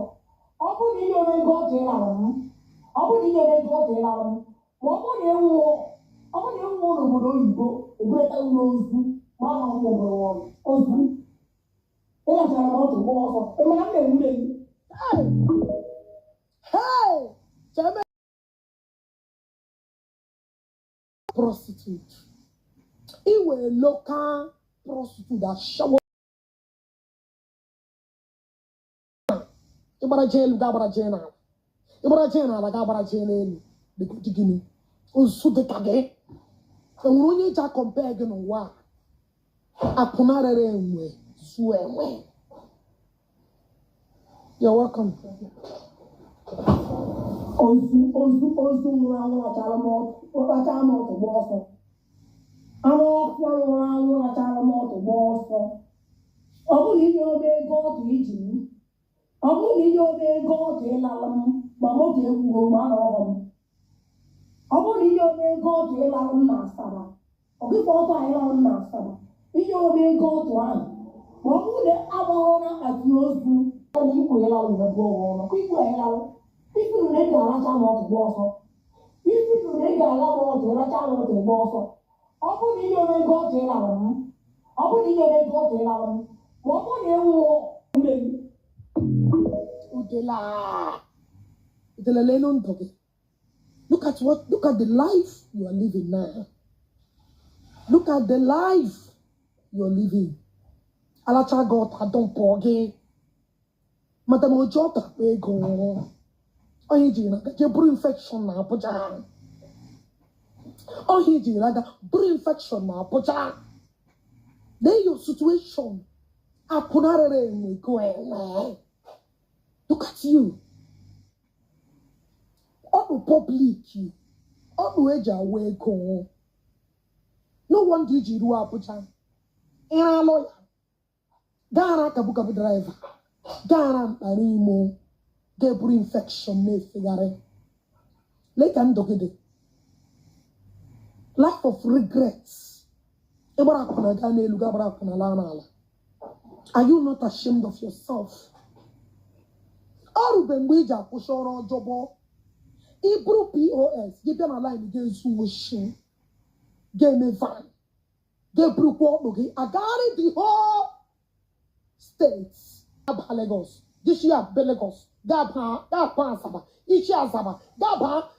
Ọ bụrụ na inye ego ọtụ ịlalụ m, ọ bụrụ na inye ego ọtụ ịlalụ m, ma ọ bụrụ na ịnwụọ, ọ bụrụ na ịnwụọ n'obodo oyibo, ebuleta ụlọ ozu ma ọ nwụrụ ọrụ ozu ịlachara m ọtụ gba ọsọ. Ị mara m na-ewure gị. Hey! Hey! Cheme prostitute. Iwe local prostitute ashawo. Ịgbara jee elu ga-agbara jee n'ala. Ịgbara jee n'ala ga-agbara jee n'elu. Dịgodi gịnị? Ozu dịka gị. Enwere onye ji akọmpe gị n'ụwa a? Akwụna rere enwe zuo enwe. You're welcome. Ozu ozu ozu nwụrụ anwụ rachara m ọtụ rachara m ọtụ gba ọsọ. Anụ ọfịa nwụrụ anwụ rachara m ọtụ gba ọsọ. Ọ bụrụ na inye ome ego ọtụ iji m, ọ bụrụ na inye ome ego ọtụ ịlalụ m, ma moto ekwugo ma anọghọ m. Ọ bụrụ na inye ome ego ọtụ ịlalụ m na Asaba, ọ gịkwa ọtụ a ịlalụ m na Asaba, inye ome ego ọtụ ahụ, ma ọ bụrụ na agbahọ na akpati ozu, ọ na ikwu ịlalụ na bụ ọghọ ọnụ, ikwu ịlalụ, ifuru na ị ga-aracha m ọtụ gba ọsọ. Ifuru na ị ga-ala m ọtụ ịracha m ọtụ gba ọsọ. Ọ bụrụ na inye ome ego ọtụ ịlalụ m, ọ bụrụ na inye ome ego ọtụ ịlalụ m, ma ọ bụrụ na ịnwụọ nne gị. Udele, Udele, lelu ndụ gị. Look at the life you are living now. Look at the life you are living. Alacha gị ọta dọmpụ gị. Madam oji ọta akpa ego. Onye jiri n'aka jee buru infection na Abuja. Onye jiri n'aka buru infection na Abuja. Then your situation. Akwụnarịrị enwe go enwe. Look at you. Ọdụ public. Ọdụ eji awa ego. No wonder iji ruo Abuja. Ịra lọya. Gaara kabu kabu driver. Gaara mkpara imo. Ga-eburu infection na-efegharị. Lee ka ndụ gị dị. Life of regrets. Ịgbara akwụna gaa n'elu, gaa gbara akwụna laa n'ala. Are you not ashamed of yourself? Ọ rube mgbe iji akwụsị ọrụ ọjọbọ. Ị bụrụ POS, gị bịa na line ga-ezu oshi, ga-eme van, ga-eburukwa ọkpụ gị agagharị the whole state. Aba Lagos, gịsi abe Lagos, ga-aba Asaba, ichi Asaba, ga-aba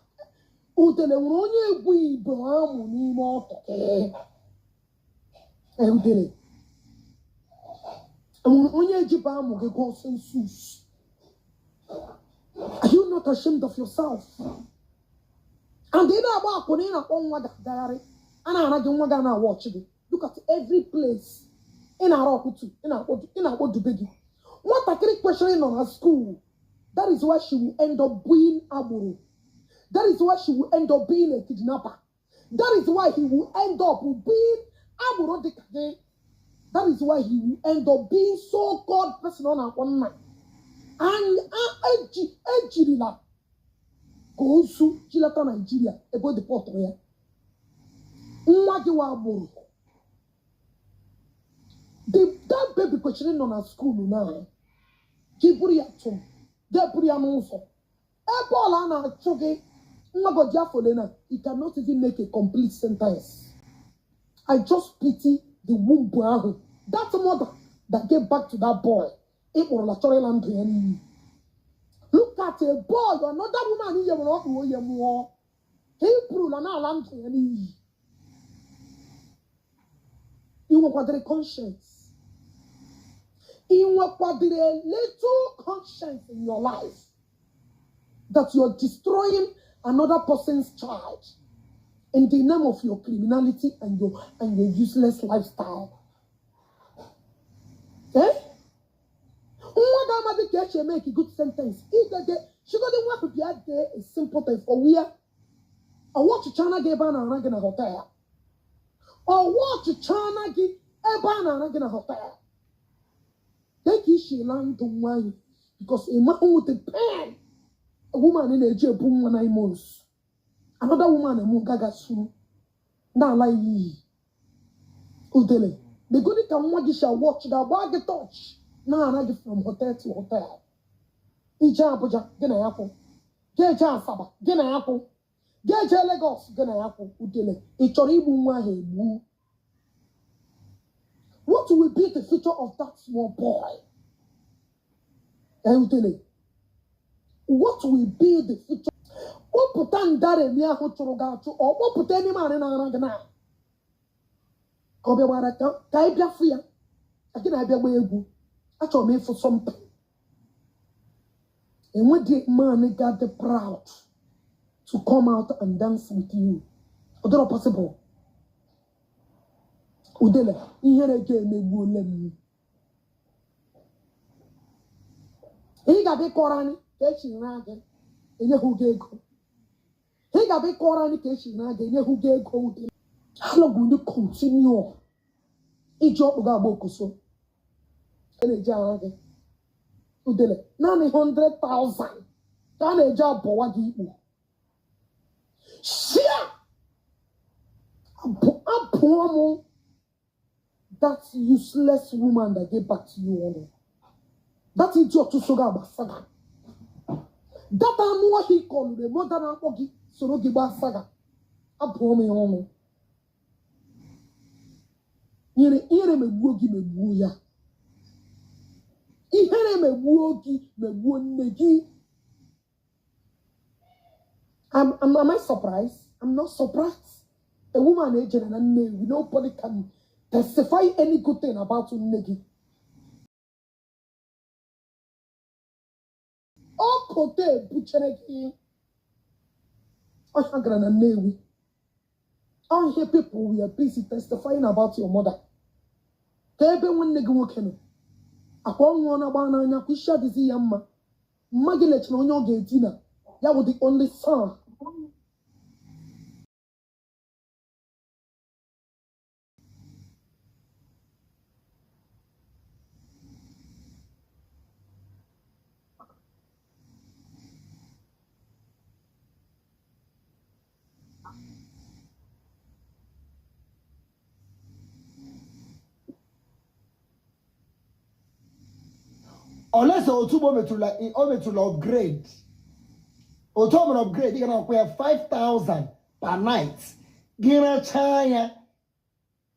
Udele. Nwere onye egwu ibe amụ n'ime ọtọ gị. Ee, Udele, enwere onye ejibe amụ gị gụọ census. Are you not ashamed of yourself? And ị na-agba akwụna, ị na-akpọ nwa gị agagharị, a na-ara gị, nwa gị a na-awa ọchị gị. Look at every place ị na-ara ọkụtu, ị na-akpọ dube gị. Nwatakịrị kwesịrị ịnọ na school. That is why she will end up being agboro. That is why she will end up being a kidnapper. That is why he will end up being agboro dịka gị. That is why he will end up being so-called person ọ na-akpọ nna. And eji ejirila ka ozu jilata Naijiria ebe o deportụrụ ya. Nwa gị wa agboro. That baby kwesịrị ịnọ na school na gị buru ya tụm, ga-eburu ya n'ụzọ ebe ọla a na-achụ gị. Nwa gị dị afọ ole na you cannot even make a complete sentence. I just pity the womb ahụ, that mother that gave back to that boy. Ị kpụrụla chọrọ ịla ndụ ya n'iyi. Look at a boy, another woman ihe nwere ọkpụ onye mụọ ka ị bụrụla n'ala ndụ ya n'iyi. Ị nwekwadịrị conscience? Ị nwekwadịrị a little conscience in your life that you're destroying another person's child in the name of your criminality and your useless lifestyle? Eh? Nwa gị amaghị ka esi eme a good sentence. Idede chigodi nwa ahụ bịa dee a simple thing for where ọwa ọchịchana gị ebe a na-ara gị na hotel. Ọwa ọchịchana gị ebe a na-ara gị na hotel. Dee ka isi la ndụ nwa anyị, because ịmahụ the pain a woman na-eji ebu nwa 9 months, another woman emu gaga suru na-ala ya iyi. Udele, legodi ka nwa gị si watch ga-agba gị touch na-ara gị from hotel to hotel. Ije Abuja, gị na ya kwụ. Gị eje Asaba, gị na ya kwụ. Gị eje Lagos, gị na ya kwụ. Udele, ị chọrọ igbu nwa ahụ egbu? What will be the future of that small boy? Eh, Udele, what will be the future? Kpọpụta ndaremi ahụ chụrụ gị achụ. Ọ kpọpụta n'ime arị na-ara gị na ka ọ bịagbara ka anyị bịa fụ ya, ka gị na-abịa gbaa egwu. Achọrọ m ịfụ something. Enwedị man got the proud to come out and dance with you. Ọ dịrọ possible. Udele, ihere ga-emegbuole m. Ị ga-abịa kọrọ anyị ka esi ra gị enyeghị gị ego. Ị ga-abịa kọrọ anyị ka esi ra gị enyeghị gị ego. Udele, How long will you continue iji ọkpụ gị agba okoso a na-eji ara gị udele naanị 100,000 ka a na-eji abọwa gị ikpu shia abụọ m that useless woman that gave birth to you ọnụ, that idiot so gị agba saga, that anụ ọhịa ịkọlụ emoda na-akpọ gị soro gị gbaa saga, abụọ m ya ọnụ. Ihere megbuo gị, megbuo ya. Ihere megbuo gị, megbuo nne gị. Am I surprised? I'm not surprised. A woman ejere na Nnewi, nobody can testify any good thing about nne gị. Ọkọta ebuchere gị. Ọhịa gara na Nnewi. All here people were busy testifying about your mother. Ka ebe nwanne gị nwoke nọ. Akwa ọnwụ ọ na-agba n'anya kwa isi adịghị ya mma. Mma gị lechara onye ọ ga-edina. Ya bụ the only son. Unless otu o metụrụla o metụrụla upgrade, otu o mere upgrade, ị ga na-akwụ ya 5000 per night. Gị rachaa ya,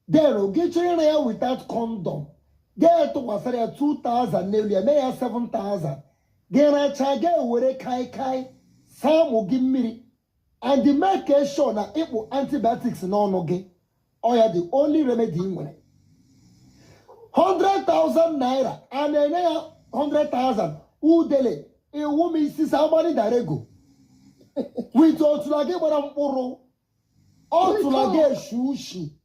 then gị chọrọ ịra ya without condom, gị tụkwasịrị ya 2000 n'elu ya, mee ya 7000. Gị rachaa, gị ewere kai kai saa mụ gị mmiri and make sure na ịkpụ antibiotics n'ọnụ gị. Ọ ya the only remedy ị nwere. 100,000 naira a na-enye ya 100,000 udele iwu m isi sa agbani dara ego with otula gị gbara mkpụrụ, otula gị eshu ushi,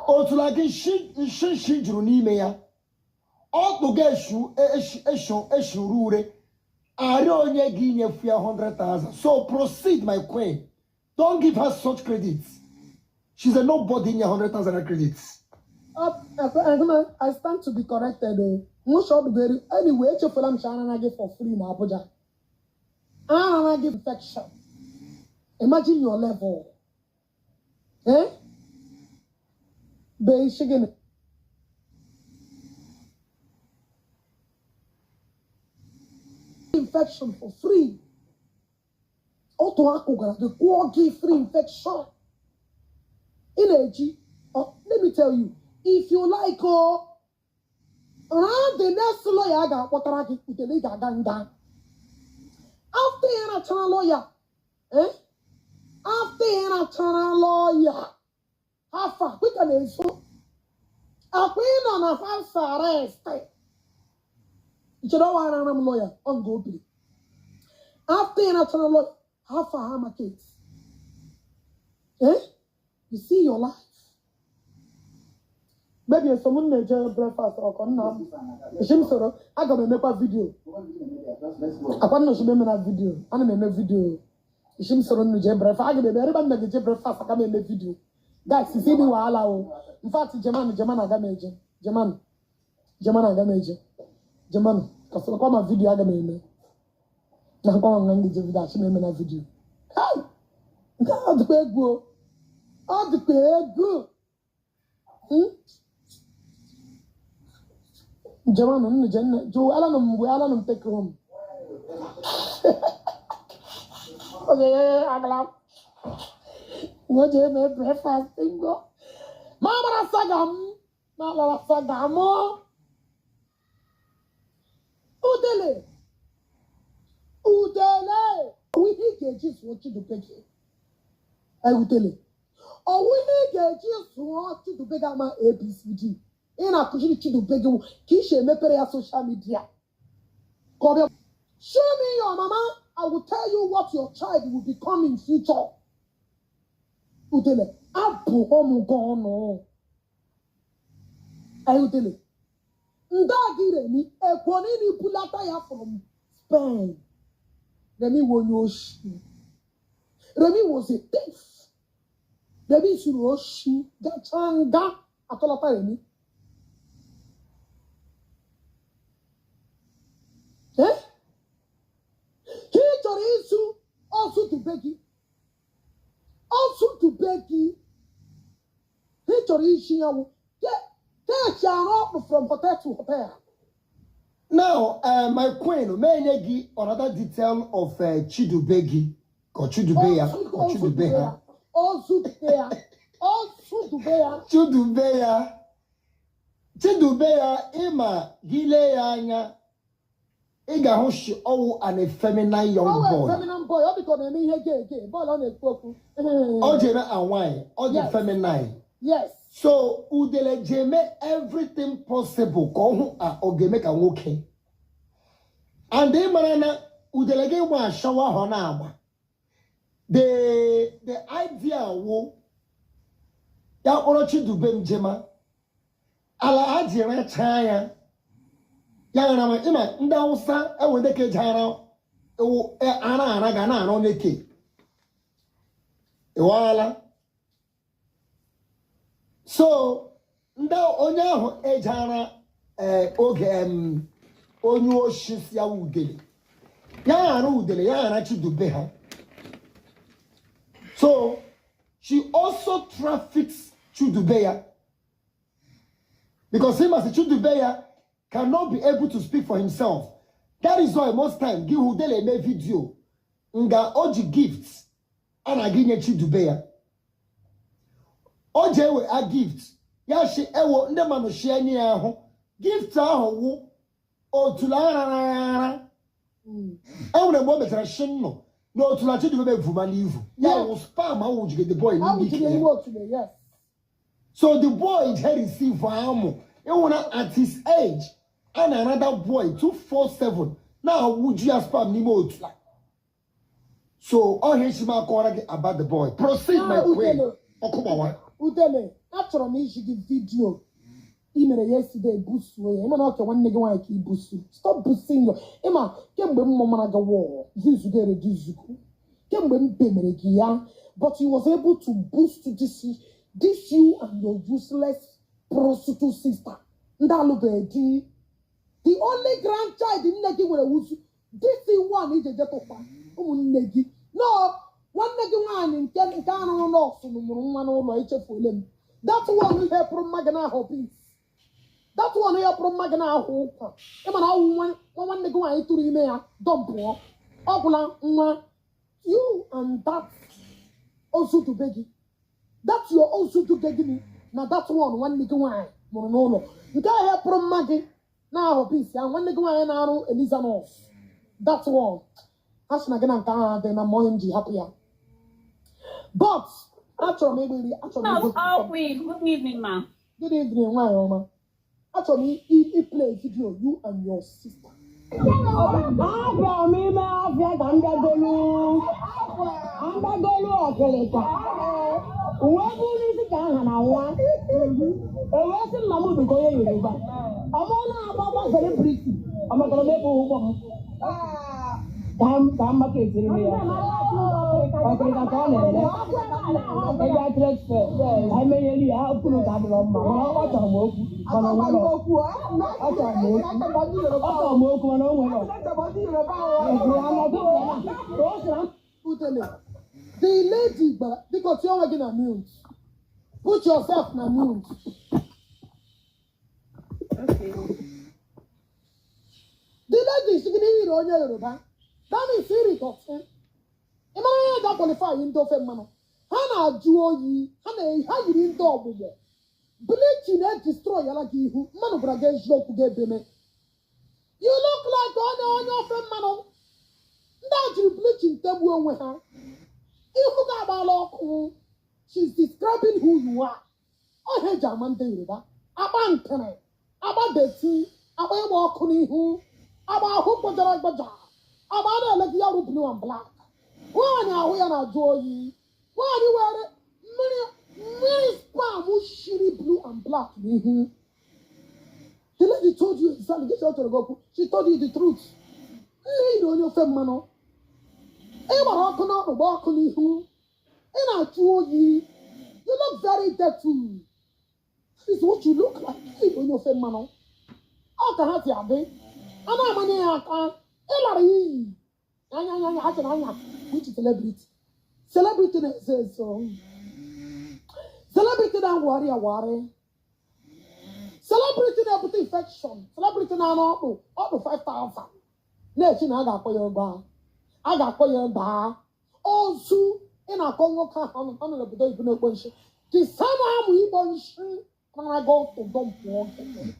otula gị nshi nshi juru n'ime ya, ọkpụ gị eshu eshu eshuru ure arịọ onye gị nyefu ya 100,000. So proceed, my queen. Don't give her such credits. She's a nobody in your 100,000 credits. I stand to be corrected o. Nwụcha anyway, echefula m shara gị for free na Abuja. Arara gị infection. Imagine your level. Eh? Be shigin infection for free. Otu akụ gara gị kwụọ gị free infection. Ị na-eji, let me tell you, if you like, oh, round the next lawyer a ga-akpọtara gị, udele ị ga-aga nga. After ị rachara lawyer, eh? After ị rachara lawyer, afa kwika na-ezo. Akwa ị nọ na house arrest. Ichere ọwa arara m lawyer, ọ nga obiri. After ị rachara lawyer, afa ha market. Eh? You see your life. Baby, so m na-eje breakfast ọkọ nna m. Echi m soro, aga m emekwa vidio. Akwa nna oshigbo eme na vidio. Ana m eme vidio. Echi m soro nnu jee breakfast. Aga m eme, ebe m na-eje breakfast, aga m eme vidio. Guys, isi ni wahala o. In fact, Jeman, Jeman aga m eje. Jeman, Jeman aga m eje. Jeman, kasịrịkwa ma vidio aga m eme. Na nkwa ma nga nje vidio, achị m eme na vidio. Kai! Nke a ọ dịkwa egwu o. Ọ dịkwa egwu. Jamani, nnu jenna, jo ala no mgbe ala no take home. Okay, agala. Ngo je me breakfast ngo. Mama na sagam, na la sagamo. Udele. Udele. We ga-eji zụọ Chidube gị. Ai udele. Ọwụ ihe ị ga-eji zụọ Chidube gị ama ABCD. Ị na-akụziri Chidube gị ka ị si emepere ya social media. Ka ọ bịa show me your mama, I will tell you what your child will become in future. Udele, abụọ m gị ọnụ. Ai udele. Nda gị Remi, ekwo niile bulata ya from Spain. Remi wụ onye oshi. Remi was a thief. Remi zuru oshi gachaa nga atọlata Remi. Eh? Ị chọrọ izu ọzụdube gị, ọzụdube gị. Ị chọrọ isi ya wụ kechi arụ ọkpụ from hotel to hotel. Now, my queen, may I give another detail of Chidube gị, or Chidube ya, or Chidube ha. Ọzụdube ya, ọzụdube ya. Chidube ya, Chidube ya, ịma gị lee ya anya, ị ga-ahụ shi ọwụ an effeminate young Ọ wụ boy. feminine boy, ọ dịka ọ na-eme ihe gay gay, bọọlụ ọ na-ekwu okwu. Ọ jere a nwanyị, ọ dị feminine. So Udele ji eme everything possible ka ọ hụ a ọ ga-eme ka nwoke. And ị mara na Udele gị gba ashawo ahụ ọ na-agba. The idea wụ ya kpọrọ Chidube njema ala ha ji rechaa ya ya ghara ma ịma ndị Awụsa enwe ndị ka eji ara ewu ara ara ga na-ara onye ke ịwaala. So ndị onye ahụ eji ara oge onye oshi si ya wụ Udele ya ghara Udele ya ghara Chidube ha. So she also traffics Chidube ya because him as a Chidube ya cannot be able to speak for himself. That is why most time gị hụ Udele eme video nga o ji gifts a na-aga inye Chidube ya, o ji ewe a gift ya shi ewo ndị mmadụ shi enye ya ahụ gift ahụ wụ otula ara ara. Enwere mgbe o mechara shi nnụ na otula Chidube evuma n'ivu ya wụ sperm ahụ jigide the boy n'ime ike ya. So the boy je receive amụ ịhụna at his age a na another boy 247 na-awụju ya sperm n'ime otula. So ọhịa esi m akọwara gị about the boy. Proceed, my queen. Ọkụ gbawa. Udele, achọrọ m iji gị video ị mere yesterday busuo ya. Ịma na ọka nwanne gị nwaanyị ka i busu. Stop boosting your. Ịma kemgbe m mara gị wọọ views gị ereduzugo kemgbe m bemere gị ya, but he was able to boost this you and your useless prostitute sister ndị alụbeghị di. The only grandchild nne gị nwere wusu this one ije jetụkwa ụmụnne gị no nwanne gị nwaanyị nke nke arụrụ nọọsụ mụrụ nwa n'ụlọ echefuole m. That one hepụrụ mma gị n'ahụ peace. That one hepụrụ mma gị n'ahụ ụkwa. Ịma na ọwụ nwa nwanne gị nwaanyị tụrụ ime ya dọmpụọ ọ gwụla nwa. You and that ozudube gị, that your ozudube gị na that one nwanne gị nwaanyị mụrụ n'ụlọ nke ahụ hepụrụ mma gị n'ahụ peace ahụ nwanne gị nwaanyị na-arụ Eliza nọọsụ. That one a sị na gị na nke ahụ adịghị na mmụọ m ji hapụ ya, but achọrọ m ịgbiri achọrọ m Oh, oh, queen. Good evening, ma. Good evening, nwaanyị ọma. Achọrọ m i-play video you and your sister. Abịa m ime afịa ka m bịagolu ọkịrịka uwe bụrụ isi ka aha na nwa ewee sị nna m biko onye Yoruba ọmụ na-agbakwa celebrity ọmakara m ebe ụgbọ m ka m maka etiri m ya ọkịrịka ka ọ na-ere ebe a trade fair ka emenyelu ya kwuru ka adịrọ mma mana ọ chọrọ m okwu mana o nwere ọ chọrọ m okwu ọ chọrọ m okwu mana o nwere. Udele, the lady gbara biko tinye onwe gị na mute. Put yourself na mute. Okay. The lady si gị na iyiri onye Yoruba. That means iri dọtị. Ị mara ihe ga qualify ndị ofe mmanụ. Ha na-ajụ oyi, ha na ha yiri ndị ọgbụgbọ. Bleaching na-edestroy yala gị ihu. Mmanụ gwara gị eziokwu gị ebeme. You look like onye onye ofe mmanụ. Ndị a jiri bleaching tegbuo onwe ha. Ihu gị agbaala ọkụ. She's describing who you are. Ọhịa eji ama ndị Yoruba. Agba ntịrị, agba dirty, agba ịgba ọkụ n'ihu, agba ahụ gbajara agbaja, agba a na-ele gị ya rụ blue and black. Nwaanyị ahụ ya na-ajụ oyi. Nwaanyị were mmiri mmiri sperm shiri blue and black n'ihu. The lady told you exactly. Gị chọrọ gị okwu. She told you the truth. Nne iri onye ofe mmanụ. Ị gbara ọkụ n'ọkpụ gba ọkụ n'ihu. Ị na-achụ oyi. You look very dirty. This is what you look like. Ị bụ onye ofe mmanụ. Ọ ka ha si adị. A na-amanye ya aka. Ị lara iyi. Anya anya anya ha chere anya which celebrity. Celebrity na-ezo ezo. Celebrity na-awagharị awagharị. Celebrity na-ebute infection. Celebrity na-anọ ọkpụ ọkpụ 5000. Na-echi na a ga-akpọ ya ego a. A ga-akpọ ya ego a. Ozu ị na-akọ nwoke ahụ ọ nọ n'obodo oyibo na-ekpo nshi. The same amụ igbo nshi na-aga ọtụ dọmpụ gị.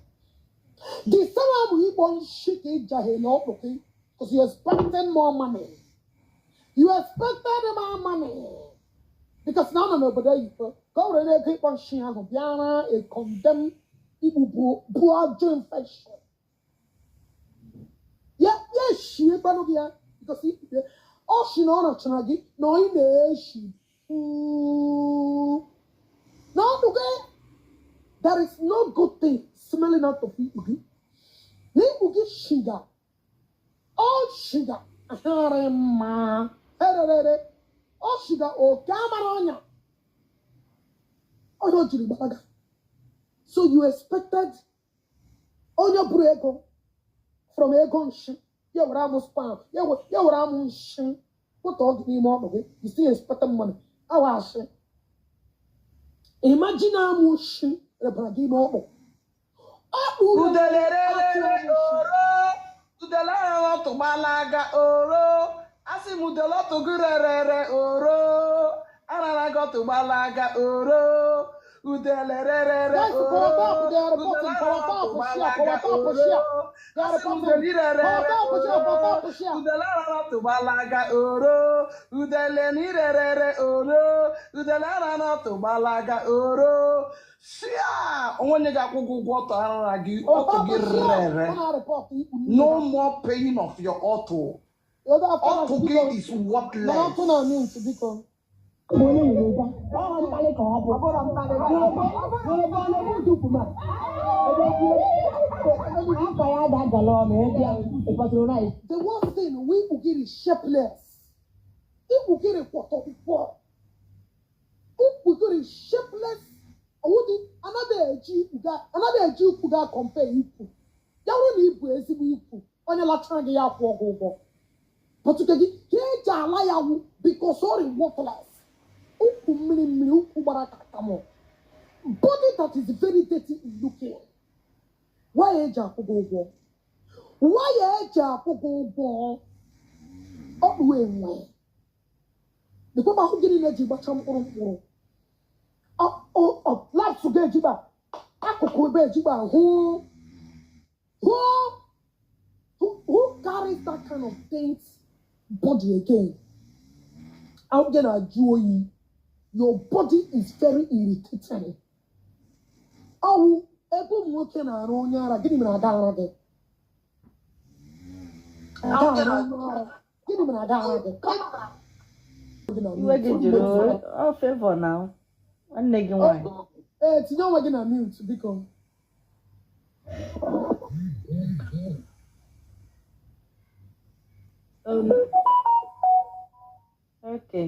The same amụ igbo nshi ka ị jaghele ọkpụ gị because you expecting more money. You expected more money. Because na ọ nọ n'obodo oyibo ka o were ego ịkpọ nshi ahụ bịara a condemn igbu bụ ajọ infection. Ya ya eshie gbanụ gị ya because ọ shi na ọ rachara gị na ị na-eshi na ọdụ gị. There is no good thing smelling out of ikpu gị. Na ikpu gị shiga ọ shiga ahịarị mma ererere ọ shiga oke amara ọnya onye o jiri gbalaga. So you expected onye buru ego from ego nshi ya were amụ spam ya were amụ nshi pụta ọ gị n'ime ọkpụ gị. You still expected money. Awa asị. Imagine amụ nshi rebara gị ime ọkpụ. Ọkpụ Udelere oro, udele ahụ ọtụgbalaga oro, asị m udele ọtụgụ rerere oro, arara gị ọtụgbalaga oro, udele rerere Guys, oro, power tap, they are udele reporting. ahụ Power tap, share, ọtụgbalaga power tap, oro, share. They are asị m reporting. udele Power irerere tap, share, oro, power tap, share. udele arara ọtụgbalaga oro, udele na irerere oro, udele arara ọtụgbalaga oro. Shia! Onwe onye ga-akwụ gị ụgwọ ọtọ arara gị, Power ọtọ tap, gị share. rere. Ọ na-report ikpu niile No ha. more paying of your auto. Yodo after Auto biko. gị is Nọrọ ọtụ worthless. na mute biko. Onye Yoruba, ọ mkparị ka ọ bụ. Yoruba ọ na-egbu tukwu ma. Afa ya ada agala ọnụ ebe ị patronize. The worst thing, we ikpugiri shapeless. Ikpugiri kwọtọkwọ. Ikpugiri shapeless. Ọwụdị anaghị eji ikpu anaghị eji ikpu ga compare ikpu. Ya bụrụ na ibu ezigbo ikpu, onye lachara gị ya kwụọ gị ụgwọ. But nke gị, ka eji ala ya wụ because ọ dị worthless. Ukwu mmiri mmiri, ukwu gbara ka akamụ. Body that is very dirty looking. Why eji akwụ gị ụgwọ? Why eji akwụ gị ụgwọ? Ọkpụ enwe. Lekwa m ahụ gị niile ji gbacha mkpụrụ mkpụrụ. Lapsụ gị ejigba akụkụ ebe ejigba hụ hụ who carries that kind of things body again? Ahụ gị na-ajụ oyi. Your body is very irritating. Ọwụ ebe ụmụ nwoke na-arụ onye ara, gịnị mere aga ara gị? Aga arụ onye ara. Gịnị mere aga ara gị? Iwe gị jụrụ ọ favor na nwanne gị nwaanyị. Ee, tinye onwe gị na mute biko. Okay.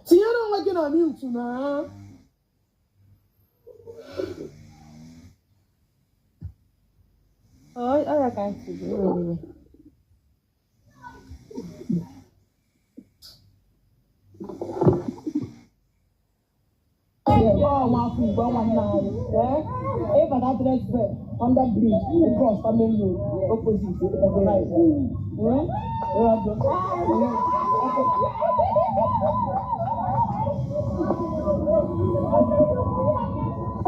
Tinyere onwe gị na mute na. Ọ ya ka ntị gị iwe. Ọ nwa afọ Igbo nwanne anyị. Ịbata Trade Fair under bridge across Family Road opposite patronize.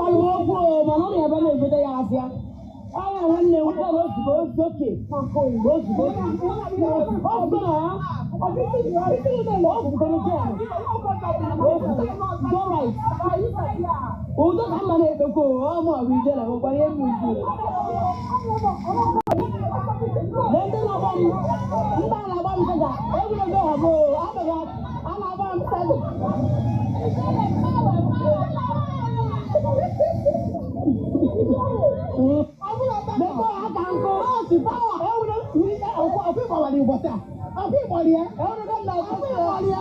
Ọnụ okwu o, mana ọ na-ebe na-egote ya afịa. Ọ ya nwanne m na ozugbo oke ozugbo ozugbo na ya. Go right. Udo ka mma na-ekpekwa o, ọ mụ bụ ijele nwekwa ihe m uju. Ndị na-agba m, ndị a na-agba m saga, egwuregwu ha bụ a na-agba m saga. Mekọ aka nkụ, ọkwa ịgbawara ụbọchị a. Ọkwa ịgbara ya, ọkwa ịgbara ya.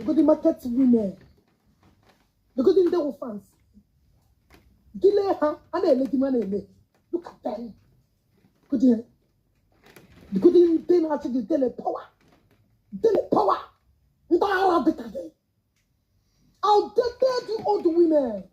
Go the market women. Because in the fans. Gile ha, ana ele di mana ele. Look at them. Good here. Because in the actually tele power. Tele power. Outdated you old women.